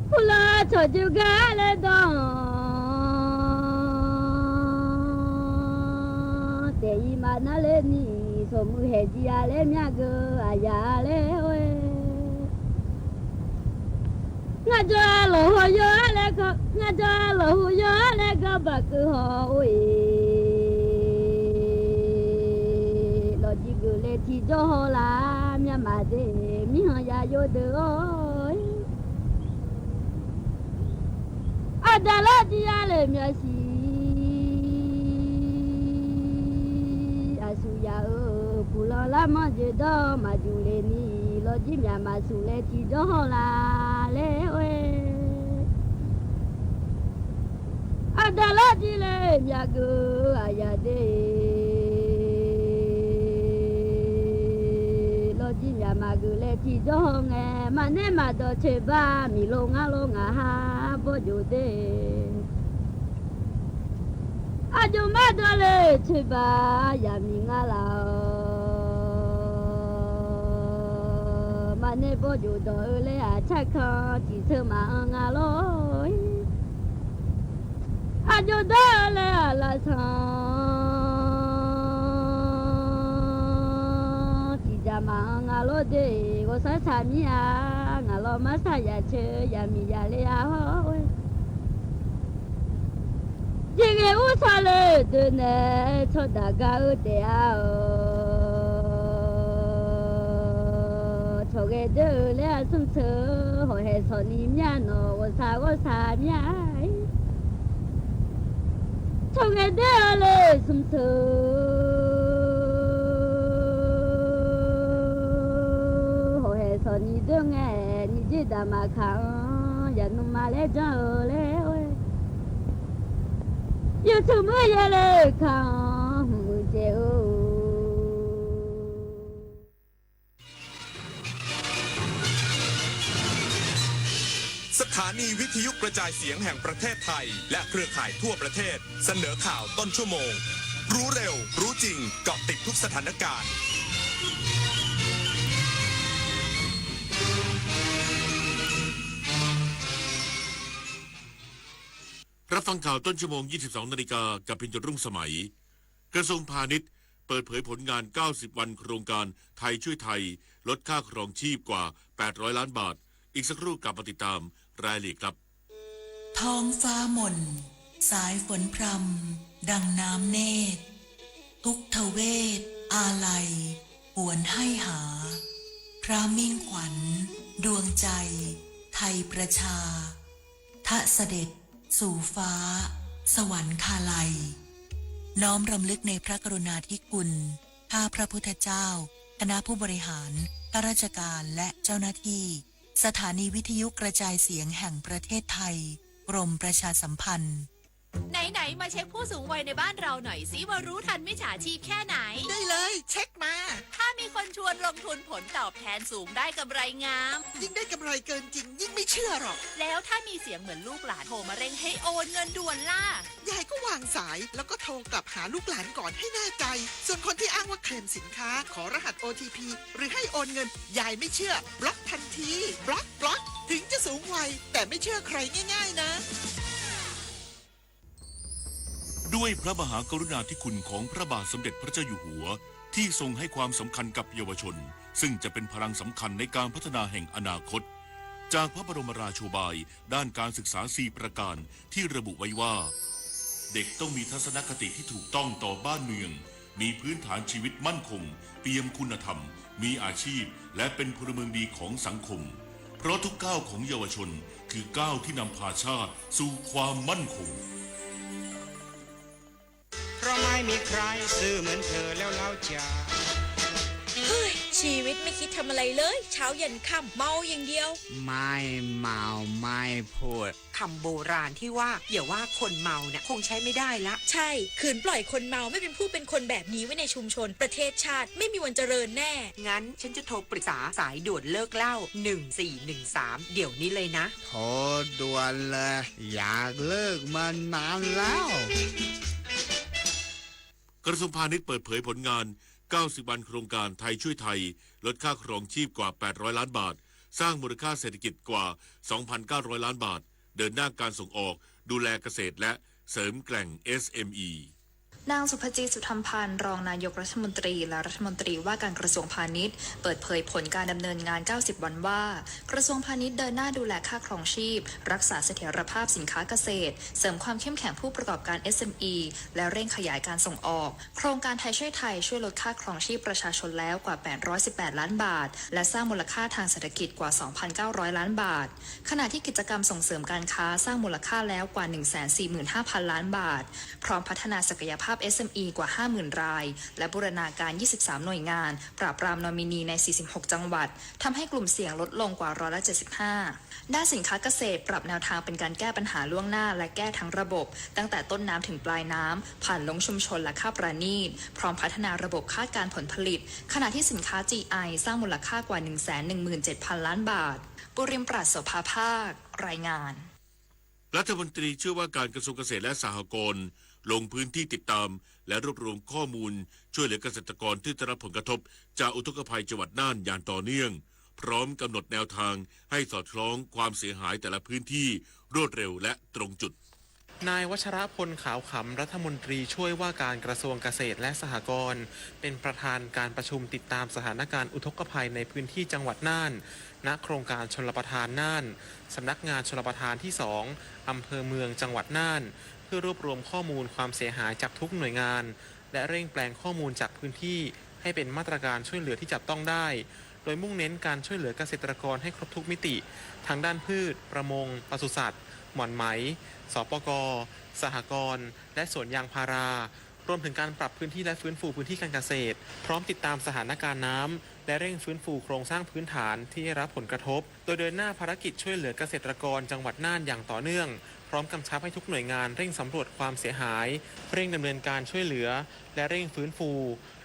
ဖုလီၤဆီၣ်ဒုးဂၤလဲၣ်ဒီး, တဲအံၤမးနၤလဲၣ်နံၤ, ဆိမိၣ်ဟဲဒံးအါလဲၣ် မၠၣ်ကၢၤအယၤလဲၣ်ဝဲ. ငါကၠီလီၤဟူယိာ်လဲၣ်ကီး, ငါကၠီလီၤဟူယိာ်လဲၣ်ကီး ဘၣ်ကၢၤဟီၣ်အိၣ်အံၤ, လီၤဒံးကၢၤလဲၣ်ထံကၠီဟီၣ်လၢ် မၠၣ်မးဒၢး, မံဟီၣ်ယၤယိာ်ဒၢးအီၤ အဒၣ်လီၤဒံးယၤလဲၣ် မၠၣ်ဆံး, အဆူၣ်ယၤဧၢ, ဖုလီၤလၢမီၢ်ယိာ်ဒီး မၤယူၤလဲၣ်နံၤ, လီၤဒံးမၠၣ်မးဆူၣ်လဲၣ်ထံကၠီဟီၣ်လၢ်လဲၣ်ဝဲ. အဒၣ်လီၤဒံးလဲၣ် မၠၣ်ကၢၤအယၤဒၢး, လီၤဒံးမၠၣ်မးကၢၤလဲၣ်ထံကၠီဟီၣ်ငါ, မၤနဲမၤဒီးဆ့ဘၣ် မံၤလီၤငါလီၤ ငါဟးဘီယိာ်ဒၢး, အယိာ်မးဒီးလဲၣ်ဆ့ဘၣ် ယၤမံၤငါလၢ် မၤနဲဘီယိာ်ဒီးအၢလဲၣ် အဆၣ်ခီၣ် တံၢ်ဆၢမၤအၢငါလီၤ. အယိာ်ဒီးအၢလဲၣ် အလၢ်ဆၣ် တံၢ်ယၤမၤအၢငါလီၤဒၢး, ဂီၤဆၣ်ဆၣ်မံၤဧါ ငါလီၤမၤဆါ ယၤဆ့ယၤမံၤယၤလဲၣ်အဟီၣ်ဝဲ. ယဂ့ၤအိၣ်ဆၣ်လၢဒၢးနဲ ဆီၣ်ဒၣ်ဂၤအၢတဲအါအီၤ, ဆီၣ်ဂဲၤဒၢးအၢလဲၣ်အဆူၣ်ဆၢ, ဟီၣ်ဟဲဆီၣ်နံၤမၠၣ်နီၤ ဂီၤဆၣ်ဂီၤဆၣ်မံၤဧါ, ဆီၣ်ဂဲၤဒၢးအၢလဲၣ်ဆူၣ်ဆၢ, ဟီၣ်ဟဲဆီၣ်နံၤဒၢးငါ, နံၤဒ့ၣ်ဒၣ်မးခါအီၤ, ယၤနူၤမၤလဲၣ်ဒၢးအၢလဲၣ်ဝဲ. ယဆိမိၣ်ယဲလဲၣ်ခါအီၤ မုၢ်စဲးဧၢ. สถานีวิทยุกระจายเสียงแห่งประเทศไทย และเครือข่ายทั่วประเทศ เสนอข่าวต้นชั่วโมง รู้เร็ว รู้จริง เกาะติดทุกสถานการณ์ รับฟังข่าวต้นชั่วโมง ยี่สิบสองนาฬิกา กับพินโยรุ่งสมัย กระทรวงพาณิชย์เปิดเผยผลงาน เก้าสิบ วันโครงการไทยช่วยไทย ลดค่าครองชีพกว่า แปดร้อย ล้านบาท อีกสักครู่กลับมาติดตามรายละเอียดครับ ท้องฟ้ามน สายฝนพรำ ดังน้ำเนตร ทุกทเวศอาลัย หวนให้หา พระมิ่งขวัญ ดวงใจ ไทยประชา ทะเสด็จสู่ฟ้า สวรรคาลัย น้อมรำลึกในพระกรุณาธิคุณ ข้าพระพุทธเจ้า คณะผู้บริหาร ข้าราชการ และเจ้าหน้าที่ สถานีวิทยุกระจายเสียงแห่งประเทศไทย กรมประชาสัมพันธ์ ไหนๆ มาเช็คผู้สูงวัยในบ้านเราหน่อยสิ ว่ารู้ทันมิจฉาชีพแค่ไหน ได้เลย เช็คมา ถ้ามีคนชวนลงทุนผลตอบแทนสูงได้กำไรงาม ยิ่งได้กำไรเกินจริง ยิ่งไม่เชื่อหรอก แล้วถ้ามีเสียงเหมือนลูกหลานโทรมาเร่งให้โอนเงินด่วนล่ะ ยายก็วางสาย แล้วก็โทรกลับหาลูกหลานก่อนให้แน่ใจ ส่วนคนที่อ้างว่าเคลมสินค้า ขอรหัส โอ ที พี หรือให้โอนเงิน ยายไม่เชื่อ บล็อกทันที บล็อก บล็อก ถึงจะสูงวัย แต่ไม่เชื่อใครง่ายๆ นะ ด้วยพระมหากรุณาธิคุณของพระบาทสมเด็จพระเจ้าอยู่หัว ที่ทรงให้ความสำคัญกับเยาวชน ซึ่งจะเป็นพลังสำคัญในการพัฒนาแห่งอนาคต จากพระบรมราโชบายด้านการศึกษาสี่ประการที่ระบุไว้ว่า เด็กต้องมีทัศนคติที่ถูกต้องต่อบ้านเมือง มีพื้นฐานชีวิตมั่นคง เปี่ยมคุณธรรม มีอาชีพ และเป็นพลเมืองดีของสังคม เพราะทุกก้าวของเยาวชนคือก้าวที่นำพาชาติสู่ความมั่นคง เพราะไม่มีใครซื่อเหมือนเธอแล้วเล่าจ๋า เฮ้ย ชีวิตไม่คิดทำอะไรเลย เช้าเย็นค่ำเมาอย่างเดียว ไม่เมาไม่พูด คำโบราณที่ว่า อย่าว่าคนเมาเนี่ย คงใช้ไม่ได้ละ ใช่ ขืนปล่อยคนเมาไม่เป็นผู้เป็นคนแบบนี้ไว้ในชุมชน ประเทศชาติไม่มีวันเจริญแน่ งั้นฉันจะโทรปรึกษาสายด่วนเลิกเหล้า หนึ่งสี่หนึ่งสาม เดี๋ยวนี้เลยนะ โทรด่วนเลย อยากเลิกมานานแล้ว กระทรวงพาณิชย์เปิดเผยผลงาน เก้าสิบวันโครงการไทยช่วยไทย ลดค่าครองชีพกว่า แปดร้อยล้านบาท สร้างมูลค่าเศรษฐกิจกว่า สองพันเก้าร้อยล้านบาท เดินหน้าการส่งออก ดูแลเกษตรและเสริมแกร่ง เอสเอ็มอี นางสุภจิต สุธรรมพันธ์ รองนายกรัฐมนตรี และรัฐมนตรีว่าการกระทรวงพาณิชย์ เปิดเผยผลการดำเนินงาน เก้าสิบวันว่า กระทรวงพาณิชย์เดินหน้าดูแลค่าครองชีพ รักษาเสถียรภาพสินค้าเกษตร เสริมความเข้มแข็งผู้ประกอบการ เอสเอ็มอี และเร่งขยายการส่งออก โครงการไทยช่วยไทยช่วยลดค่าครองชีพประชาชนแล้วกว่า แปดร้อยสิบแปดล้านบาท และสร้างมูลค่าทางเศรษฐกิจกว่า สองพันเก้าร้อยล้านบาท ขณะที่กิจกรรมส่งเสริมการค้าสร้างมูลค่าแล้วกว่า หนึ่งแสนสี่หมื่นห้าพันล้านบาท พร้อมพัฒนาศักยภาพ เอสเอ็มอี กว่า ห้าหมื่นราย และบูรณาการ ยี่สิบสามหน่วยงาน ปราบปรามนอมินีใน สี่สิบหกจังหวัด ทำให้กลุ่มเสี่ยงลดลงกว่า ร้อยละเจ็ดสิบห้า ด้านสินค้าเกษตร ปรับแนวทางเป็นการแก้ปัญหาล่วงหน้า และแก้ทั้งระบบ ตั้งแต่ต้นน้ำถึงปลายน้ำ ผ่านลงชุมชนและค่าประณีต พร้อมพัฒนาระบบคาดการณ์ผลผลิต ขณะที่สินค้า จีไอ สร้างมูลค่ากว่า หนึ่งแสนหนึ่งหมื่นเจ็ดพันล้านบาท ปุริมปราช โสภาภาค รายงาน รัฐมนตรีช่วยว่าการกระทรวงเกษตรและสหกรณ์ ลงพื้นที่ติดตาม และรวบรวมข้อมูลช่วยเหลือเกษตรกรที่ได้รับผลกระทบจากอุทกภัยจังหวัดน่านอย่างต่อเนื่อง พร้อมกำหนดแนวทางให้สอดคล้องความเสียหายแต่ละพื้นที่รวดเร็วและตรงจุด นายวัชรพล ขาวขำ รัฐมนตรีช่วยว่าการกระทรวงเกษตรและสหกรณ์ เป็นประธานการประชุมติดตามสถานการณ์อุทกภัยในพื้นที่จังหวัดน่าน ณ โครงการชลประทานน่าน สำนักงานชลประทานที่สอง อำเภอเมือง จังหวัดน่าน เพื่อรวบรวมข้อมูลความเสียหายจากทุกหน่วยงาน และเร่งแปลงข้อมูลจากพื้นที่ให้เป็นมาตรการช่วยเหลือที่จับต้องได้ โดยมุ่งเน้นการช่วยเหลือเกษตรกรให้ครบทุกมิติ ทั้งด้านพืช ประมง ปศุสัตว์ หม่อนไหม สปก สหกรณ์ และสวนยางพารา รวมถึงการปรับพื้นที่และฟื้นฟูพื้นที่การเกษตร พร้อมติดตามสถานการณ์น้ำ และเร่งฟื้นฟูโครงสร้างพื้นฐานที่ได้รับผลกระทบ โดยเดินหน้าภารกิจช่วยเหลือเกษตรกรจังหวัดน่านอย่างต่อเนื่อง พร้อมกำชับให้ทุกหน่วยงานเร่งสำรวจความเสียหาย เร่งดำเนินการช่วยเหลือ และเร่งฟื้นฟู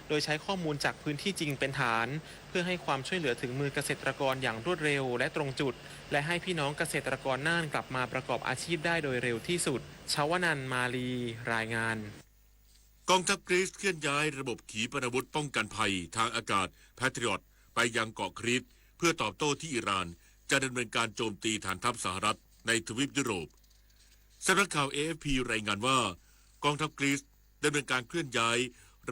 โดยใช้ข้อมูลจากพื้นที่จริงเป็นฐาน เพื่อให้ความช่วยเหลือถึงมือเกษตรกรอย่างรวดเร็วและตรงจุด และให้พี่น้องเกษตรกรน่านกลับมาประกอบอาชีพได้โดยเร็วที่สุด ชวนันท์ มาลี รายงาน กองทัพกรีซเคลื่อนย้ายระบบขีปนาวุธป้องกันภัยทางอากาศ Patriot ไปยังเกาะครีต เพื่อตอบโต้ที่อิหร่านจะดำเนินการโจมตีฐานทัพสหรัฐในทวีปยุโรป สำนักข่าว เอเอฟพี รายงานว่า กองทัพกรีซดำเนินการเคลื่อนย้าย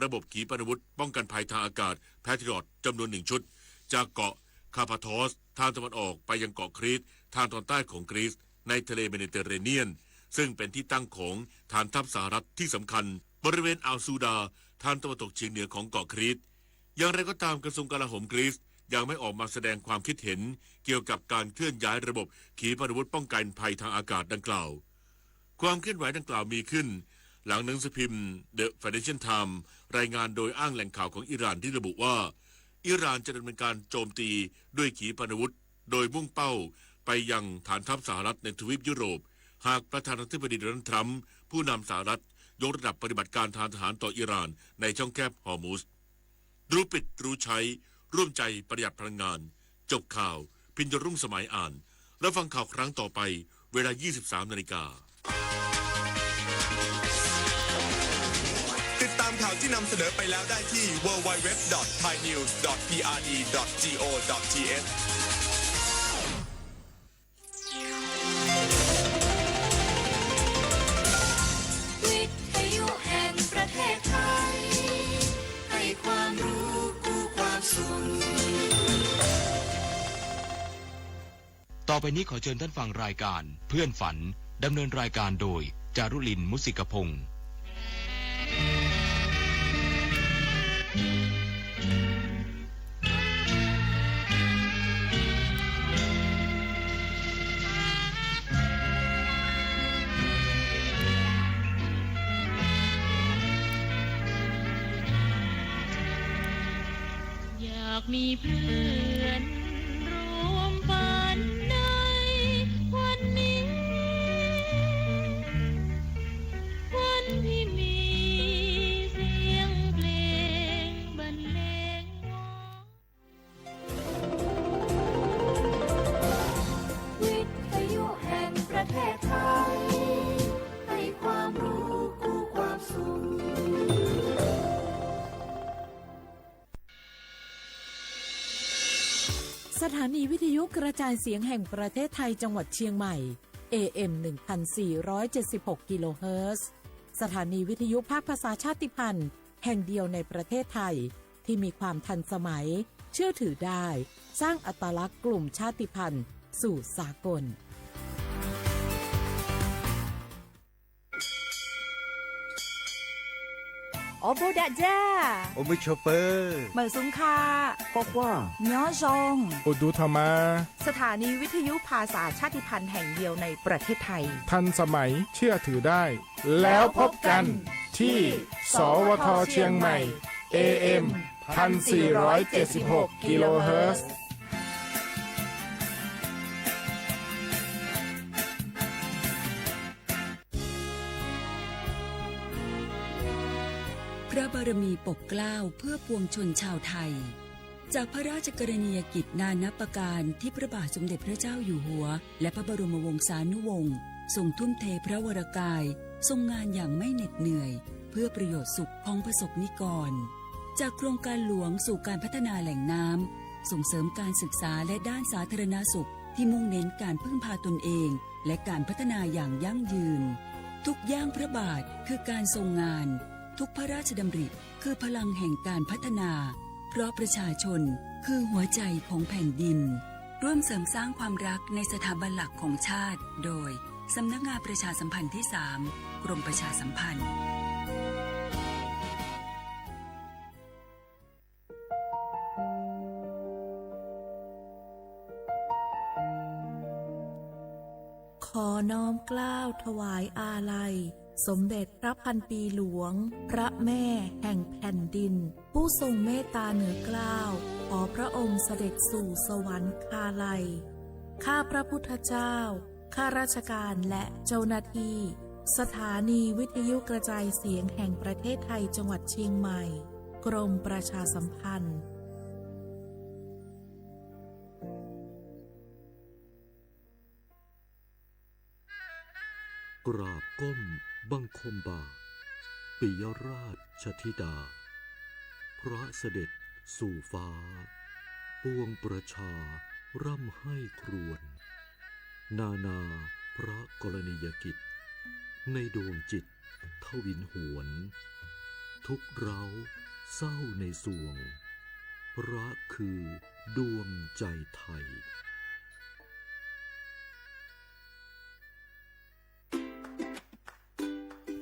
ระบบขีปนาวุธป้องกันภัยทางอากาศ Patriot จำนวนหนึ่งชุด จากเกาะคาพาทอสทางตะวันออกไปยังเกาะครีตทางตอนใต้ของกรีซ ในทะเลเมดิเตอร์เรเนียน ซึ่งเป็นที่ตั้งของฐานทัพสหรัฐที่สำคัญ บริเวณอ่าวซูดา ทางตะวันตกเฉียงเหนือของเกาะครีต อย่างไรก็ตาม กระทรวงกลาโหมกรีซยังไม่ออกมาแสดงความคิดเห็นเกี่ยวกับการเคลื่อนย้ายระบบขีปนาวุธป้องกันภัยทางอากาศดังกล่าว ความเคลื่อนไหวดังกล่าวมีขึ้น หลังหนังสือพิมพ์ The Financial Times รายงานโดยอ้างแหล่งข่าวของอิหร่านที่ระบุว่า อิหร่านจะดำเนินการโจมตีด้วยขีปนาวุธ โดยมุ่งเป้าไปยังฐานทัพสหรัฐในทวีปยุโรป หากประธานาธิบดีโดนัลด์ทรัมป์ ผู้นำสหรัฐ ยกระดับปฏิบัติการทางทหารต่ออิหร่านในช่องแคบฮอร์มุซ รู้ปิดรู้ใช้ ร่วมใจประหยัดพลังงาน จบข่าว พิญญรุ่งสมัยอ่าน รับฟังข่าวครั้งต่อไป เวลา ยี่สิบสามนาฬิกา ติดตามข่าวที่นำเสนอไปแล้วได้ที่ ดับเบิลยู ดับเบิลยู ดับเบิลยู ดอท ไทยนิวส์ ดอท พี อาร์ ดี ดอท จี โอ ดอท ที เอช วิทยุแห่งประเทศไทย ให้ความรู้คู่ความสุข ต่อไปนี้ขอเชิญท่านฟังรายการเพื่อนฝัน ดำเนินรายการโดย จารุลิน มุสิกพงษ์ อยากมีเพื่อนร่วมฝันในวันนี้ วันที่มีเสียงเพลงบรรเลง วิทยุแห่งประเทศไทย ให้ความรู้คู่ความสุข สถานีวิทยุกระจายเสียงแห่งประเทศไทยจังหวัดเชียงใหม่ เอ เอ็ม หนึ่งพันสี่ร้อยเจ็ดสิบหก กิโลเฮิรตซ์ สถานีวิทยุภาคภาษาชาติพันธุ์แห่งเดียวในประเทศไทย ที่มีความทันสมัย เชื่อถือได้ สร้างอัตลักษณ์กลุ่มชาติพันธุ์สู่สากล โอโบดะจ้า โอมือโชเฟอร์ เหมยสุงค่ะ กว้างๆ ย้อซอง อุดูธรรมา สถานีวิทยุภาษาชาติพันธุ์แห่งเดียวในประเทศไทย ทันสมัย เชื่อถือได้ แล้วพบกันที่ สวท เชียงใหม่ เอ เอ็ม พันสี่ร้อยเจ็ดสิบหก กิโลเฮิรตซ์ พระบารมีปกเกล้าเพื่อปวงชนชาวไทย จากพระราชกรณียกิจนานับประการที่พระบาทสมเด็จพระเจ้าอยู่หัว และพระบรมวงศานุวงศ์ทรงทุ่มเทพระวรกาย ทรงงานอย่างไม่เหน็ดเหนื่อย เพื่อประโยชน์สุขของประสบนิกร จากโครงการหลวงสู่การพัฒนาแหล่งน้ำ ส่งเสริมการศึกษาและด้านสาธารณสุขที่มุ่งเน้นการพึ่งพาตนเอง และการพัฒนาอย่างยั่งยืน ทุกย่างพระบาทคือการทรงงาน ทุกพระราชดำริคือพลังแห่งการพัฒนา เพราะประชาชนคือหัวใจของแผ่นดิน ร่วมเสริมสร้างความรักในสถาบันหลักของชาติ โดย สำนักงานประชาสัมพันธ์ที่สาม กรมประชาสัมพันธ์ ขอน้อมเกล้าถวายอาลัย สมเด็จพระพันปีหลวง พระแม่แห่งแผ่นดิน ผู้ทรงเมตตาเหนือเกล้า ขอพระองค์เสด็จสู่สวรรคาลัย ข้าพระพุทธเจ้า ข้าราชการและเจ้าหน้าที่ สถานีวิทยุกระจายเสียงแห่งประเทศไทย จังหวัดเชียงใหม่ กรมประชาสัมพันธ์ กราบก้มบังคมบาท ปิยราชธิดา พระเสด็จสู่ฟ้า ปวงประชาร่ำไห้ครวญ นานาพระกรณียกิจ ในดวงจิตทวินหวน ทุกข์เร้าเศร้าในสวง พระคือดวงใจไทย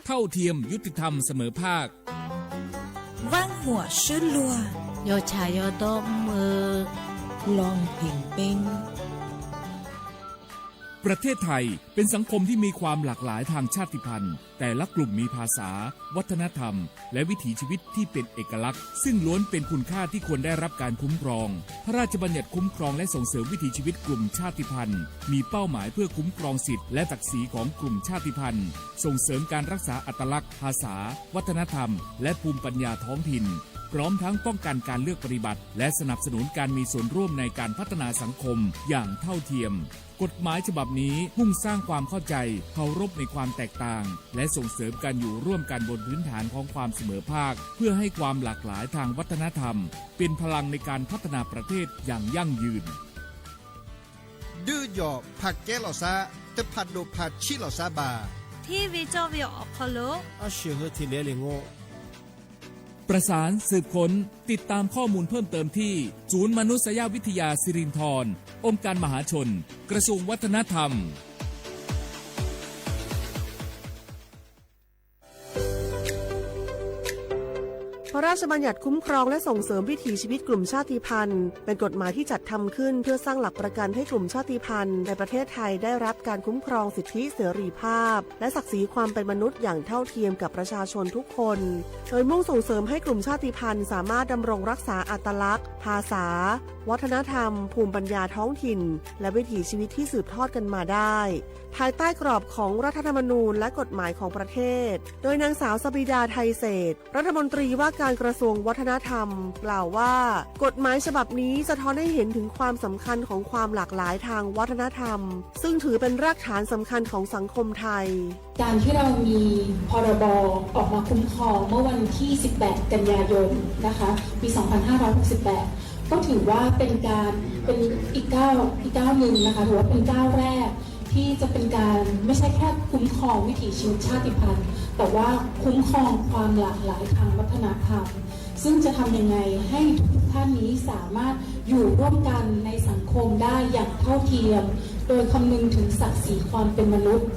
เท่าเทียม ยุติธรรม เสมอภาค วันหัวซื่อลัว ยอชายอดอกเมือ ลองเพ่งเป้ง ประเทศไทยเป็นสังคมที่มีความหลากหลายทางชาติพันธุ์ แต่ละกลุ่มมีภาษา วัฒนธรรม และวิถีชีวิตที่เป็นเอกลักษณ์ ซึ่งล้วนเป็นคุณค่าที่ควรได้รับการคุ้มครอง พระราชบัญญัติคุ้มครองและส่งเสริมวิถีชีวิตกลุ่มชาติพันธุ์ มีเป้าหมายเพื่อคุ้มครองสิทธิและศักดิ์ศรีของกลุ่มชาติพันธุ์ ส่งเสริมการรักษาอัตลักษณ์ ภาษา วัฒนธรรม และภูมิปัญญาท้องถิ่น พร้อมทั้งป้องกันการเลือกปฏิบัติ และสนับสนุนการมีส่วนร่วมในการพัฒนาสังคมอย่างเท่าเทียม กฎหมายฉบับนี้มุ่งสร้างความเข้าใจ เคารพในความแตกต่าง และส่งเสริมการอยู่ร่วมกันบนพื้นฐานของความเสมอภาค เพื่อให้ความหลากหลายทางวัฒนธรรม เป็นพลังในการพัฒนาประเทศอย่างยั่งยืน ဒုးယီၣ် ဖးကဲလီၤသး တဖးဒိၣ်ဖးဆံးလီၤသးဘၣ် ထံဝေကျော်ဝေအီၣ်ခီလိာ် အရှေႇဟၢထံလဲလ့ၣ်ငိ ประสาน สืบค้น ติดตามข้อมูลเพิ่มเติมที่ ศูนย์มนุษยวิทยาสิรินธร องค์การมหาชน กระทรวงวัฒนธรรม พระราชบัญญัติคุ้มครองและส่งเสริมวิถีชีวิตกลุ่มชาติพันธุ์ เป็นกฎหมายที่จัดทำขึ้นเพื่อสร้างหลักประกันให้กลุ่มชาติพันธุ์ในประเทศไทยได้รับการคุ้มครองสิทธิเสรีภาพ และศักดิ์ศรีความเป็นมนุษย์อย่างเท่าเทียมกับประชาชนทุกคน โดยมุ่งส่งเสริมให้กลุ่มชาติพันธุ์สามารถดำรงรักษาอัตลักษณ์ ภาษา วัฒนธรรม ภูมิปัญญาท้องถิ่น และวิถีชีวิตที่สืบทอดกันมาได้ ภายใต้กรอบของรัฐธรรมนูญและกฎหมายของประเทศ โดยนางสาวสบิดา ไทยเศรษฐ รัฐมนตรีว่าการกระทรวงวัฒนธรรม กล่าวว่า กฎหมายฉบับนี้สะท้อนให้เห็นถึงความสำคัญของความหลากหลายทางวัฒนธรรม ซึ่งถือเป็นรากฐานสำคัญของสังคมไทย การที่เรามี พ.ร.บ. ออกมาคุ้มครองเมื่อวันที่ สิบแปด กันยายน นะคะ ปี สองพันห้าร้อยหกสิบแปด ก็ถือว่าเป็นการ เป็นอีกก้าว อีกก้าวหนึ่งนะคะ ถือว่าเป็นก้าวแรก ที่จะเป็นการไม่ใช่แค่คุ้มครองวิถีชีวิตชาติพันธุ์ แต่ว่าคุ้มครองความหลากหลายทางวัฒนธรรม ซึ่งจะทำยังไงให้ทุกๆท่านนี้สามารถอยู่ร่วมกันในสังคมได้อย่างเท่าเทียม โดยคำนึงถึงศักดิ์ศรีความเป็นมนุษย์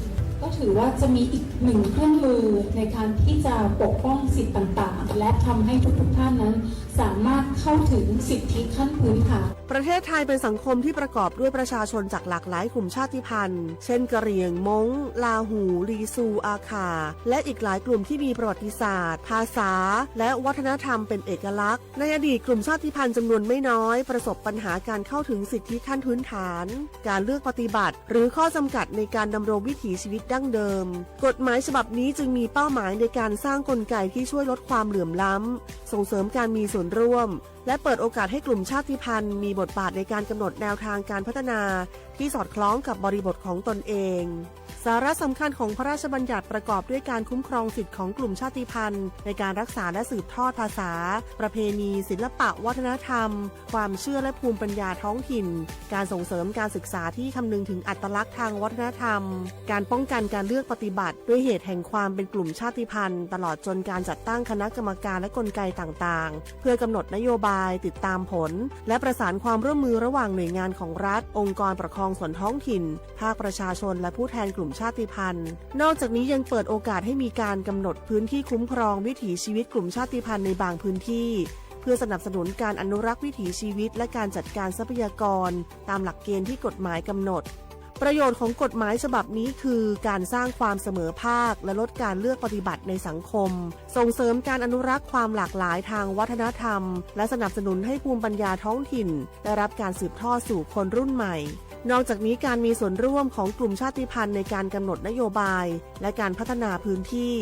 ก็ถือว่าจะมีอีกหนึ่งเครื่องมือในการที่จะปกป้องสิทธิ์ต่างๆ และทำให้ทุกๆท่านนั้นสามารถเข้าถึงสิทธิขั้นพื้นฐาน ประเทศไทยเป็นสังคมที่ประกอบด้วยประชาชนจากหลากหลายกลุ่มชาติพันธุ์ เช่น กะเหรี่ยง ม้ง ลาหู่ ลีซู อาข่า และอีกหลายกลุ่มที่มีประวัติศาสตร์ ภาษา และวัฒนธรรมเป็นเอกลักษณ์ ในอดีตกลุ่มชาติพันธุ์จำนวนไม่น้อยประสบปัญหาการเข้าถึงสิทธิขั้นพื้นฐาน การเลือกปฏิบัติ หรือข้อจำกัดในการดำรงวิถีชีวิตดั้งเดิม กฎหมายฉบับนี้จึงมีเป้าหมายในการสร้างกลไกที่ช่วยลดความเหลื่อมล้ำ ส่งเสริมการมีส่วนร่วม และเปิดโอกาสให้กลุ่มชาติพันธุ์มีบทบาทในการกำหนดแนวทางการพัฒนาที่สอดคล้องกับบริบทของตนเอง สาระสำคัญของพระราชบัญญัติประกอบด้วยการคุ้มครองสิทธิของกลุ่มชาติพันธุ์ในการรักษาและสืบทอดภาษา ประเพณี ศิลปะ วัฒนธรรม ความเชื่อและภูมิปัญญาท้องถิ่น การส่งเสริมการศึกษาที่คำนึงถึงอัตลักษณ์ทางวัฒนธรรม การป้องกันการเลือกปฏิบัติด้วยเหตุแห่งความเป็นกลุ่มชาติพันธุ์ ตลอดจนการจัดตั้งคณะกรรมการและกลไกต่างๆ เพื่อกำหนดนโยบาย ติดตามผล และประสานความร่วมมือระหว่างหน่วยงานของรัฐ องค์กรปกครองส่วนท้องถิ่น ภาคประชาชน และผู้แทนกลุ่มชาติพันธุ์ นอกจากนี้ยังเปิดโอกาสให้มีการกำหนดพื้นที่คุ้มครองวิถีชีวิตกลุ่มชาติพันธุ์ในบางพื้นที่ เพื่อสนับสนุนการอนุรักษ์วิถีชีวิต และการจัดการทรัพยากร ตามหลักเกณฑ์ที่กฎหมายกำหนด ประโยชน์ของกฎหมายฉบับนี้คือการสร้างความเสมอภาค และลดการเลือกปฏิบัติในสังคม ส่งเสริมการอนุรักษ์ความหลากหลายทางวัฒนธรรม และสนับสนุนให้ภูมิปัญญาท้องถิ่นได้รับการสืบทอดสู่คนรุ่นใหม่ นอกจากนี้การมีส่วนร่วมของกลุ่มชาติพันธุ์ในการกำหนดนโยบาย และการพัฒนาพื้นที่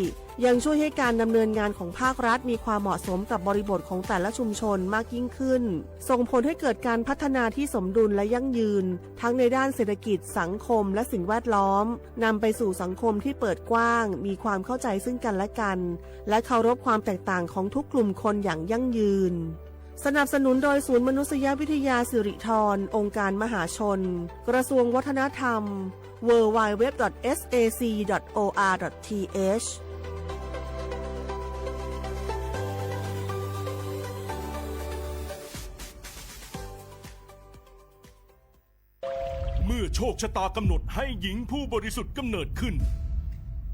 ยังช่วยให้การดำเนินงานของภาครัฐมีความเหมาะสมกับบริบทของแต่ละชุมชนมากยิ่งขึ้น ส่งผลให้เกิดการพัฒนาที่สมดุลและยั่งยืน ทั้งในด้านเศรษฐกิจ สังคม และสิ่งแวดล้อม นำไปสู่สังคมที่เปิดกว้าง มีความเข้าใจซึ่งกันและกัน และเคารพความแตกต่างของทุกกลุ่มคนอย่างยั่งยืน สนับสนุนโดยศูนย์มนุษยวิทยาสิริธร องค์การมหาชน กระทรวงวัฒนธรรม ดับเบิลยู ดับเบิลยู ดับเบิลยู ดอท เอส เอ ซี ดอท โอ อาร์ ดอท ที เอช เมื่อโชคชะตากำหนดให้หญิงผู้บริสุทธิ์กำเนิดขึ้น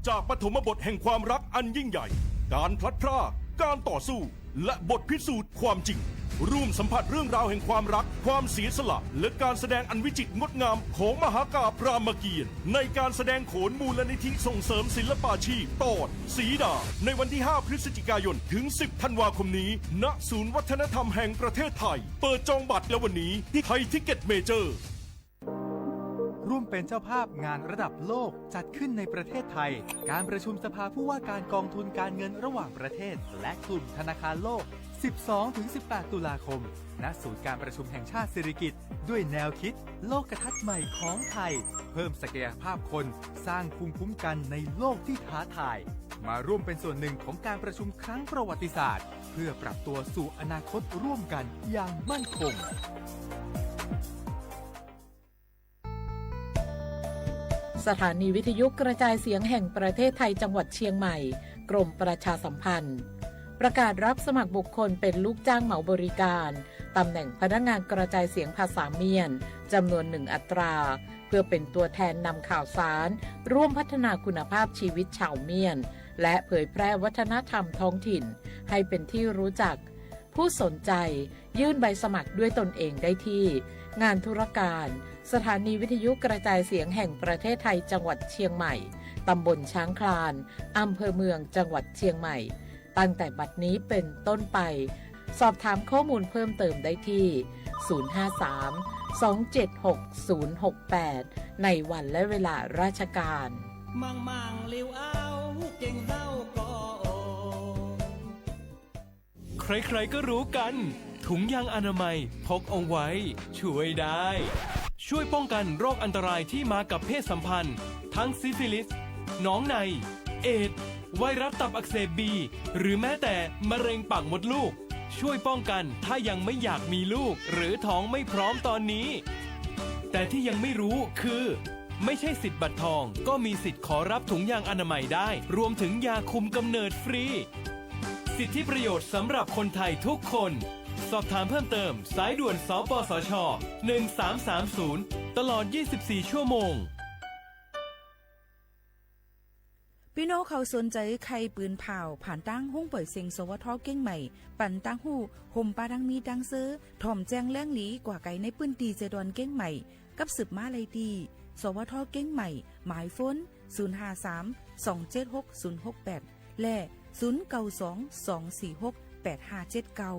จากปฐมบทแห่งความรักอันยิ่งใหญ่ การพลัดพราก การต่อสู้ และบทพิสูจน์ความจริง ร่วมสัมผัสเรื่องราวแห่งความรัก ความเสียสละ และการแสดงอันวิจิตรงดงามของมหากาพย์รามเกียรติ์ ในการแสดงโขนมูลนิธิส่งเสริมศิลปาชีพ ตอนสีดา ในวันที่ ห้า พฤศจิกายน ถึง สิบ ธันวาคมนี้ ณ ศูนย์วัฒนธรรมแห่งประเทศไทย เปิดจองบัตรแล้ววันนี้ที่ไทยทิกเก็ตเมเจอร์ ร่วมเป็นเจ้าภาพงานระดับโลกจัดขึ้นในประเทศไทย การประชุมสภาผู้ว่าการกองทุนการเงินระหว่างประเทศ และกลุ่มธนาคารโลก สิบสองถึงสิบแปด ตุลาคม ณ ศูนย์การประชุมแห่งชาติสิริกิติ์ ด้วยแนวคิดโลกทัศน์ใหม่ของไทย เพิ่มศักยภาพคน สร้างภูมิคุ้มกันในโลกที่ท้าทาย มาร่วมเป็นส่วนหนึ่งของการประชุมครั้งประวัติศาสตร์ เพื่อปรับตัวสู่อนาคตร่วมกันอย่างมั่นคง สถานีวิทยุกระจายเสียงแห่งประเทศไทยจังหวัดเชียงใหม่ กรมประชาสัมพันธ์ ประกาศรับสมัครบุคคลเป็นลูกจ้างเหมาบริการ ตำแหน่งพนักงานกระจายเสียงภาษาเมียน จำนวนหนึ่งอัตรา เพื่อเป็นตัวแทนนำข่าวสาร ร่วมพัฒนาคุณภาพชีวิตชาวเมียน และเผยแพร่วัฒนธรรมท้องถิ่น ให้เป็นที่รู้จัก ผู้สนใจยื่นใบสมัครด้วยตนเองได้ที่ งานธุรการ สถานีวิทยุกระจายเสียงแห่งประเทศไทยจังหวัดเชียงใหม่ ตำบลช้างคลาน อำเภอเมืองจังหวัดเชียงใหม่ ตั้งแต่บัดนี้เป็นต้นไป สอบถามข้อมูลเพิ่มเติมได้ที่ ศูนย์ห้าสาม สองเจ็ดหก ศูนย์หกแปด ในวันและเวลาราชการ มังมังลิวเอา เก่งเฮาก็โอ ใครๆ ก็รู้กัน ถุงยางอนามัยพกเอาไว้ ช่วยได้ ช่วยป้องกันโรคอันตรายที่มากับเพศสัมพันธ์ ทั้งซิฟิลิส หนองใน เอดส์ ไวรัสตับอักเสบบี หรือแม้แต่มะเร็งปากมดลูก ช่วยป้องกันถ้ายังไม่อยากมีลูก หรือท้องไม่พร้อมตอนนี้ แต่ที่ยังไม่รู้คือ ไม่ใช่สิทธิ์บัตรทอง ก็มีสิทธิ์ขอรับถุงยางอนามัยได้ รวมถึงยาคุมกำเนิดฟรี สิทธิประโยชน์สำหรับคนไทยทุกคน สอบถามเพิ่มเติม สายด่วน สปสช หนึ่งสามสามศูนย์ ตลอด ยี่สิบสี่ ชั่วโมง ปี้น้องเขาสนใจ๋ใค่ปืนผ่าว ผ่านตางห้องป่อยเสียง สวท. เกียงใหม่ ปันตางฮู้ ห่มป้าดังมีดังเซอ ถ่อมแจ้งแหล่งหลีกว่าไก๋ในปื้นตี้เจดอนเกียงใหม่ กับสืบมาไล่ตี้ สวท. เกียงใหม่ หมายโฟน ศูนย์ห้าสาม สองเจ็ดหก ศูนย์หกแปด และ ศูนย์เก้าสอง สองสี่หก แปดห้าเจ็ดเก้า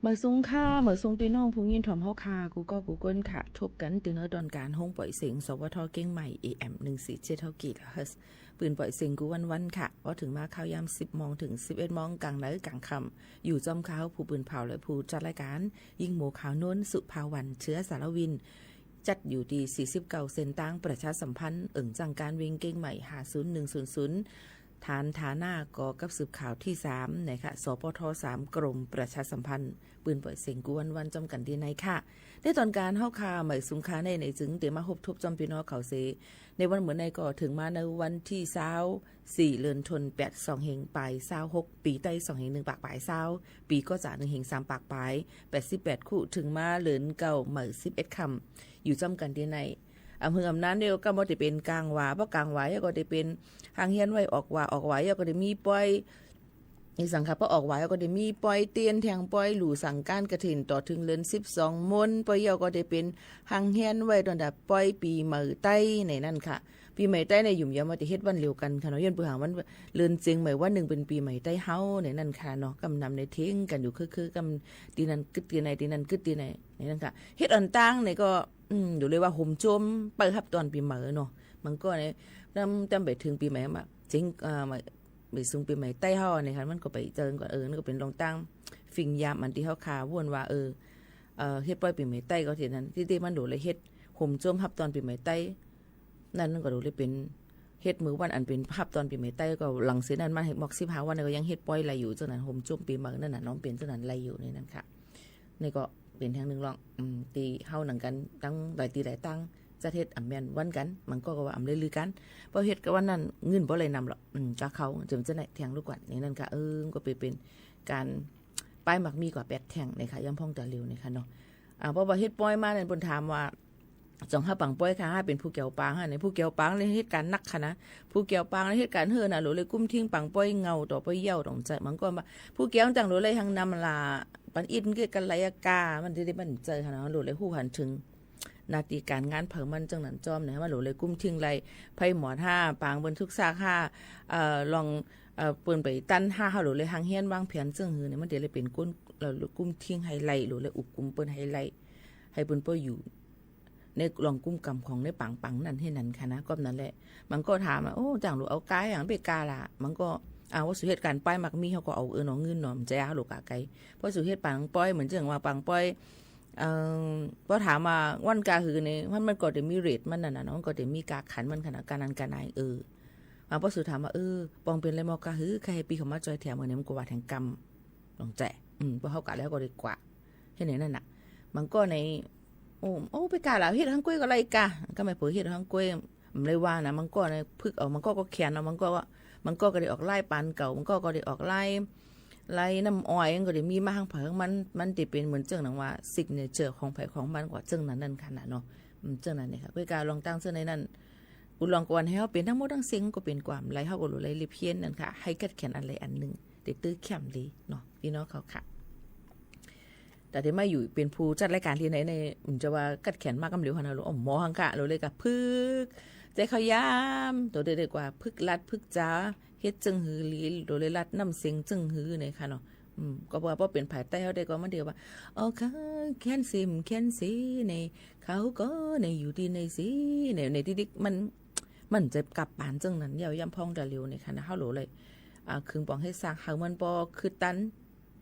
หมายสูงค่ะ หมายสูงปี้น้องผู้ยินถ่อมเฮาค่ะ กู้ก้อกู้ก้นค่ะ ทบกั๋นตึงเฮาตอนก๋านห้องป่อยเสียง สวท เกียงใหม่ เอเอ็ม หนึ่งสี่เจ็ด เฮากิโลเฮิรตซ์ ปืนป่อยเสียงกู้วันๆ ค่ะ พอเถิงมาข่าวยามสิบโมงเถิงสิบเอ็ดโมง ก๋างเหนือก๋างค่ำ อยู่จ้อมข้า ผู้ปืนเผ่าและผู้จัดรายก๋าน ยิ่งโม ขาวนวล สุภาวรรณ เชื้อสารวิน จัดอยู่ตี้ สี่สิบเก้า เส้นตางประชาสัมพันธ์ เอิงจั่งก๋านวิ่งเกียงใหม่ ห้าศูนย์หนึ่งศูนย์ศูนย์ ฐานฐานะก่อกับสืบข่าวตี้สามนะคะ สปท สาม กรมประชาสัมพันธ์ ปืนป่อยเสียงกู้วันๆ จ้อมกั๋นตี้ในค่ะ ในตอนก๋านเฮาค่ะ หมายสูงค่ะ ใน ในจึงเตมาฮบทบจ้อมปี้น้องเขาเส ในวันเหมือนในก็เถิงมาในวันตี้ซาวสี่ เดือนธันวาคม สองเฮงปายซาวหก ปี๋ใต้สองเฮงหนึ่งปากปายซาว ปี๋ก็จะหนึ่งเฮงสามปากปาย แปดสิบแปดคู่ เถิงมาเดือนเก้า หมายสิบเอ็ดค่ำ อยู่จ้อมกั๋นตี้ใน อำเภออำนาจเนี่ยก็บ่ได้เป๋นก๋างหว่า เพราะก๋างหว่าก็ได้เป๋นห้างเฮียนไหว้ออกหว่า ออกหว่าก็ได้มีป่อย อีสังค่ะ พอออกหว่าก็ได้มีป่อยเตียนแทง ป่อยหลู่สังก๋านกฐิน ต่อเถิงเดือนสิบสองมน ป่อยเย้าก็ได้เป๋นห้างเฮียนไหว้ตอนดับป่อยปี๋ใหม่ใต้ในนั้นค่ะ ปี๋ใหม่ใต้ในหยุมยาวมาจะเฮ็ดวันเดียวกั๋นค่ะเนาะ ย้อนเปื้อหาวันเดือนเจียงใหม่วันนึ่งเป๋นปี๋ใหม่ใต้เฮาในนั้นค่ะเนาะ กำนำในเถียงกั๋นอยู่คือๆ กำตี้นั่นกึ๊ดตี้ใน ตี้นั่นกึ๊ดตี้ในในนั้นค่ะ เฮ็ดอันตังในก็ อืม อยู่เลยว่าโฮมโจม ไปฮับต้อนปี๋ใหม่เนาะ มันก็ใน นำ นำไปเถิงปี๋ใหม่มา เจ๋ง เอ่อ มา ไปสูงปี๋ใหม่ใต้เฮาเนี่ยค่ะ มันก็ไปเจิงก่อน เออ นั่นก็เป๋นลองตั้ง ฟิงยามอันตี้เฮาค่ะ ว่นว่า เออ เอ่อ เฮ็ดป่อยปี๋ใหม่ใต้ก็ตี้นั้น ตี้ตี้มันดูเลยเฮ็ดโฮมโจมฮับต้อนปี๋ใหม่ใต้ นั่นก็ดูเลยเป๋น เฮ็ดมื้อวันอันเป๋นฮับต้อนปี๋ใหม่ใต้ ก็หลังเสียนั้นมาให้หมดสิบห้าวันก็ยังเฮ็ดป่อยไหลอยู่ เจ้านั้นโฮมโจมปี๋ใหม่นั่นน่ะ น้องเป๋นเจ้านั้นไหลอยู่ในนั้นค่ะ นี่ก็เป๋นแห่งนึ่งลอง อืม ตี้เฮาหนังกั๋นตังหลายตี้หลายตัง จัดเฮ็ดอำแม่นวันกั๋น มันก็ ก็ว่าอำเลยลือกั๋น พอเฮ็ดกับวันนั้น เงินบ่ไหลนำหรอก อืม กาเขาเจิมเจ้าไหนแทงลูกกวนในนั้นค่ะ เออ ก็ไปเป๋นก๋านป้ายหมากมี๋กว่าแปดแท่งนะคะ ย่ำพ่องตาเหลียวนะคะเนาะ อ่า เพราะว่าเฮ็ดป่อยมาเนี่ย เปิ้นถามว่า จ่องห้าปังป่อยค่ะ ห้าเป๋นผู้แก๋วปางห้า ในผู้แก๋วปางเลยเฮ็ดก๋านหนักค่ะนะ ผู้แก๋วปางเลยเฮ็ดก๋านเฮิ่นน่ะ โหลเลยกุ้มทิ้งปังป่อยเหงาต่อป่อยเย้าต่องใจ๋ มันก็ว่า ผู้แก๋วจั่งโหลเลยหังนำล่ะ ปันอินเกยกั๋นไหลอากา มันจะได้มั่นใจ๋ค่ะนะ โหลเลยฮู้หันเถิง หน้าตี้ก๋านงานเผามันจั่งนั้นจ้อมเนี่ย มันโหลเลยกุ้มทิ้งไหล ไพ่หมอนห้า ปางเปิ้นทุกซากห้า เอ่อ ลอง เอ่อ เปิ้นไปตันห้า เฮาโหลเลยหังเฮียนวางแผนเจิ่งหื้อเนี่ย มันจะเลยเป๋นก้น เอ่อ กุ้มทิ้งไหล โหลเลยอุบกุมเปิ้นไหล หื้อเปิ้นป้ออยู่ ในลองกุ้มกำของในปังปังนั้นหื้อนั้นค่ะนะ ก็นั้นแหละ มันก็ถามว่า โอ้ จั่งโหลเอาก๋ายอย่างไปกาล่ะ มันก็ อ่า ว่าสูเฮ็ดก๋านป้ายหมากมี๋ เฮาก็เอา เออ หนองเงินหนองแจเฮาโหลกาไก เพราะสูเฮ็ดปังป่อย เหมือนเจิ่งว่าปังป่อย เอ่อ พอถามว่าวันกาหื้อเนี่ย มัน มันก็จะมีเรทมันนั่นน่ะเนาะ มันก็จะมีกาขันมันค่ะนะ กานั้นกาไหน เออ อ่า พอสูถามว่า เออ ปองเป๋นไรมอกาหื้อ ใค่ให้ปี้เขามาจ่อยแถม เออ เนี่ย มันก็ว่าแถงกำ ลองแจ อืม พอเฮากาแล้วก็ดีกว่า เฮ็ดไหนนั่นน่ะ มันก็ใน โอ้ โอ้ ไปกาแล้ว เฮ็ดหังก้วยก็ไรกา ก็ไม่เผลอเฮ็ดหังก้วย มันเลยว่านะ มันก็ในพึกเอา มันก็ ก็แขนเอา มันก็ว่า มันก็ ก็ได้ออกลายปานเก่า มันก็ ก็ได้ออกลาย ลายน้ำอ้อย มันก็ได้มีมาหังไผหังมัน มันจะเป๋นเหมือนเจิ่งหนังว่า ซิกเนเจอร์ของไผของมันกว่าเจิ่งนั้นนั่นค่ะนะเนาะ อืม เจิ่งนั้นเนี่ยค่ะ ก้อยกาลองตั้งเจิ่งในนั้น กูลองกวนให้เฮาเป๋นทั้งหมดทั้งเซ็งก็เป๋นความไร เฮาก็หลู่ไรเลียบเฮียนนั่นค่ะ ให้กัดแขนอันใดอันนึ่ง เตตื้อเข้มดีเนาะ ปี้น้องเขาค่ะ แต่เดี๋ยวมาอยู่เป๋นผู้จัดรายก๋านตี้ไหนใน อืม จะว่ากัดแขนมากกำเหลียวหันเอาหลู่ อ๋อ หมอหังค่ะ หลู่เลยกะพึก ใจเขายาม ตัวเดียวดีกว่า พึกลัดพึกจ๋า เฮ็ดเจิ่งหื้อหลี หลู่เลยลัดน้ำเสียงเจิ่งหื้อเนี่ยค่ะเนาะ อืม ก็ว่าพอเป๋นภายใต้เฮาได้ก็มันเดียวว่า โอเค แค้นสิม แค้นสิใน เขาก็ในอยู่ตี้ในสิ ใน ในตี้ดิกมัน มันจะกลับปานเจิ่งนั้น เย้าย่ำพ่องตาเหลียวเนี่ยค่ะนะ เฮาโหลเลย อ่า คึงปองเฮ็ดสร้าง เฮามันบ่คือตัน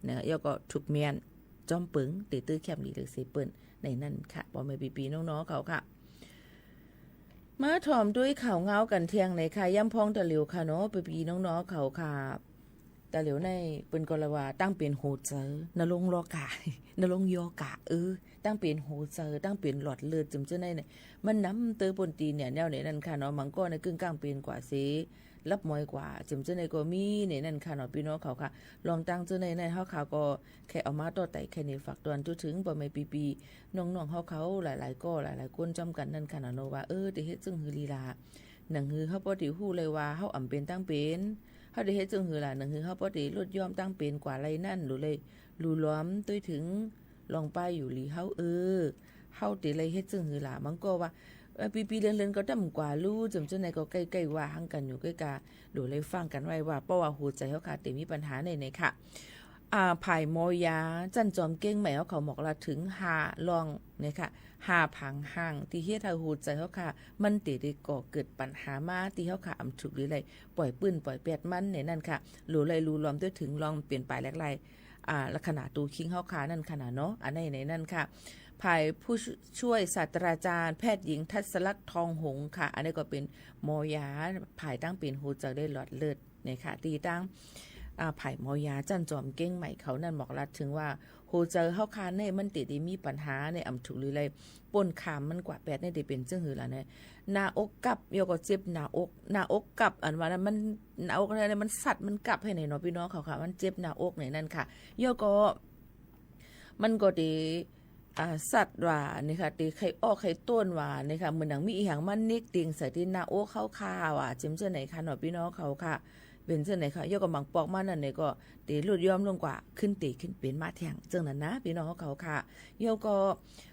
เนี่ย เย้าก็ถูกเมียน จ้อมเปิง เตตื้อเข้มดีเลยเสเปิ้น ในนั้นค่ะ ป้อแม่ปี้ๆ น้องๆ เขาค่ะ มาถ่อมตวยข่าวเงากั๋นเตียงในค่ะ ย่ำพ่องตาเหลียวค่ะเนาะ ปี้ๆ น้องๆ เขาค่ะ ตาเหลียวในเปิ้นก็ละว่า ตั้งเป๋นหัวใจ๋ นรงค์ยอก๋า นรงค์ยอก๋า เออ ตั้งเป๋นหัวใจ๋ ตั้งเป๋นหลอดเลือด เจิ่มเจ้าในเนี่ย มันนำเตอป้นตี้เนี่ย แนวในนั้นค่ะเนาะ มันก็ในกึ่งก้างเป๋นกว่าเส ลับมอยกว่า เจิ่มเจ้าในก็มีในนั้นค่ะเนาะ ปี้น้องเขาค่ะ ลองตั้งเจ้าในในเฮาค่ะก็แค่เอามาต่อไต่แค่นี้ ฝากตวนจุ๊ถึงป้อแม่ปี้ๆ น้องๆ เฮาเขาหลายๆ ก็หลายๆ คนจ้อมกั๋นนั่นค่ะเนาะ ว่า เออ เตเฮ็ดเจิ่งหื้อลีลา หนังหื้อเฮาป้อติฮู้เลยว่า เฮาอ่ำเป๋นตั้งเป๋น เฮาเตเฮ็ดเจิ่งหื้อล่ะ หนังหื้อเฮาป้อติลดย่อมตั้งเป๋นกว่าไรนั่น หลู่เลย หลู่หลอมตวยถึง ลองป้ายอยู่หลีเฮา เออ เฮาเตไล่เฮ็ดเจิ่งหื้อล่ะ มันก็ว่า เอ่อ ปี้ๆ เลินๆ ก็ต่ำกว่าลู่ เจิ่มเจ้าในก็ใก้ๆ ว่าหังกั๋นอยู่ ใก้กา หลู่เลยฟังกั๋นไว้ว่า เพราะว่าหัวใจ๋เฮาค่ะ เตมีปัญหาในในค่ะ อ่า ฝ่ายหมอยาจั้นจอมเก๊งใหม่เฮาเขาหมอกลาดเถิงห้าล่องเนี่ยค่ะ ห้าผางห้างตี้เฮ็ดหื้อหัวใจ๋เฮาค่ะ มันเต๋ได้ก่อเกิดปัญหามา ตี้เฮาค่ะอ่ำถูกหรือไล่ป่อยปื้นป่อยแป๊ดมันในนั้นค่ะ หลูไล่หลูลอมตวยเถิงล่องเป๋นป๋ายแหลกไล่ อ่า ลักษณะตั๋วคิงเฮาค่ะนั่นค่ะนะเนาะ อันในในนั้นค่ะ ฝ่ายผู้ช่วยศาสตราจารย์แพทย์หญิงทัศลักษณ์ ทองหงส์ค่ะ อันนี้ก็เป๋นหมอยาฝ่ายตั้งเป๋นหัวใจ๋และหลอดเลือด เนี่ยค่ะ ตี้ตั้ง อ่า ฝ่ายหมอยาจั้นจอมเก๊งใหม่เขานั่นหมอกลาดเถิงว่า หัวใจ๋เฮาค่ะเนี่ยมันเต๋ได้มีปัญหาเนี่ยอ่ำถูกหรือไล่ป้นข้ามมันกว่าแป๊ดเนี่ยเต๋เป๋นเจิ่งหื้อล่ะเนี่ย หน้าอกกับ ยอก็เจ็บหน้าอก หน้าอกกับ อันว่านั้นมัน หน้าอกเนี่ยมันสั่นมันกับหื้อในเนาะปี้น้องเขาค่ะ มันเจ็บหน้าอกในนั้นค่ะ ยอก็ มันก็เต๋ อ่า สั่นว่าเนี่ยค่ะ เต๋ใค่ออกใค่ต้นว่าเนี่ยค่ะ เหมือนดังมีอี่หยังมาเน็กเตียงใส่ตี้หน้าอกเฮาค่ะว่า เจ๋มเจ้าไหนค่ะเนาะปี้น้องเขาค่ะ เป๋นเจ้าไหนค่ะ ยอก็บางปอกมานั่นเนี่ยก็เต๋ลดย่อมลงกว่า ขึ้นเต๋ขึ้นเป๋นมาแท่ง เจิ่งนั้นนะปี้น้องเขาค่ะ ยอก็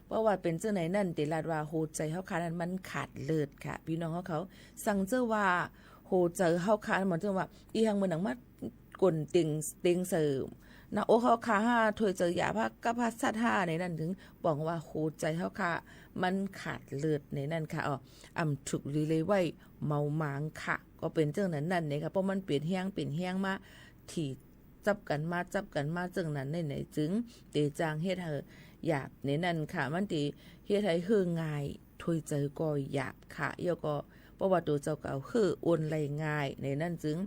เพราะว่าเป๋นเจ้าไหนนั่นเต๋ลาดว่าหัวใจ๋เฮาค่ะนั่นมันขาดเลือดค่ะ ปี้น้องเขา สังเจ้าว่าหัวใจ๋เฮาค่ะ เหมือนเจ้าว่า อี่หยังเหมือนดังมา ก๋นเตียง เตียงใส่หน้าอกเฮาค่ะห้า ถ้วยใจ๋หยาบห้า กับห้าสั่นห้าในนั้นเถิง ป๋องว่าหัวใจ๋เฮาค่ะ มันขาดเลือดในนั้นค่ะ อ๋อ อ่ำถูกหรือไล่ไหว้เมาหมางค่ะ ก็เป๋นเจิ่งนั้นนั่นเนี่ยค่ะ เพราะมันเป๋นแฮงเป๋นแฮงมา ถี่จับกั๋นมาจับกั๋นมาเจิ่งนั้นในไหนจึง เต๋จ้างเฮ็ดหื้อหยาบในนั้นค่ะ มันเต๋เฮ็ดหื้อหื้อง่าย ถ้วยใจ๋ก็หยาบค่ะ ยอก็ เพราะว่าตั๋วเจ้าเก่าหื้ออ่อนไล่ง่ายในนั้นจึง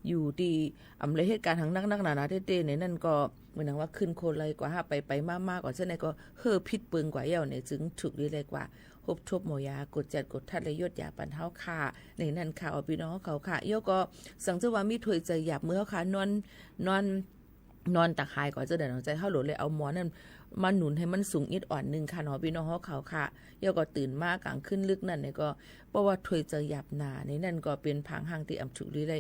อยู่ตี้อ่ำไล่เหตุก๋ารณ์หังนักๆ หนาๆ เต๊ๆ ในนั้นก็ เหมือนดังว่าขึ้นโคไลกว่าห้า ไปๆ มาๆ กว่าเจ้าไหนก็หื้อผิดเปิงกว่าเย้าเนี่ยจึงถูกหรือไล่กว่า ฮบทบหมอยากดจัดกดทัดและยดยาปันเฮาค่ะ ในนั้นค่ะ อ๋อ ปี้น้องเขาค่ะ ยอก็ สังเจ้าว่ามีถ้วยใจ๋หยาบเมื่อเฮาค่ะ นอน นอน นอนตะหายก่อเจ้าเดือนของใจ๋เฮาหลูไล่เอาหมอนนั่นมาหนุนหื้อมันสูงอิดอ่อนนึ่งค่ะเนาะ ปี้น้องเขาค่ะ ยอก็ตื่นมาก๋างคืนลึกนั่นเนี่ยก็ เพราะว่าถ้วยใจ๋หยาบหนาในนั้นก็เป๋นผางห้างตี้อ่ำถูกหรือไล่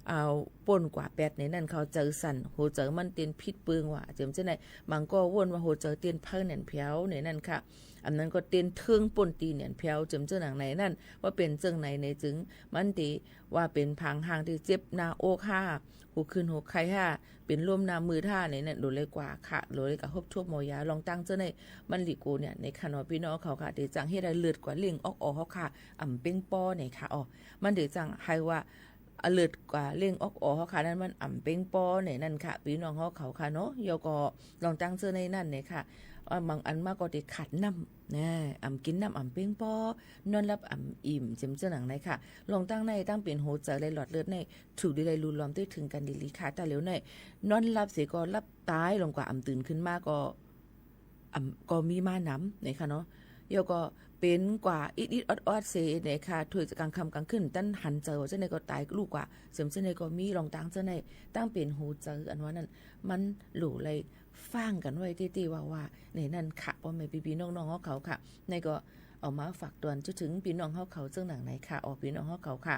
เอาป้นกว่าแป๊ดในนั้นเขา ใจ๋สั่น หัวใจ๋มันเต้นผิดเปิงว่า เจ๋มเจ้าไหน บางก็ว่นว่าหัวใจ๋เต้นเพิ่นแน่นแผวในนั้นค่ะ อันนั้นก็เต้นเทิงป้นตี้แน่นแผว เจ๋มเจ้าหนังในนั้น ว่าเป๋นเจิ่งไหนในจึง มันเต๋ว่าเป๋นผางห้างตี้เจ็บหน้าอกห้า หัวคลื่นหัวไข้ห้า เป๋นลมหน้ามืดห้าในนั้น หลูไล่กว่าค่ะ หลูไล่กว่าฮบทบหมอยา ลองตั้งเจ้าไหน มันหลีโกเนี่ยในค่ะเนาะ ปี้น้องเขาค่ะ เต๋จ้างเฮ็ดหื้อเลือดกว่าเล่งออกออเฮาค่ะ อ่ำเป้งป้อเนี่ยค่ะ อ๋อ มันเต๋จ้างหื้อว่า อ่ะ เลือดกว่าเล่งออกออเฮาค่ะ นั่นมันอ่ำเป้งป้อในนั้นค่ะ ปี้น้องเฮาเขาค่ะเนาะ ยอก็ลองตั้งเจ้าในนั้นเนี่ยค่ะ อ่า บางอันมาก็เต๋ขาดน้ำ นะ อ่ำกิ๋นน้ำอ่ำเป้งป้อ นอนหลับอ่ำอิ่ม เจ๋มเจ้าหนังในค่ะ ลองตั้งในตั้งเป๋นหัวใจ๋และหลอดเลือดใน ถูกดีไล่หลูลอมตวยเถิงกั๋นดีหลีค่ะ แต่เหลียวใน นอนหลับเสียก็หลับต๋ายลงกว่า อ่ำตื่นขึ้นมาก็ อ่ำ ก็มีมานำเนี่ยค่ะเนาะ ยอก็เป๋นกว่าอิดๆ ออดๆ เสียเนี่ยค่ะ ถ้วยก๋างค่ำก๋างคืนตันหันใจ๋เจ้าไหนก็ต๋ายลู่กว่า เจ๋มเจ้าไหนก็มี ลองตั้งเจ้าไหน ตั้งเป๋นหัวใจ๋อันว่านั้น มันหลูไล่ฟังกั๋นไว้ตี้ๆ ว่าๆ ในนั้นค่ะ ป้อแม่ปี้ๆ น้องๆ เฮาเขาค่ะ ในก็เอามาฝากตวนจุดเถิงปี้น้องเฮาเขาเจิ่งหนังในค่ะ อ๋อ ปี้น้องเฮาเขาค่ะ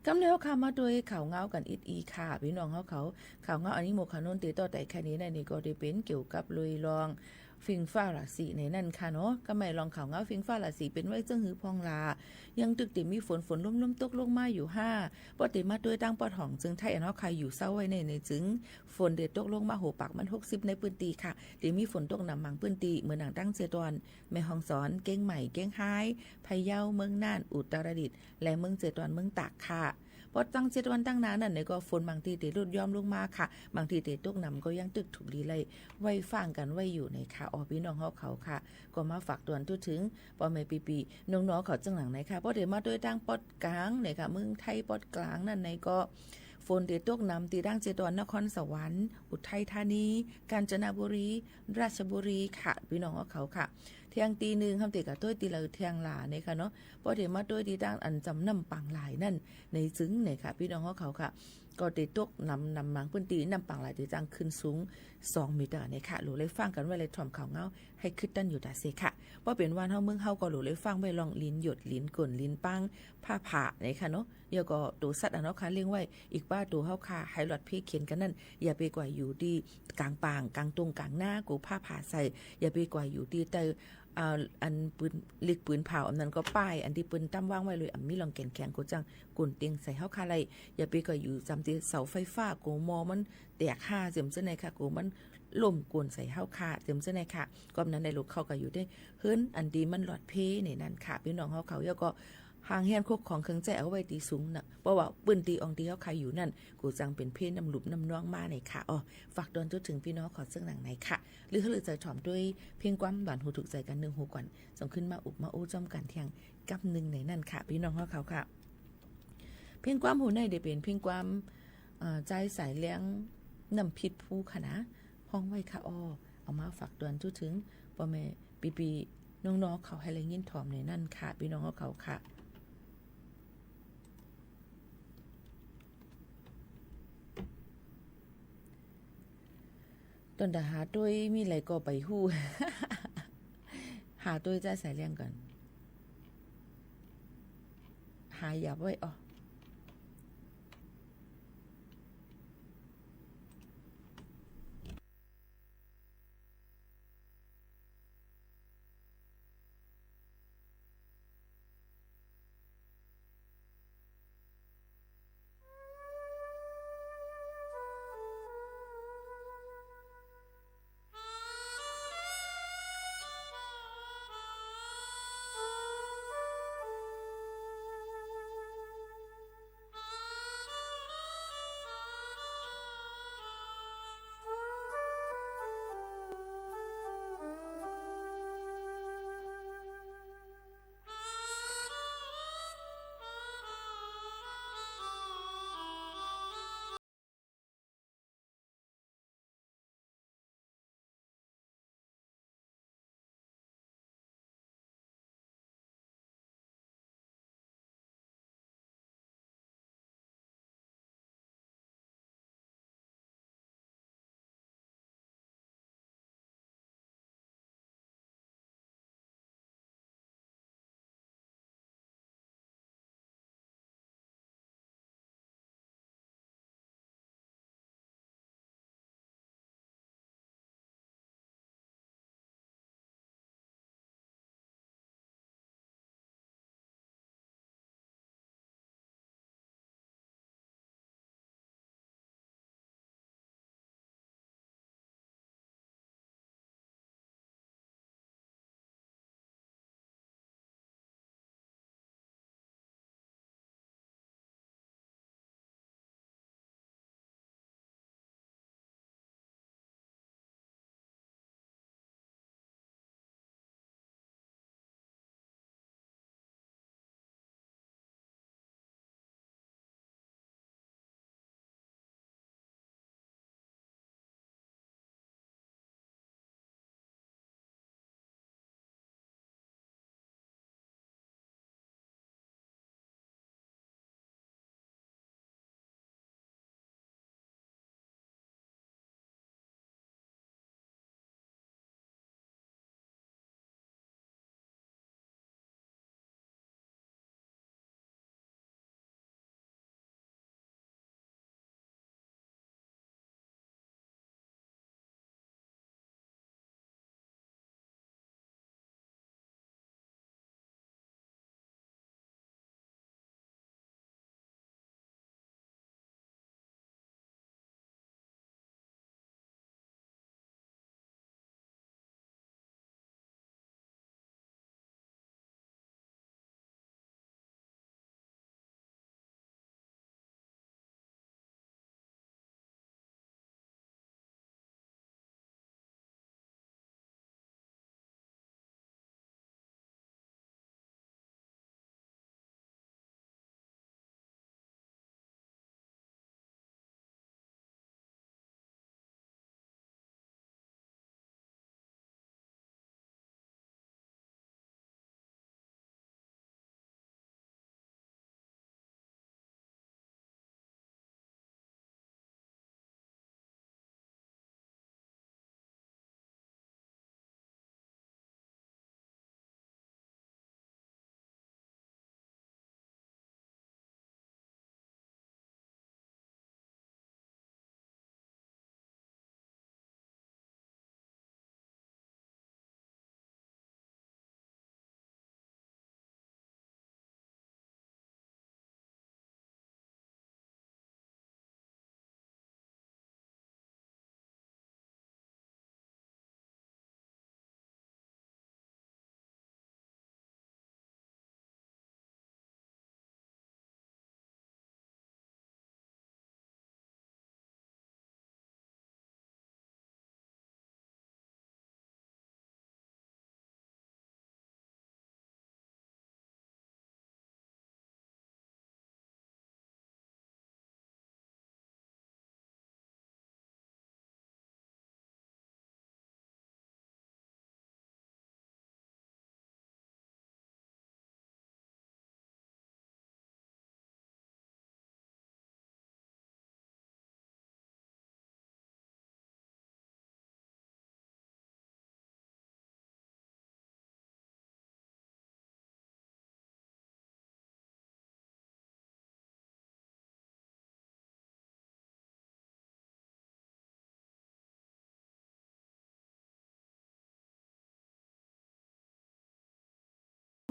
กำเดียวค่ะ มาตวยข่าวเงากั๋นอิดอีกค่ะ ปี้น้องเฮาเขา ข่าวเงาอันนี้หมวกขาวนุ่นเต๋ต่อไต่แค่นี้ในนี่ก็ได้เป๋นเกี่ยวกับลุยลอง ฟิงฟ้าราศีในนั้นค่ะเนาะ ก็ไม่ลองข่าวเงาฟิงฟ้าราศีเป๋นไว้เจิ่งหื้อพ่องลา ยังตึกเต๋มีฝน ฝนลมๆ ตกลงมาอยู่ห้า ป้อเต๋มาตวยตั้งปอดห้องเจิ่งไทยอันเฮาค่ะอยู่เซาไว้ในในจึง ฝนเต๋ตกลงมาโหปากมันหกสิบในปื้นตี้ค่ะ เต๋มีฝนตกหนำบางปื้นตี้ เหมือนดังตั้งเซตวัน แม่ฮ่องสอน เกียงใหม่ เกียงฮาย พะเยา เมืองน่าน อุตรดิตถ์ และเมืองเซตวัน เมืองตากค่ะ ปอตั้งเซตวันตั้งหน้านั่นเนี่ยก็ฝนบางตี้เต๋ลดย่อมลงมาค่ะ บางตี้เต๋ตกหนำก็ยังตึกถูกดีไล่ ไว้ฟังกั๋นไว้อยู่ในค่ะ อ๋อ ปี้น้องเฮาเขาค่ะ ก็มาฝากตวนจุดเถิง ป้อแม่ปี้ๆ น้องๆ เขาเจิ่งหนังในค่ะ ป้อเต๋มาตวยตั้งปอดก๋างเนี่ยค่ะ เมืองไทยปอดก๋างนั่นในก็ ฝนเต๋ตกหนำตี้ตั้งเซตวัน นครสวรรค์ อุทัยธานี กาญจนบุรี ราชบุรีค่ะ ปี้น้องเฮาเขาค่ะ เที่ยงตี้นึ่ง ห้ามเต๋กะตวยตี้ละเที่ยงลาเนี่ยค่ะเนาะ ป้อเต๋มาตวยตี้ตั้งอันจำน้ำปางลายนั่น ในจึงเนี่ยค่ะ ปี้น้องเฮาเขาค่ะ ก็เต๋ตกหนำ หนำบางปื้นตี้ น้ำปางลายเต๋จ้างขึ้นสูงสองเมตรเนี่ยค่ะ หลูไล่ฟังกั๋นไว้ไล่ถ่อมข่าวเงา หื้อคึดตันอยู่ตาเสค่ะ ป้อเป๋นว่านเฮาเมืองเฮาก็หลูไล่ฟังไว้ลองลินหยด ลินก๋น ลินปัง ฟ้าผ่าเนี่ยค่ะเนาะ ยอก็ตั๋วสัตว์อันเฮาค่ะเลี้ยงไว้ อีกป้าตั๋วเฮาค่ะ หื้อหลอดเพ่เข็นกั๋นนั่น อย่าไปกว่ายอยู่ตี้ก๋างป่าง ก๋างตงก๋างนา กั๋วฟ้าผ่าใส่ อย่าไปกว่ายอยู่ตี้ใต้ อ่า อันปืน เหล็กปืนเผาอันนั้นก็ป้าย อันตี้เปิ้นตำวางไว้เลย อ่ำมีร่องแก่นแข็ง ก็จั้งโก๋นเต็งใส่เฮาข้าไล่ อย่าไปก่ออยู่จำตี้เสาไฟฟ้า กั๋วหม้อมันแตกฮ่าเจียมเจ้าไหนค่ะ กั๋วมันล้มโก๋นใส่เฮาข้าเจียมเจ้าไหนค่ะ ก็นั้นได้ลูกเข้าก็อยู่ได้ เฮือนอันตี้มันหลอดเพ่ในนั้นค่ะ ปี้น้องเฮาเขา แล้วก็ หางเฮือนคกของเครื่องใจ๊เอาไว้ตี้สูงนะ เพราะว่าปื้นตี้อ่องตี้เฮาข้าอยู่นั้น ก็จั้งเป๋นเพ่น้ำลุ่มน้ำนองมาในค่ะ อ้อ ฝากตวนจุ๊เถิงปี้น้องเขาเซิ่งหลังในค่ะ หรือหื้อใจ๋ถ่อมตวยเพลงความหวานหูถูกใจ๋กั๋นนึ่งหูก่อน ส่งขึ้นมาอุบมาอู้จ้อมกั๋นเตียงกำนึ่งในนั้นค่ะ ปี้น้องเฮาเขาค่ะ เพลงความหูในได้เป๋นเพลงความ เอ่อ จายสายเลี้ยงน้ำพิษภูค่ะนะ ฮ้องไว้ค่ะ อ้อ เอามาฝากตวนจุ๊เถิง ป้อแม่ปี้ๆ น้องๆ เขาหื้อได้ยินถ่อมในนั้นค่ะ ปี้น้องเฮาเขาค่ะ ตวนตาหาตวยมีอะไรก็ไปฮู้ หาตวยจายสายเลี้ยงก่อน หาหยับไว้ อ้อ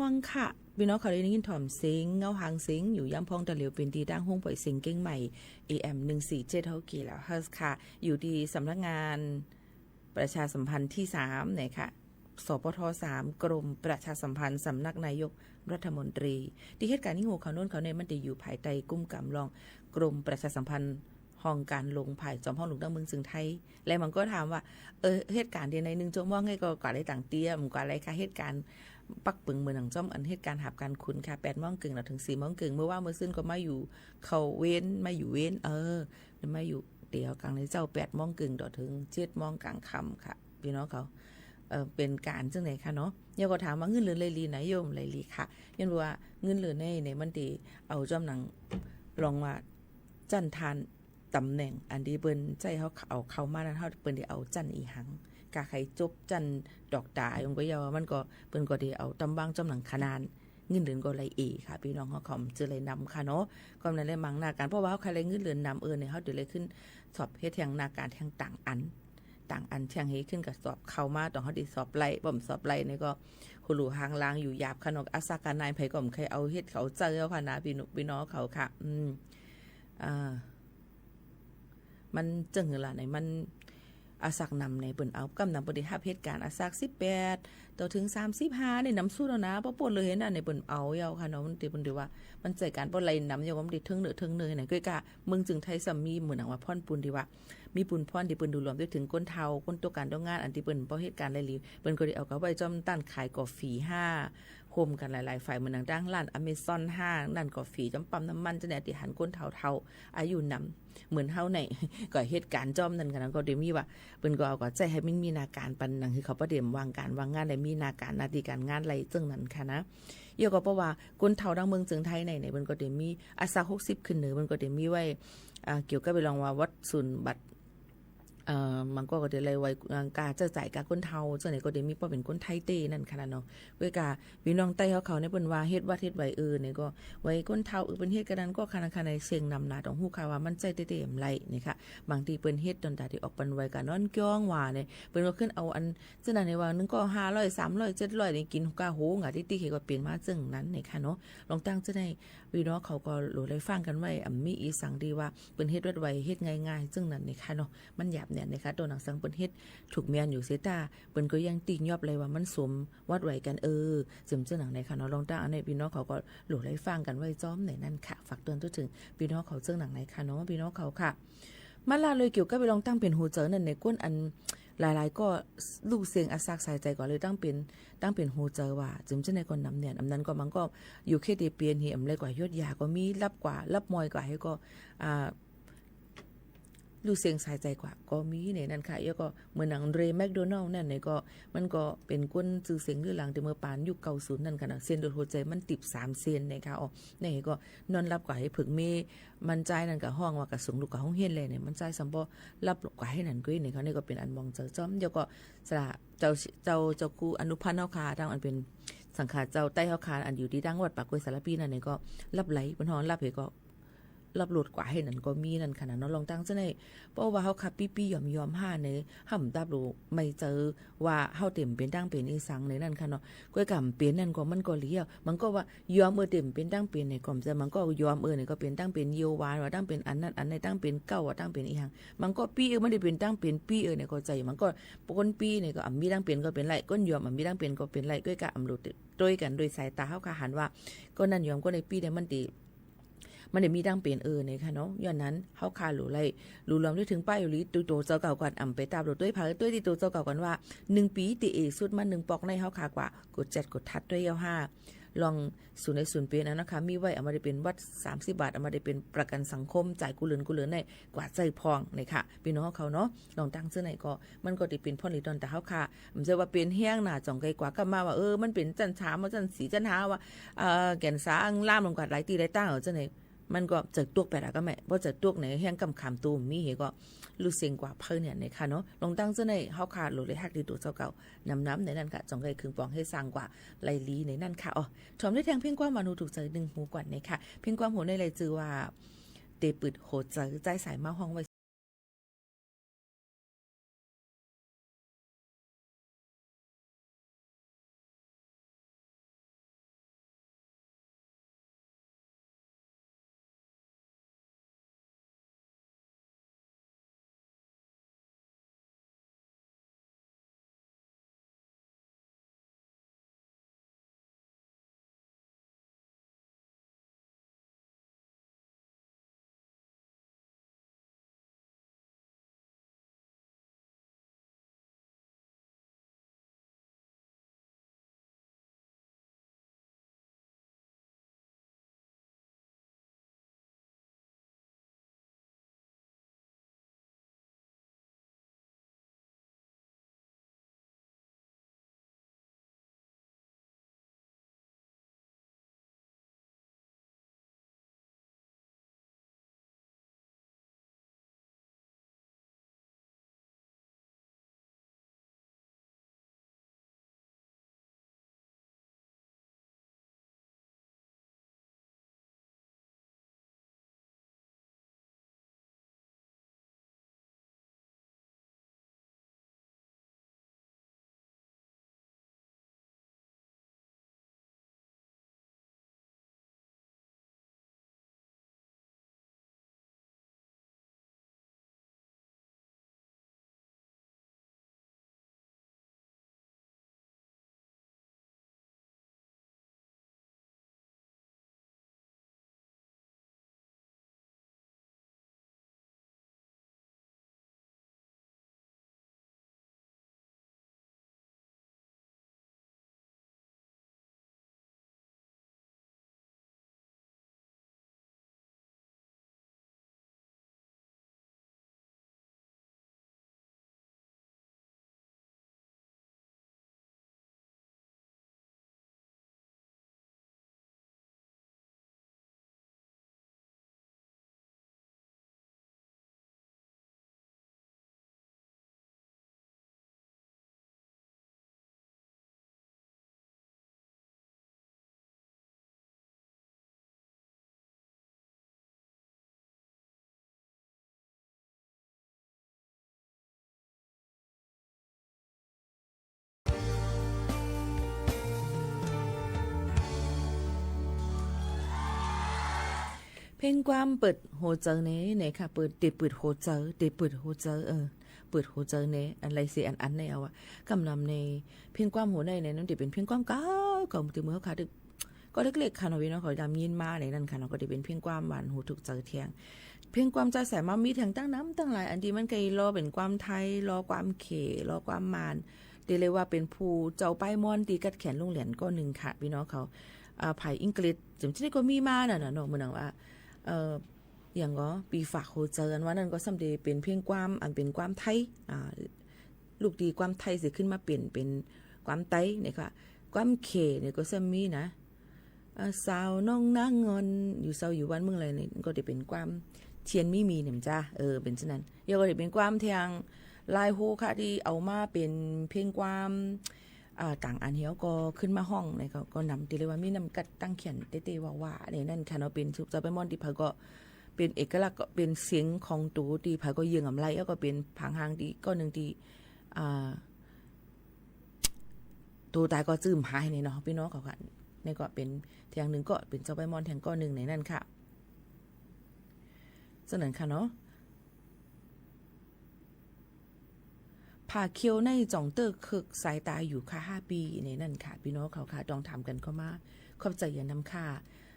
ฟังค่ะ ปี้น้องเขาได้ยินถ่อมเสียงเงาหางเสียงอยู่ยามพ่องตะเหลียว เป๋นตี้ตั้งห้องป่อยเสียงเจียงใหม่ เอ เอ็ม หนึ่งสี่เจ็ด กิโลเฮิรตซ์ค่ะ อยู่ตี้สำนักงานประชาสัมพันธ์ตี้สามเนี่ยค่ะ สปท สาม กรมประชาสัมพันธ์ สำนักนายกรัฐมนตรี ตี้เหตุก๋ารณ์อี้หัวข่าวโน้นข่าวนี้มันจะอยู่ภายใต้กุ้มกำรองกรมประชาสัมพันธ์ ห้องก๋านหลวง ฝ่ายจ๋อมฮ้องหลวงตางเมืองเซิงไทย และมันก็ถามว่า เออ เหตุก๋ารณ์ตี้ไหนหนึ่งชั่วโมงไงก็กว่าได้ตังค์เตี้ย มันกว่าได้ค่ะ เหตุก๋ารณ์ปักปึงเหมือนหนังจ้อมอันเหตุก๋ารณ์หาบก๋านขุนค่ะ แปดโมงเกิ่งเนาะ เถิงสี่โมงเกิ่ง เมื่อวานเมื่อซืนก็มาอยู่เข้าเวร มาอยู่เวร เออ มาอยู่เตียวกลางในเจ้า แปดโมงเกิ่งต่อเถิงเจ็ดโมงกลางค่ำค่ะ ปี้น้องเขา เออ เป๋นก๋านเจิ่งไหนคะเนาะ เดี๋ยวก็ถามว่าเงินเดือนไหลหลีไหน โยม ไหลหลีค่ะ ย้อนว่าเงินเดือนใน ในมันตี้เอาจ้อมหนัง ลองว่า จั้นฐาน ต๋ำแหน่งอันตี้เปิ้นใจ๊เฮาเอาเข้ามานั้น เฮาเปิ้นได้เอาจั้นอี่หัง กาใค่จบจั้นด็อกเตอร์ ยงก็เยาว์ มันก็ เปิ้นก็ได้เอาต๋ามจ้อมหนังคะแนน เงินเดือนก็ไหลเอค่ะ ปี้น้องเฮา เขาจะไหลนำค่ะเนาะ ก็นั้นแหละ บางหน้าก๋าน เพราะว่าเฮาใค่ไหลเงินเดือนนำ เออ เนี่ย เฮาจะไหลขึ้นสอบเฮ็ดแห่งหน้าก๋านแห่งต่างอัน ต่างอันแห่งหื้อขึ้นกับสอบเข้ามา ต้องเฮาได้สอบไหล บ่สอบไหลเนี่ยก็ ฮู้หลู่หางลางอยู่หยาบค่ะเนาะ อาสาก๋านนายใผก็บ่ใค่เอาเฮ็ดเอาใจ๋เฮาค่ะนะ ปี้น้อง ปี้น้องเขาค่ะ อืม อ่า มันเจิ่งหื้อล่ะไหน มัน อาสากนำในเปิ้นเอา กำนำเปิ้นได้ฮับเหตุก๋ารณ์ อาสากสิบแปด ต่อเถิงสามสิบห้า ในนำสุดแล้วนะ ปอป้นเลยหั้นนะ ในเปิ้นเอาเย้าค่ะเนาะ มันตี้เปิ้นตี้ว่า มันใจ๊ก๋านปอไหลนำเย้า มันตี้เถิงเน่อเถิงเน่อไหน ก้อยก้า เมืองเซิงไทยซ้ำมีเหมือนหนังว่าพ่อนปูนตี้ว่า มีปูนพ่อนตี้เปิ้นดูรวมได้เถิงคนเฒ่า คนตกก๋านตกงาน อันตี้เปิ้นปอเหตุก๋ารณ์ไหลหลี เปิ้นก็ได้เอากาไว้จ้อมต้านขายกาแฟห้า ฮ่มกั๋นหลายๆ ฝ่าย เหมือนหนังตั้งร้านอเมซอนห้า ร้านกาแฟ จ้อมปั๊มน้ำมัน เจ้าเนี่ยตี้หันคนเฒ่าๆ อายุนำ เหมือนเฮาไหน ก็เหตุก๋ารณ์จ้อมนั้นค่ะนะ ก็ได้มีว่า เปิ้นก็เอาก็ใจ๊หื้อมันมีหน้าก๋านปันหนัง หื้อเขาปะเดี่ยมว่างก๋านว่างงาน ได้มีหน้าก๋านหน้าตี้ก๋านงานไหลเจิ่งนั้นค่ะนะ เย้าก็เพราะว่าคนเฒ่าตางเมืองเซิงไทยใน ในเปิ้นก็ได้มีอาสากหกสิบขึ้นเน่อ เปิ้นก็ได้มีไว้ อ่า เกี่ยวกับไปลองว่าวัดศูนย์บัตร เอ่อ มันก็ ก็ได้ไหลไว้ อ่า กาใจ๊จ่ายกาคนเฒ่า เจ้าไหนก็ได้มี ปอเป๋นคนไทยเต้นั่นค่ะนะเนาะ ก้อยก้า ปี้น้องใต้เฮาเขาในเปิ้นว่าเฮ็ดวัดเฮ็ดไหว เออ ในก็ไหวคนเฒ่า เออ เปิ้นเฮ็ดกั๋นนั้นก็ค่ะนะ ค่ะในเซ็งนำหน้าต้องฮู้ค่ะว่ามันใจ๊เต้ๆ บ่ไหลนี่ค่ะ บางตี้เปิ้นเฮ็ดต๋อนต๋าตี้ออกปันไหวก๋านนอนก้องว่าเนี่ย เปิ้นก็ขึ้นเอาอัน เจ้านั้นในว่าหนึ่งก็ห้าร้อย สามร้อย เจ็ดร้อย นี่กิ๋นก๋าโหงาตี้ๆ ก็เป๋นมาเจิ่งนั้นนี่ค่ะเนาะ ลองตั้งเจ้าใน ปี้น้องเขาก็หลู่ไหลฟังกั๋นไว้ อ่ำ มีอี่สังตี้ว่า เปิ้นเฮ็ดวัดไหว เฮ็ดง่ายๆ เจิ่งนั้นนี่ค่ะเนาะ มันหยาบเนี่ยนี่ค่ะ ตั๋วหนังสังเปิ้นเฮ็ดถูกแม่นอยู่เสียต๋า เปิ้นก็ยังตี้ยอบไหลว่ามันสมวัดไหวกั๋น เออ เจิ่งเจิ่งหนังนี่ค่ะเนาะ ลองตั้งอันนี้ ปี้น้องเขาก็หลู่ไหลฟังกั๋นไว้จ้อมในนั้นค่ะ ฝากเตื๋อนเถิงปี้น้องเขาเจิ่งหนังนี่ค่ะเนาะ ปี้น้องเขาค่ะ มาละเลยเกี่ยวกับไปลองตั้งเป๋นหัวใจ๋นั่นใน คนอันหลายๆ ก็ลู่เสียงอาสากสายใจ๋ก่อนเลย ตั้งเป๋น ตั้งเป๋นหัวใจ๋ว่า เจิ่งเจิ่งในก็นำเนี่ย อันนั้นก็มันก็อยู่เขตตี้เป๋นหื้อ อ่ำ ไหลกว่าหยดยาก็มี ลับกว่า ลับมอยกว่าหื้อก็ อ่า ลู่เสียงสายใจ๋กว่าก็มีในนั้นค่ะ แล้วก็เหมือนหนังเรย์แมคโดนัลด์นั่นในก็ มันก็เป๋นคนจื้อเสียงลือหลังแต่เมื่อป๋านยุคเก้าศูนย์นั่นค่ะนะ เส้นเลือดหัวใจ๋มันตีบสามเส้นในค่ะ อ๋อ ในก็นอนหลับกว่าหื้อเผิกเม มันใจ๊นั่นก็ฮ้องว่ากะส่งลูกกาโฮงเฮียนแลใน มันใจ๊ซ้ำบ่หลับกว่าหื้อนั่นก้อยในค่ะ นี่ก็เป๋นอันมองใจ๋จ้อม แล้วก็สละเจ้า เจ้า เจ้าครูอนุพันธ์เฮาค่ะ ตางอันเป๋นสังฆาเจ้าใต้เฮาค่ะ อันอยู่ตี้ตางวัดป่ากล้วยสารภีนั่นในก็หลับไหล เปิ้นฮ้องหลับหื้อก็ หลับโลดกว่าหื้อนั่นก็มีนั่นค่ะนะเนาะ ลองตั้งเจ้าใน เพราะว่าเฮาค่ะปี้ๆ ยอมๆ หาใน หำตับหลู่ ไม่เจอว่าเฮาเต็มเป๋นตั้งเป๋นอี่สังในนั้นค่ะเนาะ ก้อยก้าเป๋นนั่นก็มันก็เหลียว มันก็ว่ายอม เออ เต็มเป๋นตั้งเป๋นในก็บ่ใจ้ มันก็ยอม เออ ในก็เป๋นตั้งเป๋นเยียวหวาน ว่าตั้งเป๋นอันนั้นอันใน ตั้งเป๋นเก๊า ว่าตั้งเป๋นอี่หัง มันก็ปี้ เออ มันได้เป๋นตั้งเป๋นปี้ เออ ในก็ใจ้ มันก็คนปี้ในก็อ่ำมีตั้งเป๋นก็เป๋นไหล คนยอมอ่ำมีตั้งเป๋นก็เป๋นไหล ก้อยก้าอ่ำหลู่ตวยกั๋นโดยสายต๋าเฮาค่ะหันว่า ก็นั่นยอมก็ได้ปี้ได้ มันตี้ มันได้มีตั้งเป๋น เออ ในค่ะเนาะ ย้อนนั้นเฮาค่ะหลู่ไหล หลู่รวมได้เถิงป้ายอยู่หลี ตวยตั๋วเจ้าเก่าก่อน อ่ำไปตามหลู่ตวยใผ ตวยตี้ตั๋วเจ้าเก่าก่อนว่า หนึ่งปี๋ตี้เอสุดมาหนึ่งปอกใน เฮาค่ะกว่า กดแจ็ดกดทัดตวยเย้าห้า ลองศูนย์ใดศูนย์เป๋นอันนั้นค่ะ มีไว้ อ่ำ บ่าได้เป๋นบัตรสามสิบบาท อ่ำ บ่าได้เป๋นประกั๋นสังคม จ่ายกู้เดือนกู้เดือนใน กว่าใจ้พ่องในค่ะ ปี้น้องเขาเนาะ ลองตั้งเจ้าในก็ มันก็ได้เป๋นพ่อนหลีต๋อนต๋าเฮาค่ะ บ่ใจ้ว่าเป๋นแฮงหนาจ่องใก้กว่า ก็มาว่า เออ มันเป๋นจั้นสาม ว่าจั้นสี่ จั้นห้า ว่า เอ่อ แก่นสาลามลงกว่าหลายตี้หลายตาง เอาเจ้าใน มันก็ใจ้ตวกไปละก็แม่ บ่ใจ้ตวกในแฮงกำขามตูมมีหื้อก็ลู่เสียงกว่าเปิ้นเนี่ยในค่ะเนาะ ลองตั้งเจ้าใน เฮาค่ะหลู่ไหลฮักดีตั๋วเจ้าเก่า นำๆ ในนั้นค่ะ จ่องใก้เคิงปองหื้อสร้างกว่าไหลหลีในนั้นค่ะ อ๋อ ถ่อมได้แทงเพลงความหวานหูถูกใจ๋หนึ่งหูก่อนในค่ะ เพลงความหวานในไหลจื้อว่า เตปืดหัวใจ๋ ใจ๊สายมาฮ้องไว้ เพลงความเปิดหัวใจ๋เน่ เน่ค่ะ เปิด เต๋เปิดหัวใจ๋ เต๋เปิดหัวใจ๋ เออ เปิดหัวใจ๋เน่ อันใดเสียอันอันเน่ เอาอะ กำนำในเพลงความหัวในเน่ นั่นเต๋เป๋นเพลงความเก่า เก่าเมื่อเฮาค่ะ เด็ก ก็เล็กๆ ค่ะเนาะ ปี้น้องเขาดำยินมาในนั้นค่ะเนาะ ก็เต๋เป๋นเพลงความหวานหูถูกใจ๋แทง เพลงความจ๋าใสมามีแทงตั้งน้ำตั้งหลาย อันตี้มันก็เอียดลอเป๋นความไทย ลอความเขมร ลอความมาน เต๋เลยว่าเป๋นผู้เจ้าป้ายม่อนตี้กัดแขนลุงแหลนก้อนนึ่งค่ะ ปี้น้องเขา อ่า ภายอังกฤษ จ๋ำจี้ก็มีมาน่ะเนาะ เหมือนดังว่า เอ่อ อย่างก็ ปีฝากหัวใจ๋ อันว่านั้นก็ซ้ำเต๋เป๋นเพลงความ อันเป๋นความไทย อ่า ลูกตี้ความไทยเสียขึ้นมาเป๋น เป๋นความไตเน่ค่ะ ความเขมรเน่ก็ซ้ำมีนะ อ่า สาวน้องนางงอน อยู่เซาอยู่วันเมืองใดเน่ ก็เต๋เป๋นความเทียนมีมีเน่มจ้า เออ เป๋นเจ้านั้น แล้วก็เต๋เป๋นความแทงลายฮูค่ะ ตี้เอามาเป๋นเพลงความ อ่า ต่างอันเฮาก็ขึ้นมาฮ้องในก็ ก็นำตี้เลยว่ามีน้ำกัดตั้งแขนเต๊ๆ ว่าๆ ในนั้นค่ะเนาะ เป๋นสุขเจ้าป้ายม่อนตี้ใผก็เป๋นเอกลักษณ์ ก็เป๋นเสียงของตั๋วตี้ใผก็เยื้องอำไล แล้วก็เป๋นผางหางตี้ก้อนนึ่งตี้ อ่า ตั๋วต๋ายก็จื้มหายในเนาะ ปี้น้องเขาค่ะ นี่ก็เป๋นแทงนึ่งก็เป๋นเจ้าป้ายม่อนแทงก้อนนึ่งในนั้นค่ะ เจ้านั้นค่ะเนาะ ผาเขียวในจ่องเต๊อะเคิกสายต๋าอยู่ค่ะ ห้าปี๋ ในนั้นค่ะ ปี้น้องเขาค่ะ ต้องถามกั๋นเข้ามา ขอบใจ๋อย่างนำค่ะ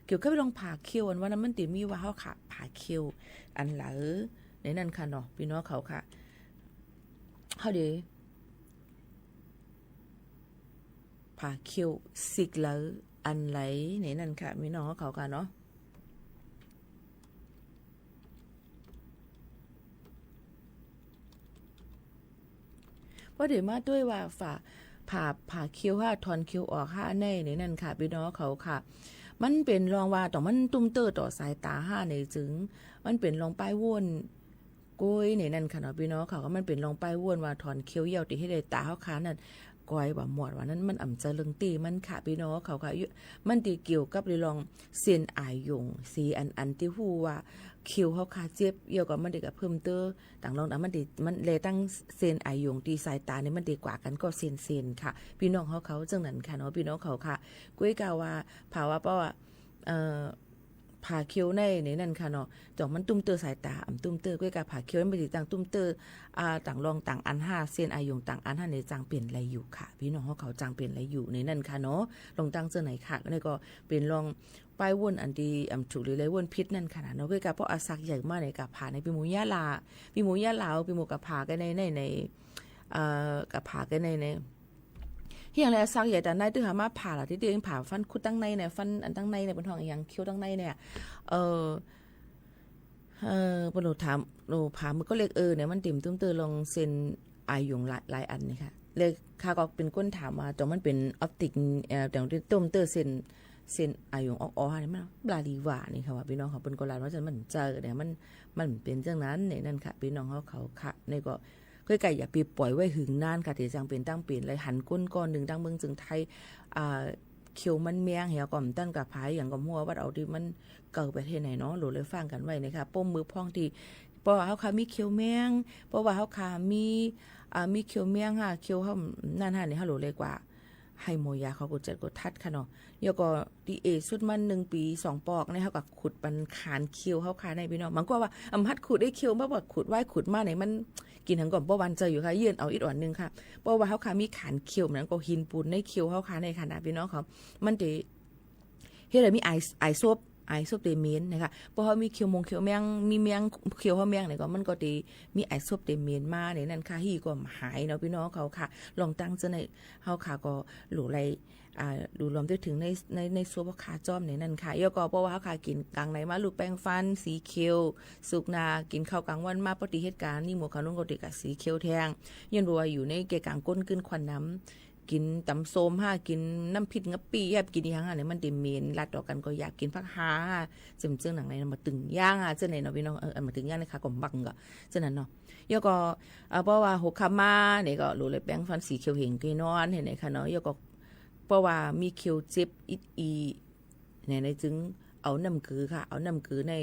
เกี่ยวกับเรื่องผาเขียวอันว่านั้นมันเต๋มีว่าเฮาค่ะ ผาเขียวอันใดในนั้นค่ะเนาะ ปี้น้องเขาค่ะ เฮาเด๋ ผาเขียวสิกเหลาอันใดในนั้นค่ะ ปี้น้องเขาค่ะเนาะ ป้อเด๋มาตวยว่าฝา ผา ผาเขียวห้า ถอนเขียวออกห้าใน ในนั้นค่ะ ปี้น้องเขาค่ะ มันเป๋นรองว่าต้องมันตุ้มเต๊อะต่อสายต๋าห้าในจึง มันเป๋นรองป้ายว้น ก้อยในนั้นค่ะเนาะ ปี้น้องเขา ก็มันเป๋นรองป้ายว้นว่าถอนเขียวเยี่ยวตี้เฮ็ดหื้อต๋าเฮาค่ะนั้น ก้อยว่าหมดว่านั้น มันอ่ำเจอเรื่องตี้มันค่ะ ปี้น้องเขาค่ะ มันตี้เกี่ยวกับเรื่องเส้นอาหยง เส้นอันอันตี้ฮู้ว่าเขียวเฮาค่ะเจ็บ เยี่ยวก็มันตี้ก็เพิ่มเต๊อะ ต่างรองต่างมันตี้ มันแลตั้งเส้นอาหยงตี้สายต๋านี่มันตี้กว่ากั๋นก็เส้นๆ ค่ะ ปี้น้องเฮาเขา เจ้านั้นค่ะเนาะ ปี้น้องเขาค่ะ ก้อยกาว่า ผาว่าเป้าว่า เอ่อ ผาเขียวใน ในนั้นค่ะเนาะ จ่องมันตุ้มเต๊อะสายต๋า อ่ำตุ้มเต๊อะ ก้อยกาผาเขียวมันตี้จั่งตุ้มเต๊อะ อ่า ต่างรองต่างอันห้า เส้นอาหยงต่างอันห้าในจั่งเป๋นไรอยู่ค่ะ ปี้น้องเฮาเขาจั่งเป๋นไรอยู่ในนั้นค่ะเนาะ รองตั้งเจ้าไหนค่ะ ในก็เป๋นรองป้ายว้นอันตี้อ่ำถูกหรือไรว้นผิดนั่นค่ะเนาะ ก้อยกาป้ออาสักใหญ่มาในกาผาในปี้หมู่ยะลา ปี้หมู่ยะลา ปี้หมู่กาผากั๋นใน ใน ใน เอ่อ กาผากั๋นใน ใน เฮียงแลสักใหญ่ต๋าใน ตึงหามาผ่าละ ตี้ตี้ผ่าฟันคุดตังในเนี่ย ฟันอันตังในเนี่ย เปิ้นฮ้องอะหยัง เขี้ยวตังในเนี่ย เอ่อ เอ่อ เปิ้นโหลถาม โหลผ่ามือก็เล็ก เออ เนี่ย มันเต๋มตุ้มเต๊อะลองเส้นอาหยงหลาย หลายอันนี่ค่ะ เลยข้าก็เป๋นก้นถามว่า ต๋อนมันเป๋นออปติก เอ่อ ต๋อนตี้ตุ้มเต๊อะเส้น เส้นอาหยงออกๆ เนี่ย มันบลาลีว่านี่ค่ะ ว่าปี้น้องเขาเปิ้นก็ลาดว่าจะมันเจอเนี่ย มัน มันเป๋นจั่งนั้นเนี่ย นั่นค่ะ ปี้น้องเขา เขาค่ะ นี่ก็ ก้อยกาอย่าไปป่อยไว้หึงนานค่ะ ตี้จั่งเป๋นตั้งเป๋น เลยหันก้นก้อนนึ่งตั้งเมืองเจิงไทย อ่า เขียวมันแมงเหีย ก็บ่ตันกาผาอะหยังก็บ่ฮู้ วัดเอาตี้มันเก่าไปเท่าไหนเนาะ โหลเลยฟังกั๋นไว้นะคะ ป้มมือพ่องตี้ เพราะว่าเฮาค่ะมีเขียวแมง เพราะว่าเฮาค่ะมี อ่า มีเขียวแมงห้า เขียวเฮานั่นห้า นี่เฮาโหลเลยกว่า หื้อหมอยาเขาก็จัดก็ทัดค่ะเนาะ แล้วก็ตี้เอสุดมันนึ่งปี๋สองปอก นี่เฮาก็ขุดปันขานเขียวเฮาค่ะ ในปี้น้อง บางก็ว่า อ่ำ หัดขุดได้เขียว บ่ว่าขุดไว้ขุดมาเนี่ย มัน กิ๋นหั้นก่อมบ่หวั่นใจ๋อยู่ค่ะ ยื่นเอาอิดอ่อนนึ่งค่ะ เพราะว่าเฮาค่ะมีขานเขียว มันก็หินปูนในเขียวเฮาค่ะ ในขณะปี้น้องเขา มันเต๋ เฮ็ดหื้อมีอาย อายศพ อายศพเต๋เหม็นนะคะ เพราะเฮามีเขียวมงเขียวแมง มีแมง เขียวเฮาแมงเนี่ยก็ มันก็เต๋มีอายศพเต๋เหม็นมาเนี่ย นั่นค่ะ หื้อก็หายเนาะ ปี้น้องเขาค่ะ ลองตั้งเจ้าใน เฮาค่ะก็โหลเลย อ่า ดูรวมได้เถิงใน ใน ในศพเฮาค่ะจ้อมเนี่ย นั่นค่ะ แล้วก็เพราะว่าเฮาค่ะกิ๋นก๋างในมา ลูบแป๋งฟัน สีเขียว สุกหน้า กิ๋นข้าวก๋างวันมา ปกติเหตุก๋ารณ์นี่หมู่เขานุ่นก็เต๋กะสีเขียวแทง ย้อนว่าอยู่ในแก่ก๋างก้นกึ๊นควันน้ำ กิ๋นต๋ำส้มห้า กิ๋นน้ำพริกกะปิ แยบกิ๋นอะหยังห้าเนี่ย มันเต๋เหม็น ลัดต่อกั๋นก็อยากกิ๋นผักหาห้า เจิ่งเจิ่งหนังในมาตึงย่างห้า เจ้าไหนเนาะ ปี้น้อง เออ อันมาตึงย่างนะคะ ก็บังก็ เจ้านั้นเนาะ แล้วก็ เอ่อ เพราะว่าหัวค่ำมาเนี่ยก็โหลเลยแป๋งฟันสีเขียวเหงเกยนอนเห็นไหมคะเนาะ แล้วก็ เพราะว่ามีเขียวเจ็บอิดอี เนี่ย ในจึงเอาน้ำเกลือค่ะ เอาน้ำเกลือใน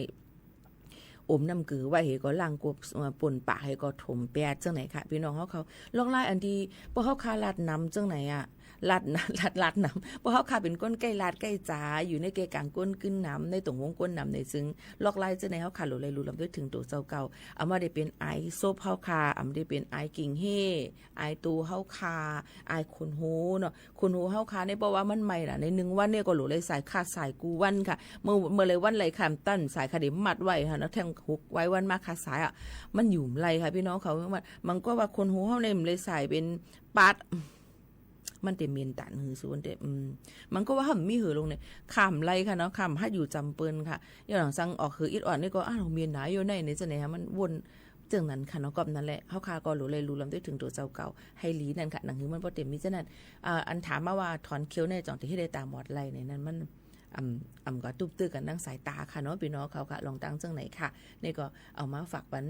อมน้ำเกลือไว้หื้อก็ล้างกวบ เอ่อ ป่นปากหื้อก็ถมแปด เจ้าไหนค่ะ ปี้น้องเฮาเขา ลอกลายอันตี้ ป้อเฮาค่ะลาดน้ำเจ้าไหนอะ ลาดนะ ลาด ลาดนำ เพราะเฮาข้าเป๋นคนใก้ลาดใก้จ๋า อยู่ในแก่กลางคนกื้นนำ ในต๋งวงคนนำ ในซึ่งลอกลายเจ้าในเฮาข้าหลูไหล่หลู่ลำด้วยเถิงตั๋วเจ้าเก่า อำว่าได้เป๋นอายศพเฮาข้า อำได้เป๋นอายกิ่งเฮ้ อายตั๋วเฮาข้า อายขนหัวเนาะ ขนหัวเฮาข้าเนี่ย เพราะว่ามันใหม่ล่ะ ในนึ่งวันเนี่ยก็หลูไหล่สาย ขาดสายกู้วันค่ะ เมื่อ เมื่อไหร่วันไหลขาดตันสายข้าได้มัดไว้ค่ะเนาะ แท่งหกไว้วันมาขาดสายอะ มันอยู่บ่ไหล่ค่ะปี้น้องเขา มัน มันก็ว่าขนหัวเฮาเนี่ยบ่ไหล่สายเป๋นปาด มันเตเหม็นตันหื้อสูนเต อืม มันก็ว่าบ่มีหื้อลงเนี่ย ข้าบ่ไหล่ค่ะเนาะ ข้าบ่หัดอยู่จำเปิ้นค่ะ ย้อนหลังสั่งออกหื้ออิดอ่อนนี่ก็ อ้าว เมียหนาอยู่ใน ในจะไหนคะ มันวนเจิ่งนั้นค่ะเนาะ ก็นั่นแหละ เฮาข้าก็หลูไหล่หลู่ลำด้วยเถิงตั๋วเจ้าเก่า ให้หลีนั่นค่ะ หนังหื้อมันบ่เตมีเจ้านั้น อ่า อันถามมาว่าถอนเขี้ยวเนี่ย จ่องจะเฮ็ดได้ต๋ามอดไหล่เนี่ย นั่นมัน อ่ำ อ่ำก็ตุ้มตื้อกั๋นตางสายต๋าค่ะเนาะ ปี้น้องเขาค่ะ ลองตางเจิ่งไหนค่ะ นี่ก็เอามาฝากปัน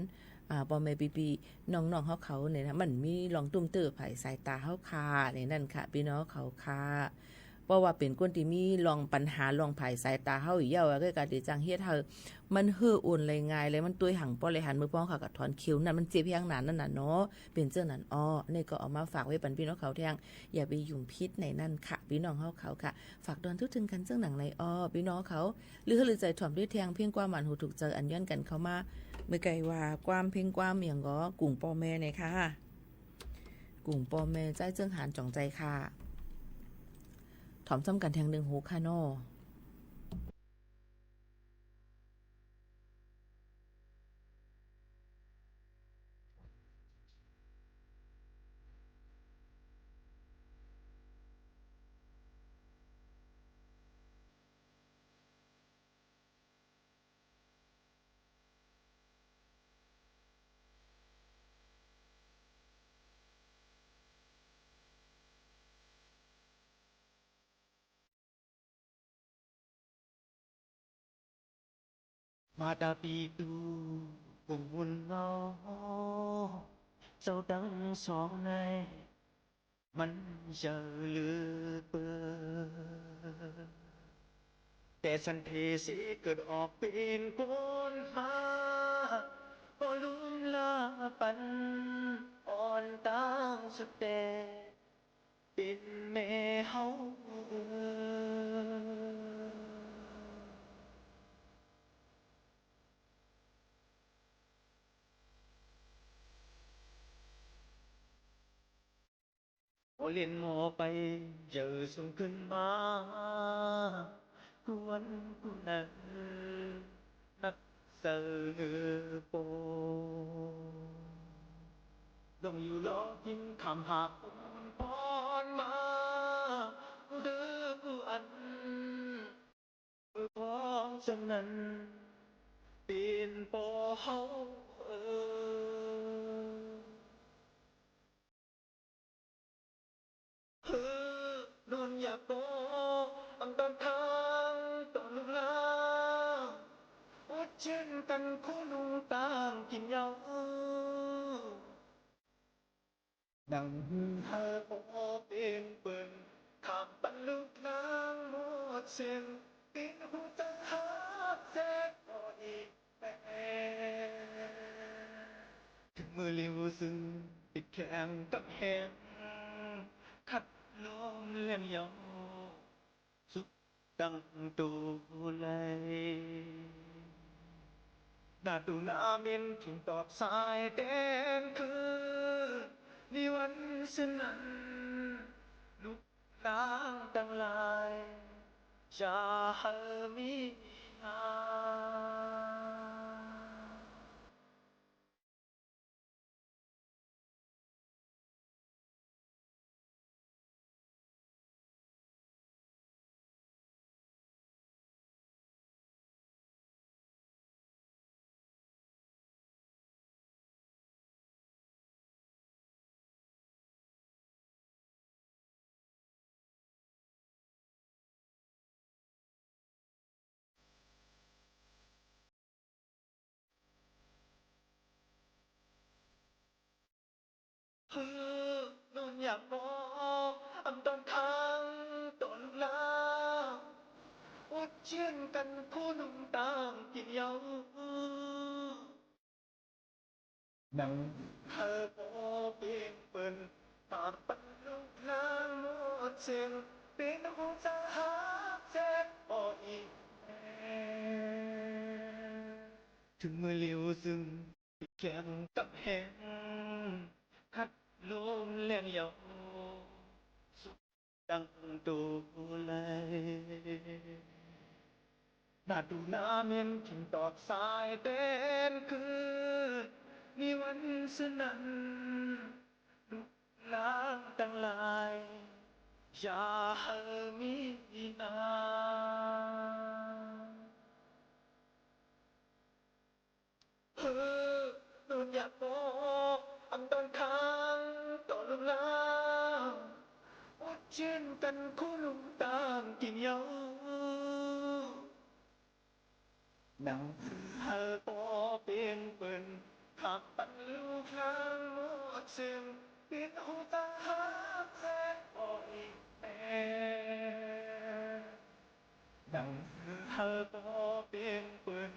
อ่า ป้อแม่ปี้ๆ น้องๆ เฮาเขาเนี่ยนะ มันมีลองตุ้มตื้อภายสายต๋าเฮาข้าเนี่ยนั่นค่ะ ปี้น้องเขาค่ะ เพราะว่าเป๋นคนตี้มีลองปัญหาลองภายสายต๋าเฮาอยู่แล้วอะ ก็กะตี้จั่งเฮ็ดหื้อมันหื้ออ่อนไหล่ง่ายเลย มันตวยหังป้อไหล่หัน เมื่อป้องเขาก็ถอนเขี้ยวนั่น มันเจ็บแฮงหนานั่นน่ะเนาะ เป๋นเจิ่งนั้นอ้อ นี่ก็เอามาฝากไว้ปันปี้น้องเขาแท่ง อย่าไปหยุ่งผิดในนั้นค่ะ ปี้น้องเฮาเขาค่ะ ฝากดอนทั่วเถิงกั๋นเจิ่งหนังในอ้อ ปี้น้องเขา หรือหื้อลือใจ๋ถ่อมด้วยแท่งเพียงความหวานหูถูกใจ๋อันย้อนกั๋นเข้ามา เมื่อไกลว่าความเพียงความอย่างก็ กุ๋งป้อแม่เนี่ยค่ะ กุ๋งป้อแม่ใจ๊เจิ่งหานจ่องใจ๋ค่ะ ถ่อมซ้ำกั๋นแท่งนึ่งหูค่ะเนาะ มาตาปีตู้กุ่มมุนเนา เจ้าตังสองใน มันเยอะเหลือเกิน แต่สันเพสิเกิดออกเป๋นคนมา ก็ลุ่มลาปันอ่อนตังสุดแต่ เป๋นแม่เฮา โอเล่นหมอไป เยอะสูงขึ้นมา กวนผู้นั้น นักเสิร์ฟโป ต้องอยู่รอกิ๋นคำหากคนพรมา เด้อผู้อัน เออ เพราะฉะนั้น เป๋นป้อเฮาเออ หื้อ นนท์อยากบอก อำตอนข้าง ตอนลูกหลาน อดจื้นกั๋นคู่นุ่งต่างกิ๋นเหย้า หนังหื้อหื้อป้อเป๋นเปิ้น ข้ามปันลูกนางหมดสิ้น เป๋นฮู้จักฮักแจ๊กบ่อีกแป เถิงมื้อหลิวซึ่งติดแข้งกับแฮง ขัดลมเลี้ยงเหย้า สุดตั้งโตไหล หน้าตู้หน้าเม้น เถิงตอบสายแตนคืน ในวันเช่นนั้น ลูกนางตังหลาย อย่าหื้อมีงาน หื้อ นนท์อยากบอก อำตอนข้าง ตอนลูกหลาน อดจื้นกั๋นคู่นุ่งต่างกิ๋นเหย้า หนังหื้อป้อเป๋นเปิ้น ตามปันลูกนางหมด เซิ่งเป๋นฮู้ตาฮักแจ๊ดป้ออี่แม่ เถิงเมื่อเหลียวเซิ่งแข่งกับแฮง ฮัดลมแล่นเหลียว สุดดังโตไหล หน้าดูหน้าเม้น ถิงตอบสายแตน คือมีวันเซิ่นนั้น ลูกหลานตังหลาย อย่าหื้อมีหน้า หื้อ หนูอยากบอก อำตอนข้างต่อลูกหลาน ว่าเจียนกั๋นคู่ลุงตางกิ่งเหย้า หนังหื้อหื้อป้อเป๋นเปิ้น ฮักปันลูกหลานหมดสิ้น เป๋นฮู้ตาฮักแจ๊ดป้ออี่แม่ หนังหื้อหื้อป้อเป๋นเปิ้น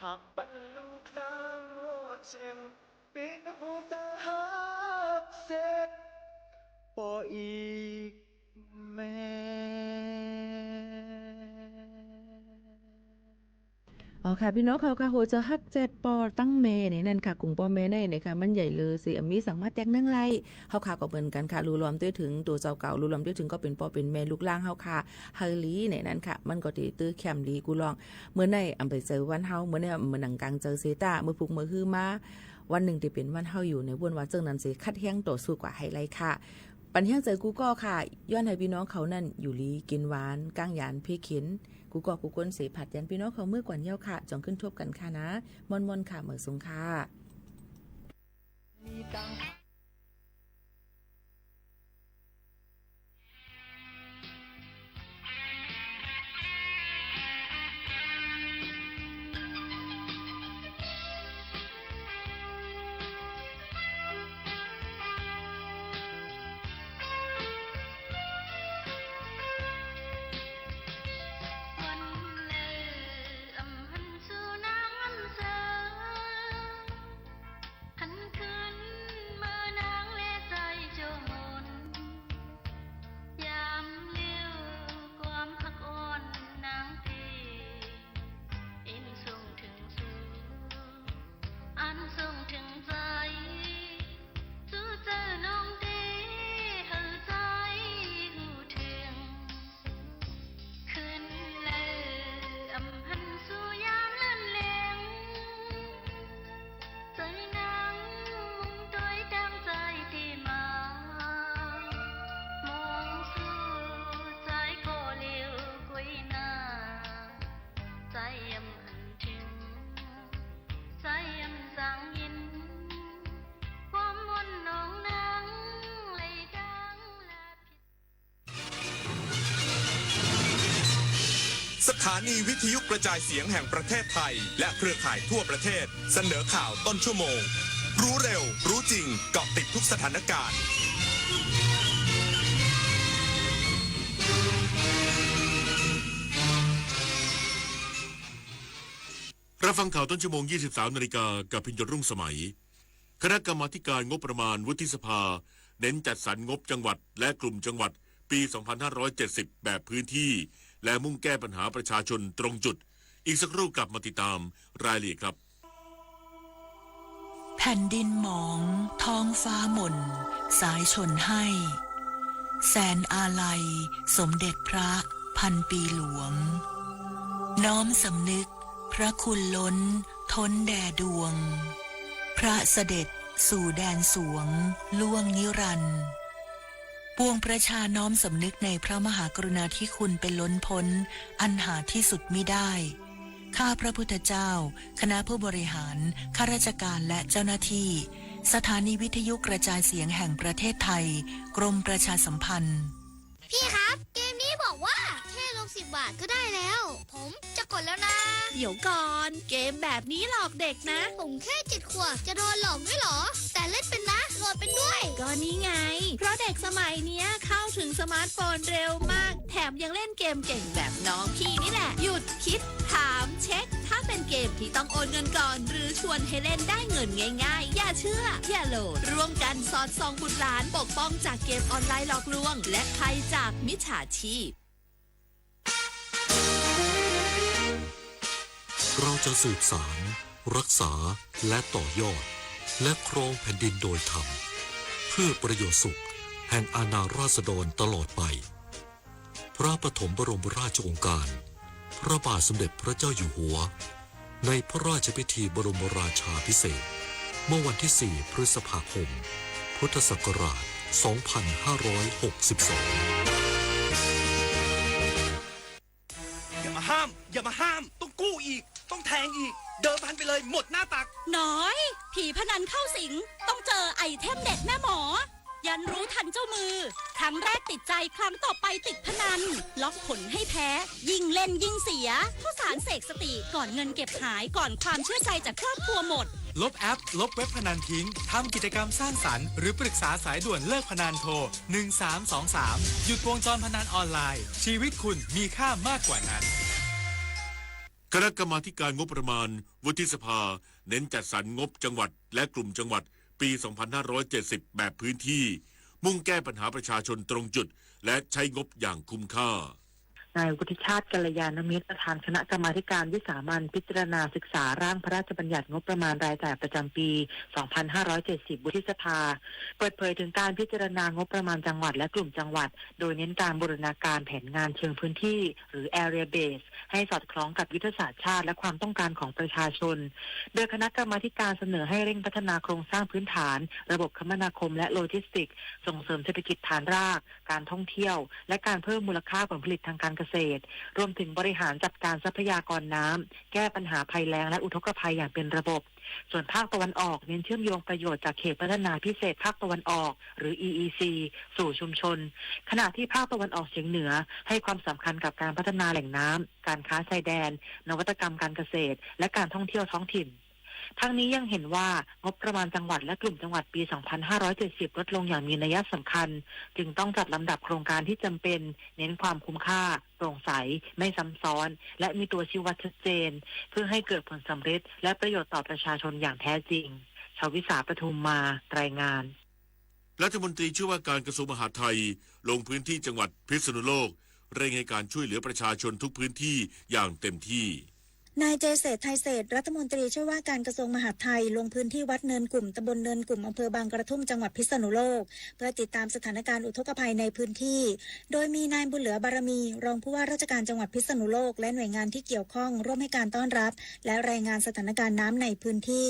ฮักปันลูกหลานหมดสิ้น เป๋นฮู้ตาฮักแจ๊ดป้ออี่แม่ อ๋อค่ะ ปี้น้องเฮาค่ะ หัวจาฮักแจ๊ดป้อตังแม่ในนั้นค่ะ กุ๋งป้อแม่ในเนี่ยค่ะ มันใหญ่เลยสิ อะ มีสังมาแตกนึ่งไล่ เฮาค่ะก็เหมือนกั๋นค่ะ ลู่รวมตวยเถิงตั๋วเจ้าเก่า ลู่รวมตวยเถิงก็เป๋นป้อเป๋นแม่ลูกหลานเฮาค่ะ หื้อหลีในนั้นค่ะ มันก็จะตื้อแคมหลีกู้ล่อง เมื่อในอำไปเจอวันเฮา เมื่อในเมื่อหนังกลางเจอเซต้า เมื่อพุกเมื่อฮื้อมา วันนึ่งตี้เป๋นวันเฮาอยู่ใน บ่นว่าเจิ่งนั้นเส ขัดแฮงต่อสู้กว่าไฮไลค่ะ ปันแฮงเจอกู้ก้อค่ะ ย้อนหื้อปี้น้องเขานั้นอยู่หลีกิ๋นหวาน ก้างหยานเพเข็ญ กู้ก้อกู้คนเส ผัดยันปี้น้องเขาเมื่อกว่าเย้าค่ะ จ่องขึ้นทบกั๋นค่ะนะ ม่วนๆ ค่ะ เหมยสูงค่ะ หันขึ้นเมื่อนางและใจ๋เจ้ามน ยามเหลียวความฮักอ่อนนางเป๋ อินส่งเถิงสู่ อันส่งเถิงใจ๋ สู่เจ้าน้องเต๋ หื้อใจ๋ฮู้เถิง ขึ้นแล้วอำหันสู่ยามเลินแลง ใจ๋นางมุ่งตวยตั้งใจ๋ตี้มา มองสู่ใจ๋ก็เหลียวกวยหน้า ใจ๋อำหันเถิง ใจ๋อำจางยิน ความม่วนน้องนางไหลดังลาด สถานีวิทยุกระจายเสียงแห่งประเทศไทย และเครือข่ายทั่วประเทศ เสนอข่าวต้นชั่วโมง รู้เร็ว รู้จริง เกาะติดทุกสถานการณ์ รับฟังข่าวต้นชั่วโมง ยี่สิบสามนาฬิกา กับพิญโยรุ่งสมัย คณะกรรมาธิการงบประมาณวุฒิสภา เน้นจัดสรรงบจังหวัดและกลุ่มจังหวัดปี สองพันห้าร้อยเจ็ดสิบ แบบพื้นที่ และมุ่งแก้ปัญหาประชาชนตรงจุด อีกสักครู่กลับมาติดตามรายละเอียดครับ แผ่นดินหมอง ท้องฟ้าหม่น สายชนให้ แสนอาลัย สมเด็จพระพันปีหลวง น้อมสำนึก พระคุณล้น ท้นแด่ดวง พระเสด็จสู่แดนสวง ล่วงนิรันดร์ ปวงประชาน้อมสำนึกในพระมหากรุณาธิคุณเป็นล้นพ้น อันหาที่สุดมิได้ ข้าพระพุทธเจ้า คณะผู้บริหาร ข้าราชการและเจ้าหน้าที่ สถานีวิทยุกระจายเสียงแห่งประเทศไทย กรมประชาสัมพันธ์ พี่ครับ เกมนี้บอกว่าแค่ลงสิบบาทก็ได้แล้ว ผมจะกดแล้วนะ เดี๋ยวก่อน เกมแบบนี้หลอกเด็กนะ ผมแค่เจ็ดขวบ จะโดนหลอกด้วยเหรอ แต่เล่นเป็นนะ โหลดเป็นด้วย ก็นี่ไง เพราะเด็กสมัยเนี้ยเข้าถึงสมาร์ทโฟนเร็วมาก แถ แถมยังเล่นเกมเก่งแบบน้องพี่นี่แหละ หยุดคิด ถาม เช็ค ถ้าเป็นเกมที่ต้องโอนเงินก่อน หรือชวนให้เล่นได้เงินง่ายๆ อย่าเชื่อ อย่าโหลด ร่วมกันสอดส่องบุตรหลาน ปกป้องจากเกมออนไลน์หลอกลวง และภัยจากมิจฉาชีพ เราจะสืบสาน รักษา และต่อยอด และครองแผ่นดินโดยธรรม เพื่อประโยชน์สุขแห่งอาณาราษฎรตลอดไป พระปฐมบรมราชโองการ พระบาทสมเด็จพระเจ้าอยู่หัว ในพระราชพิธีบรมราชาภิเษก เมื่อวันที่ สี่ พฤษภาคม พุทธศักราช สองพันห้าร้อยหกสิบสอง อย่ามาห้าม อย่ามาห้าม ต้องกู้อีก ต้องแทงอีก เดิมพันไปเลย หมดหน้าตัก น้อย ผีพนันเข้าสิง ต้องเจอไอเทมเด็ดแม่หมอ ยันรู้ทันเจ้ามือ ครั้งแรกติดใจ ครั้งต่อไปติดพนัน ล็อกผลให้แพ้ ยิ่งเล่นยิ่งเสีย ข้าวสารเสกสติ ก่อนเงินเก็บหาย ก่อนความเชื่อใจจากครอบครัวหมด ลบแอป ลบเว็บพนันทิ้ง ทำกิจกรรมสร้างสรรค์ หรือปรึกษาสายด่วนเลิกพนัน โทร หนึ่งสามสองสาม หยุดวงจรพนันออนไลน์ ชีวิตคุณมีค่ามากกว่านั้น คณะกรรมาธิการงบประมาณ วุฒิสภา เน้นจัดสรรงบจังหวัดและกลุ่มจังหวัด ปี สองพันห้าร้อยเจ็ดสิบ แบบพื้นที่ มุ่งแก้ปัญหาประชาชนตรงจุด และใช้งบอย่างคุ้มค่า นายวุฒิชาติ กัลยาณมิตร ประธานคณะกรรมาธิการวิสามัญพิจารณาศึกษาร่างพระราชบัญญัติงบประมาณรายจ่ายประจำปี สองพันห้าร้อยเจ็ดสิบ วุฒิสภา เปิดเผยถึงการพิจารณางบประมาณจังหวัดและกลุ่มจังหวัด โดยเน้นการบูรณาการแผนงานเชิงพื้นที่ หรือ Area Base ให้สอดคล้องกับยุทธศาสตร์ชาติและความต้องการของประชาชน โดยคณะกรรมาธิการเสนอให้เร่งพัฒนาโครงสร้างพื้นฐาน ระบบคมนาคมและโลจิสติกส์ ส่งเสริมเศรษฐกิจฐานราก การท่องเที่ยว และการเพิ่มมูลค่าผลผลิตทางการเกษตร รวมถึงบริหารจัดการทรัพยากรน้ำ แก้ปัญหาภัยแล้งและอุทกภัยอย่างเป็นระบบ ส่วนภาคตะวันออกเน้นเชื่อมโยงประโยชน์จากเขตพัฒนาพิเศษภาคตะวันออก หรือ อีอีซี สู่ชุมชน ขณะที่ภาคตะวันออกเฉียงเหนือให้ความสำคัญกับการพัฒนาแหล่งน้ำ การค้าชายแดน นวัตกรรมการเกษตร และการท่องเที่ยวท้องถิ่น ทั้งนี้ยังเห็นว่างบประมาณจังหวัดและกลุ่มจังหวัดปี สองพันห้าร้อยเจ็ดสิบ ลดลงอย่างมีนัยสำคัญ จึงต้องจัดลำดับโครงการที่จำเป็น เน้นความคุ้มค่า โปร่งใส ไม่ซ้ำซ้อน และมีตัวชี้วัดชัดเจน เพื่อให้เกิดผลสำเร็จและประโยชน์ต่อประชาชนอย่างแท้จริง ชวิสา ปทุมมา รายงาน รัฐมนตรีช่วยว่าการกระทรวงมหาดไทย ลงพื้นที่จังหวัดพิษณุโลก เร่งให้การช่วยเหลือประชาชนทุกพื้นที่อย่างเต็มที่ นายเจเศรษฐ ไทยเศรษฐ รัฐมนตรีช่วยว่าการกระทรวงมหาดไทย ลงพื้นที่วัดเนินกุ่ม ตำบลเนินกุ่ม อำเภอบางกระทุ่ม จังหวัดพิษณุโลก เพื่อติดตามสถานการณ์อุทกภัยในพื้นที่ โดยมีนายบุญเหลือบารมี รองผู้ว่าราชการจังหวัดพิษณุโลก และหน่วยงานที่เกี่ยวข้องร่วมให้การต้อนรับ และรายงานสถานการณ์น้ำในพื้นที่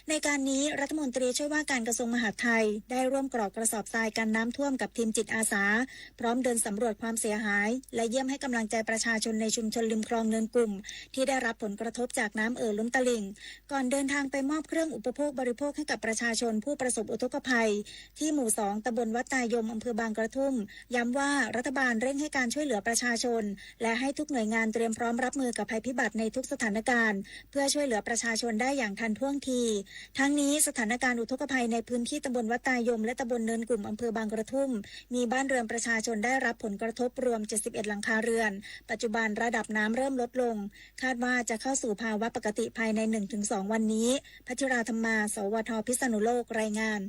ในการนี้รัฐมนตรีช่วยว่าการกระทรวงมหาดไทย ได้ร่วมกรอกกระสอบทรายกันน้ำท่วมกับทีมจิตอาสา พร้อมเดินสำรวจความเสียหาย และเยี่ยมให้กำลังใจประชาชนในชุมชนริมคลองเนินกุ่ม ที่ได้รับผลกระทบจากน้ำเอ่อล้นตลิ่ง ก่อนเดินทางไปมอบเครื่องอุปโภคบริโภคให้กับประชาชนผู้ประสบอุทกภัย ที่หมู่สอง ตำบลวัดตายม อำเภอบางกระทุ่ม ย้ำว่ารัฐบาลเร่งให้การช่วยเหลือประชาชน และให้ทุกหน่วยงานเตรียมพร้อมรับมือกับภัยพิบัติในทุกสถานการณ์ เพื่อช่วยเหลือประชาชนได้อย่างทันท่วงที ทั้งนี้สถานการณ์อุทกภัยในพื้นที่ตำบลวัดตายม และตำบลเนินกุ่ม อำเภอบางกระทุ่ม มีบ้านเรือนประชาชนได้รับผลกระทบรวม เจ็ดสิบเอ็ด หลังคาเรือน ปัจจุบันระดับน้ำเริ่มลดลง คาดว่าจะเข้าสู่ภาวะปกติภายใน หนึ่งถึงสอง วันนี้ พัชราธรรมา สวท พิษณุโลก รายงาน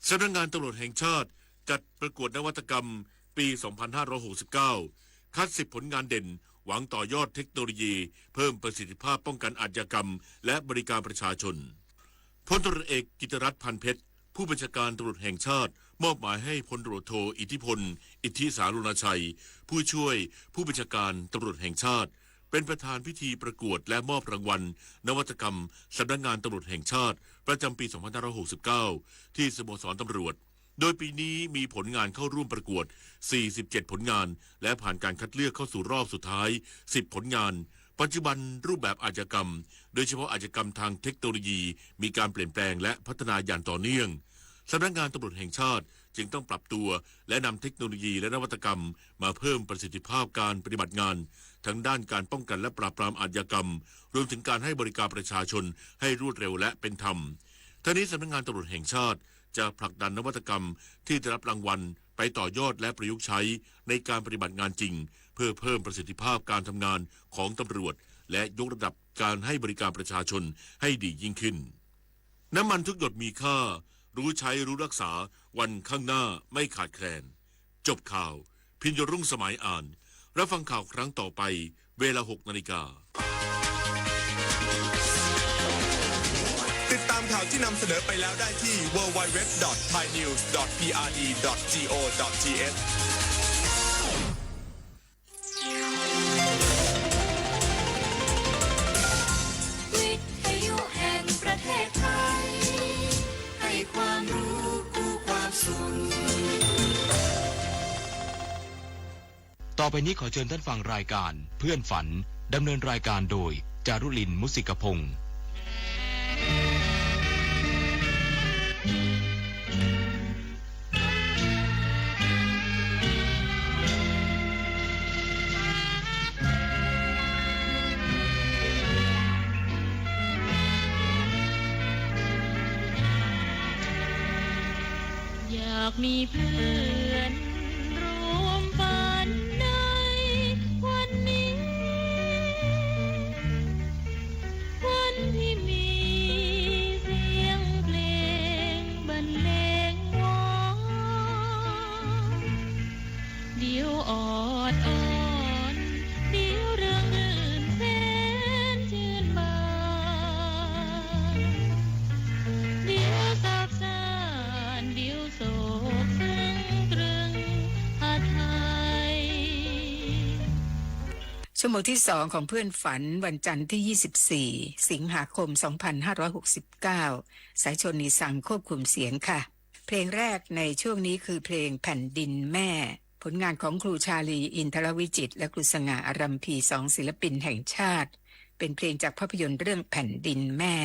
สำนักงานตำรวจแห่งชาติ จัดประกวดนวัตกรรม ปี สองพันห้าร้อยหกสิบเก้า คัด สิบ ผลงานเด่น หวังต่อยอดเทคโนโลยี เพิ่มประสิทธิภาพป้องกันอาชญากรรม และบริการประชาชน พลตำรวจเอกกิตติรัตน์ พันเพชร ผู้บัญชาการตำรวจแห่งชาติ มอบหมายให้พลตำรวจโท อิทธิพล อิทธิสารุณาชัย ผู้ช่วยผู้บัญชาการตำรวจแห่งชาติ เป็นประธานพิธีประกวดและมอบรางวัลนวัตกรรมสำนักงานตำรวจแห่งชาติ ประจำปี สองพันห้าร้อยหกสิบเก้า ที่สโมสรตำรวจ โดยปีนี้มีผลงานเข้าร่วมประกวด สี่สิบเจ็ด ผลงาน และผ่านการคัดเลือกเข้าสู่รอบสุดท้าย สิบ ผลงาน ปัจจุบันรูปแบบอาชญากรรม โดยเฉพาะอาชญากรรมทางเทคโนโลยี มีการเปลี่ยนแปลงและพัฒนาอย่างต่อเนื่อง สำนักงานตำรวจแห่งชาติจึงต้องปรับตัว และนำเทคโนโลยีและนวัตกรรมมาเพิ่มประสิทธิภาพการปฏิบัติงาน ทั้งด้านการป้องกันและปราบปรามอาชญากรรม รวมถึงการให้บริการประชาชนให้รวดเร็วและเป็นธรรม ทั้งนี้สำนักงานตำรวจแห่งชาติ จะผลักดันนวัตกรรมที่ได้รับรางวัลไปต่อยอดและประยุกต์ใช้ในการปฏิบัติงานจริง เพื่อเพิ่มประสิทธิภาพการทำงานของตำรวจ และยกระดับการให้บริการประชาชนให้ดียิ่งขึ้น น้ำมันทุกหยดมีค่า รู้ใช้รู้รักษา วันข้างหน้าไม่ขาดแคลน จบข่าว พิญญรุ่งสมัยอ่าน รับฟังข่าวครั้งต่อไป เวลาหกนาฬิกา ติดตามข่าวที่นำเสนอไปแล้วได้ที่ ดับเบิลยู ดับเบิลยู ดับเบิลยู ดับเบิลยู ดอท ไทย นิวส์ ดอท พี อาร์ ดี ดอท จี โอ ดอท ที เอช วิทยุแห่งประเทศไทย ให้ความรู้คู่ความสุข ต่อไปนี้ขอเชิญท่านฟังรายการเพื่อนฝัน ดำเนินรายการโดย จารุลิน มุสิกพงษ์ อยากมีเพื่อนร่วมฝันในวันนี้ วันที่มีเสียงเพลงบรรเลงวอน เดี๋ยวออดอ้อน เดี๋ยวเริงรื่นแสนชื่นบาน เดี๋ยวซาบซ่าน เดี๋ยวโศกซึ่งตรึงหาไทย ชั่วโมงที่สองของเพื่อนฝัน วันจันทร์ที่ยี่สิบสี่ สิงหาคม สองพันห้าร้อยหกสิบเก้า สายชนอีสังควบคุมเสียงค่ะ เพลงแรกในช่วงนี้คือเพลงแผ่นดินแม่ ผลงานของครูชาลี อินทรวิจิตร และครูสง่า อารัมภี สองศิลปินแห่งชาติ เป็นเพลงจากภาพยนตร์เรื่องแผ่นดินแม่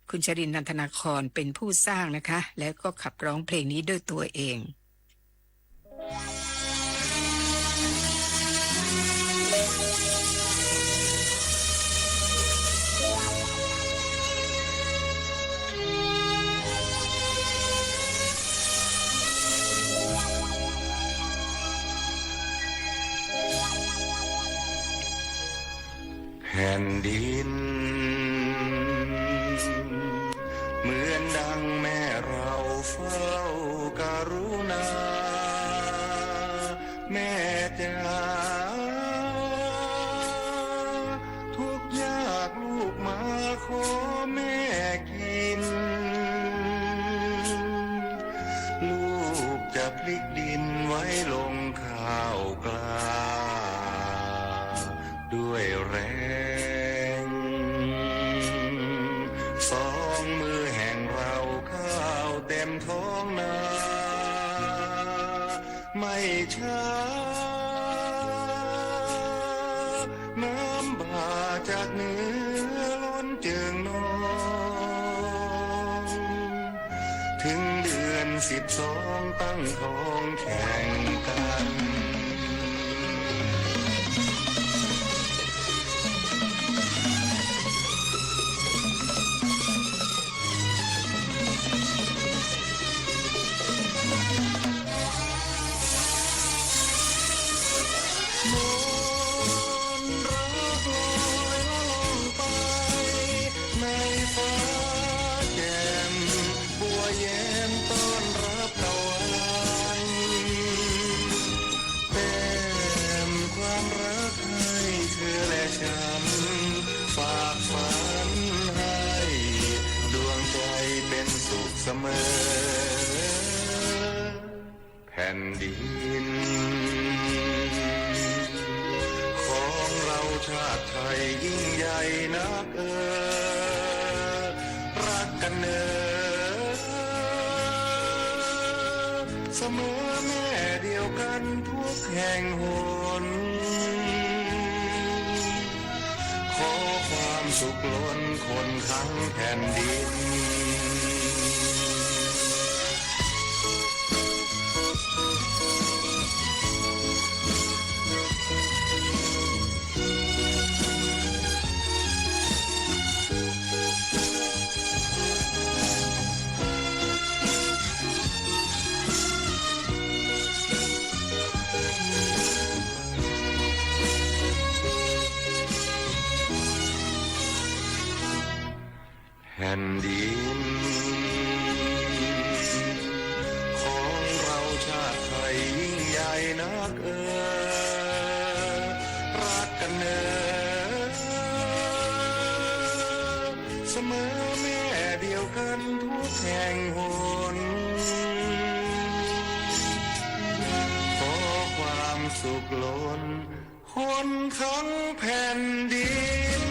คุณชรินทร์ นันทนาคอนเป็นผู้สร้างนะคะ และก็ขับร้องเพลงนี้ด้วยตัวเอง แผ่นดิน เหมือนดังแม่เราเฝ้ากรุณา แม่จ๋า ทุกข์ยากลูกมาขอแม่กิน ลูกจะพลิกดินไว้ลงข้าวกล้า ด้วยแรงสองมือแห่งเรา ข้าวเต็มท้องนา ไม่ช้า น้ำบ่าจากเหนือล้นเจิ่งนอง ถึงเดือนสิบสองตั้งท้องแข่งกัน มนต์รักลอยล่องไปในฟ้าแจ่ม บัวแย้มต้อนรับตะวัน แต้มความรักให้เธอและฉัน ฝากฝันให้ดวงใจเป็นสุขเสมอ แผ่นดินของเราชาติไทยยิ่งใหญ่นักเออ รักกันเนอ เสมอแม่เดียวกันทุกแห่งหน ขอความสุขล้นคนทั้งแผ่นดิน ดิน ของเราชาติไทยยิ่งใหญ่นักเอ่อ รักกันเอ่อ เสมอแม่เดียวกันทุกแห่งหน ขอความสุขล้น คนทั้งแผ่นดิน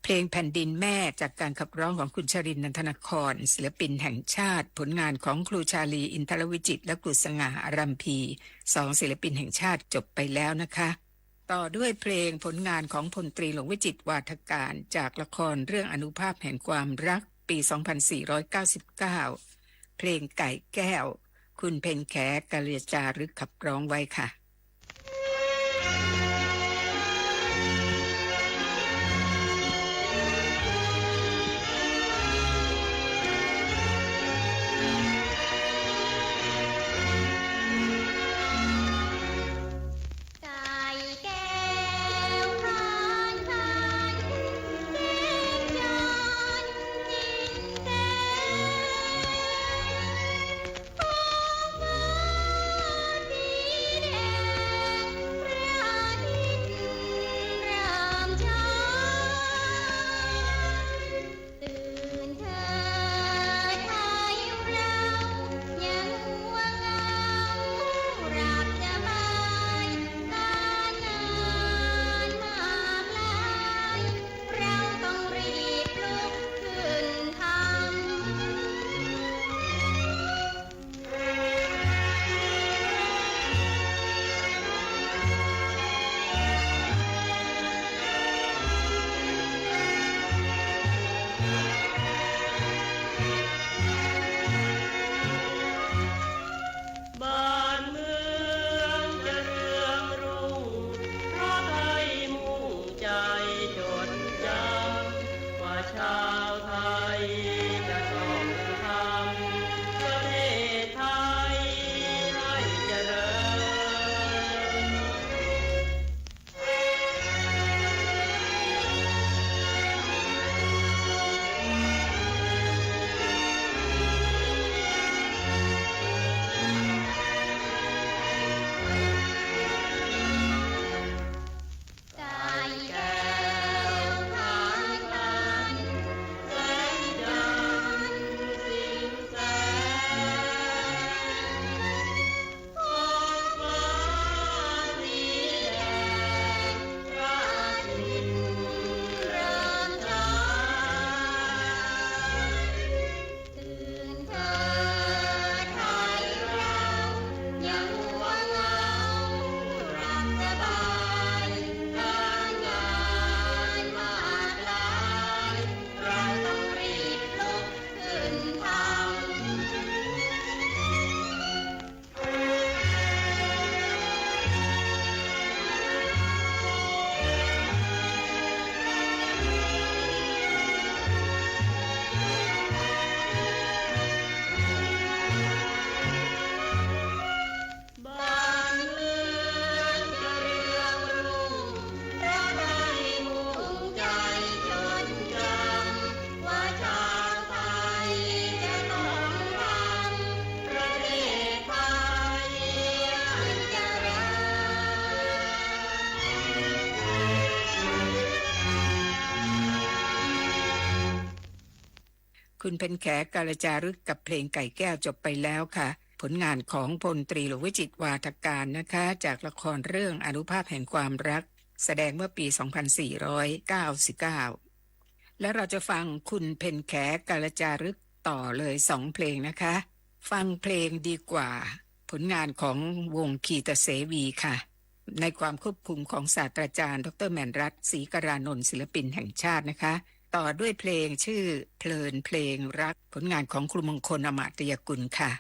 เพลงแผ่นดินแม่จากการขับร้องของคุณชรินทร์ นันทนคร ศิลปินแห่งชาติ ผลงานของครูชาลี อินทรวิจิตร และครูสง่า อารัมภี สองศิลปินแห่งชาติจบไปแล้วนะคะ ต่อด้วยเพลงผลงานของพลตรีหลวงวิจิตร วาทการ จากละครเรื่องอานุภาพแห่งความรัก ปี สองพันสี่ร้อยเก้าสิบเก้า เพลงไก่แก้ว คุณเพ็ญแข กัลยาจารึกขับร้องไว้ค่ะ ไก่แก้ว ตื่นเถิดไทยเรา อย่ามัวเหงา หลับสบาย การงานมากมาย เราต้องรีบลุกขึ้นทำ บ้านเมืองจะเรืองรุ่ง เพราะไทยมุ่งใจจดจำ ว่าชาวไทยจะต้องทำประเทศไทยให้เจริญ ไก่แก้วขายพลัน แสงจันทร์สิงแสง ท้องฟ้าสีแดง พระอาทิตย์เริ่มฉาย ตื่นเถิดไทยเรา อย่ามัวเหงา หลับสบาย การงานมากหลาย เราต้องรีบลุกขึ้นทำ บ้านเมืองจะเรืองรุ่ง เพราะไทยมุ่งใจจดจำ ว่าชาวไทยจะต้องทำประเทศไทยให้เจริญ คุณเพ็ญแข กาลจารึกกับเพลงไก่แก้วจบไปแล้วค่ะ ผลงานของพลตรีหลวงวิจิตร วาทการนะคะ จากละครเรื่องอานุภาพแห่งความรัก แสดงเมื่อปี สองพันสี่ร้อยเก้าสิบเก้า และเราจะฟังคุณเพ็ญแข กาลจารึกต่อเลยสองเพลงนะคะ ฟังเพลงดีกว่า ผลงานของวงคีตเสวีค่ะ ในความควบคุมของศาสตราจารย์ ดอกเตอร์ แหม่นรัตน์ ศรีกรานนท์ ศิลปินแห่งชาตินะคะ ต่อด้วยเพลงชื่อเพลินเพลงรัก ผลงานของครูมงคล อมาตยกุลค่ะ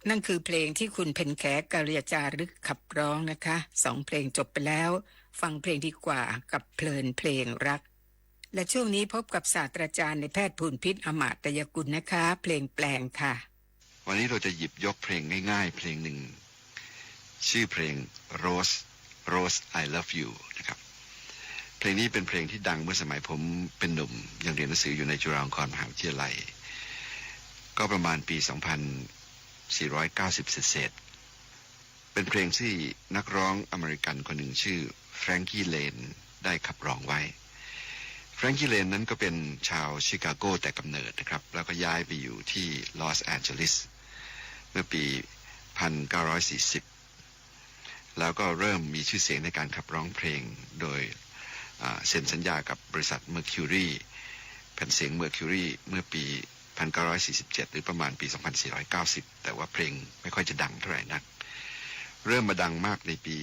นั่นคือเพลงที่คุณเพ็ญแข กัลยาจารึก ขับร้องนะคะ สองเพลงจบไปแล้ว ฟังเพลงดีกว่ากับเพลินเพลงรัก และช่วงนี้พบกับศาสตราจารย์นายแพทย์ภูนพิษ อมาตยกุลนะคะ เพลงแปลงค่ะ วันนี้เราจะหยิบยกเพลงง่ายๆ เพลงหนึ่ง ชื่อเพลง Rose Rose I Love You นะครับ เพลงนี้เป็นเพลงที่ดังเมื่อสมัยผมเป็นหนุ่ม ยังเรียนหนังสืออยู่ในจุฬาลงกรณ์มหาวิทยาลัย ก็ประมาณปี สองพันสี่ร้อยเก้าสิบ เศษๆ เป็นเพลงที่นักร้องอเมริกันคนหนึ่งชื่อ Frankie Lane ได้ขับร้องไว้ Frankie Lane นั้นก็เป็นชาวชิคาโกแต่กำเนิดนะครับ แล้วก็ย้ายไปอยู่ที่ลอสแอนเจลิส เมื่อปี พันเก้าร้อยสี่สิบ แล้วก็เริ่มมีชื่อเสียงในการขับร้องเพลง โดย อ่า เซ็นสัญญากับบริษัท Mercury แผ่นเสียง Mercury เมื่อปี พันเก้าร้อยสี่สิบเจ็ด หรือประมาณปี สองพันสี่ร้อยเก้าสิบ แต่ว่าเพลงไม่ค่อยจะดังเท่าไหร่นัก เริ่มมาดังมากในปี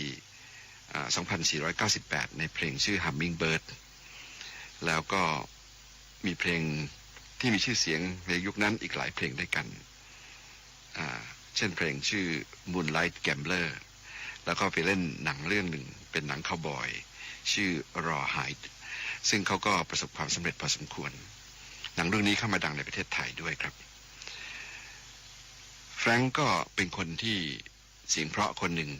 อ่า สองพันสี่ร้อยเก้าสิบแปด ในเพลงชื่อ Hummingbird แล้วก็มีเพลงที่มีชื่อเสียงในยุคนั้นอีกหลายเพลงด้วยกัน อ่า เช่นเพลงชื่อ Moonlight Gambler แล้วก็ไปเล่นหนังเรื่องหนึ่งเป็นหนังคาวบอย ชื่อ Rawhide ซึ่งเขาก็ประสบความสำเร็จพอสมควร หนังเรื่องนี้เข้ามาดังในประเทศไทยด้วยครับ Frank ก็เป็นคนที่เสียงเพราะคนหนึ่ง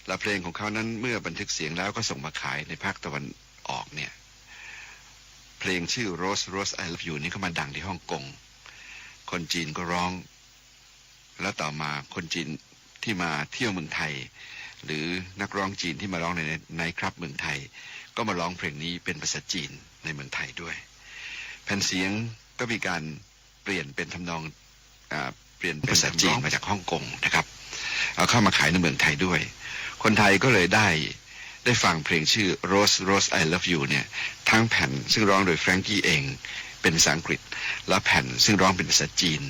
และเพลงของเขานั้นเมื่อบันทึกเสียงแล้วก็ส่งมาขายในภาคตะวันออกเนี่ย เพลงชื่อ Rose Rose I Love You นี่ก็มาดังที่ฮ่องกง คนจีนก็ร้อง แล้วต่อมาคนจีนที่มาเที่ยวเมืองไทย หรือนักร้องจีนที่มาร้องในไนท์คลับเมืองไทย ก็มาร้องเพลงนี้เป็นภาษาจีนในเมืองไทยด้วย แผ่นเสียงก็มีการเปลี่ยนเป็นทำนอง อ่า เปลี่ยนเป็นภาษาจีนมาจากฮ่องกงนะครับ เอาเข้ามาขายในเมืองไทยด้วย คนไทยก็เลยได้ ได้ฟังเพลงชื่อ Rose Rose I Love You เนี่ย ทั้งแผ่นซึ่งร้องโดย Frankie เอง เป็นภาษาอังกฤษ และแผ่นซึ่งร้องเป็นภาษาจีน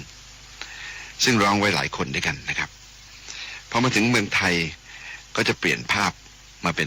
ซึ่งร้องไว้หลายคนด้วยกันนะครับ พอมาถึงเมืองไทยก็จะเปลี่ยนภาพมาเป็น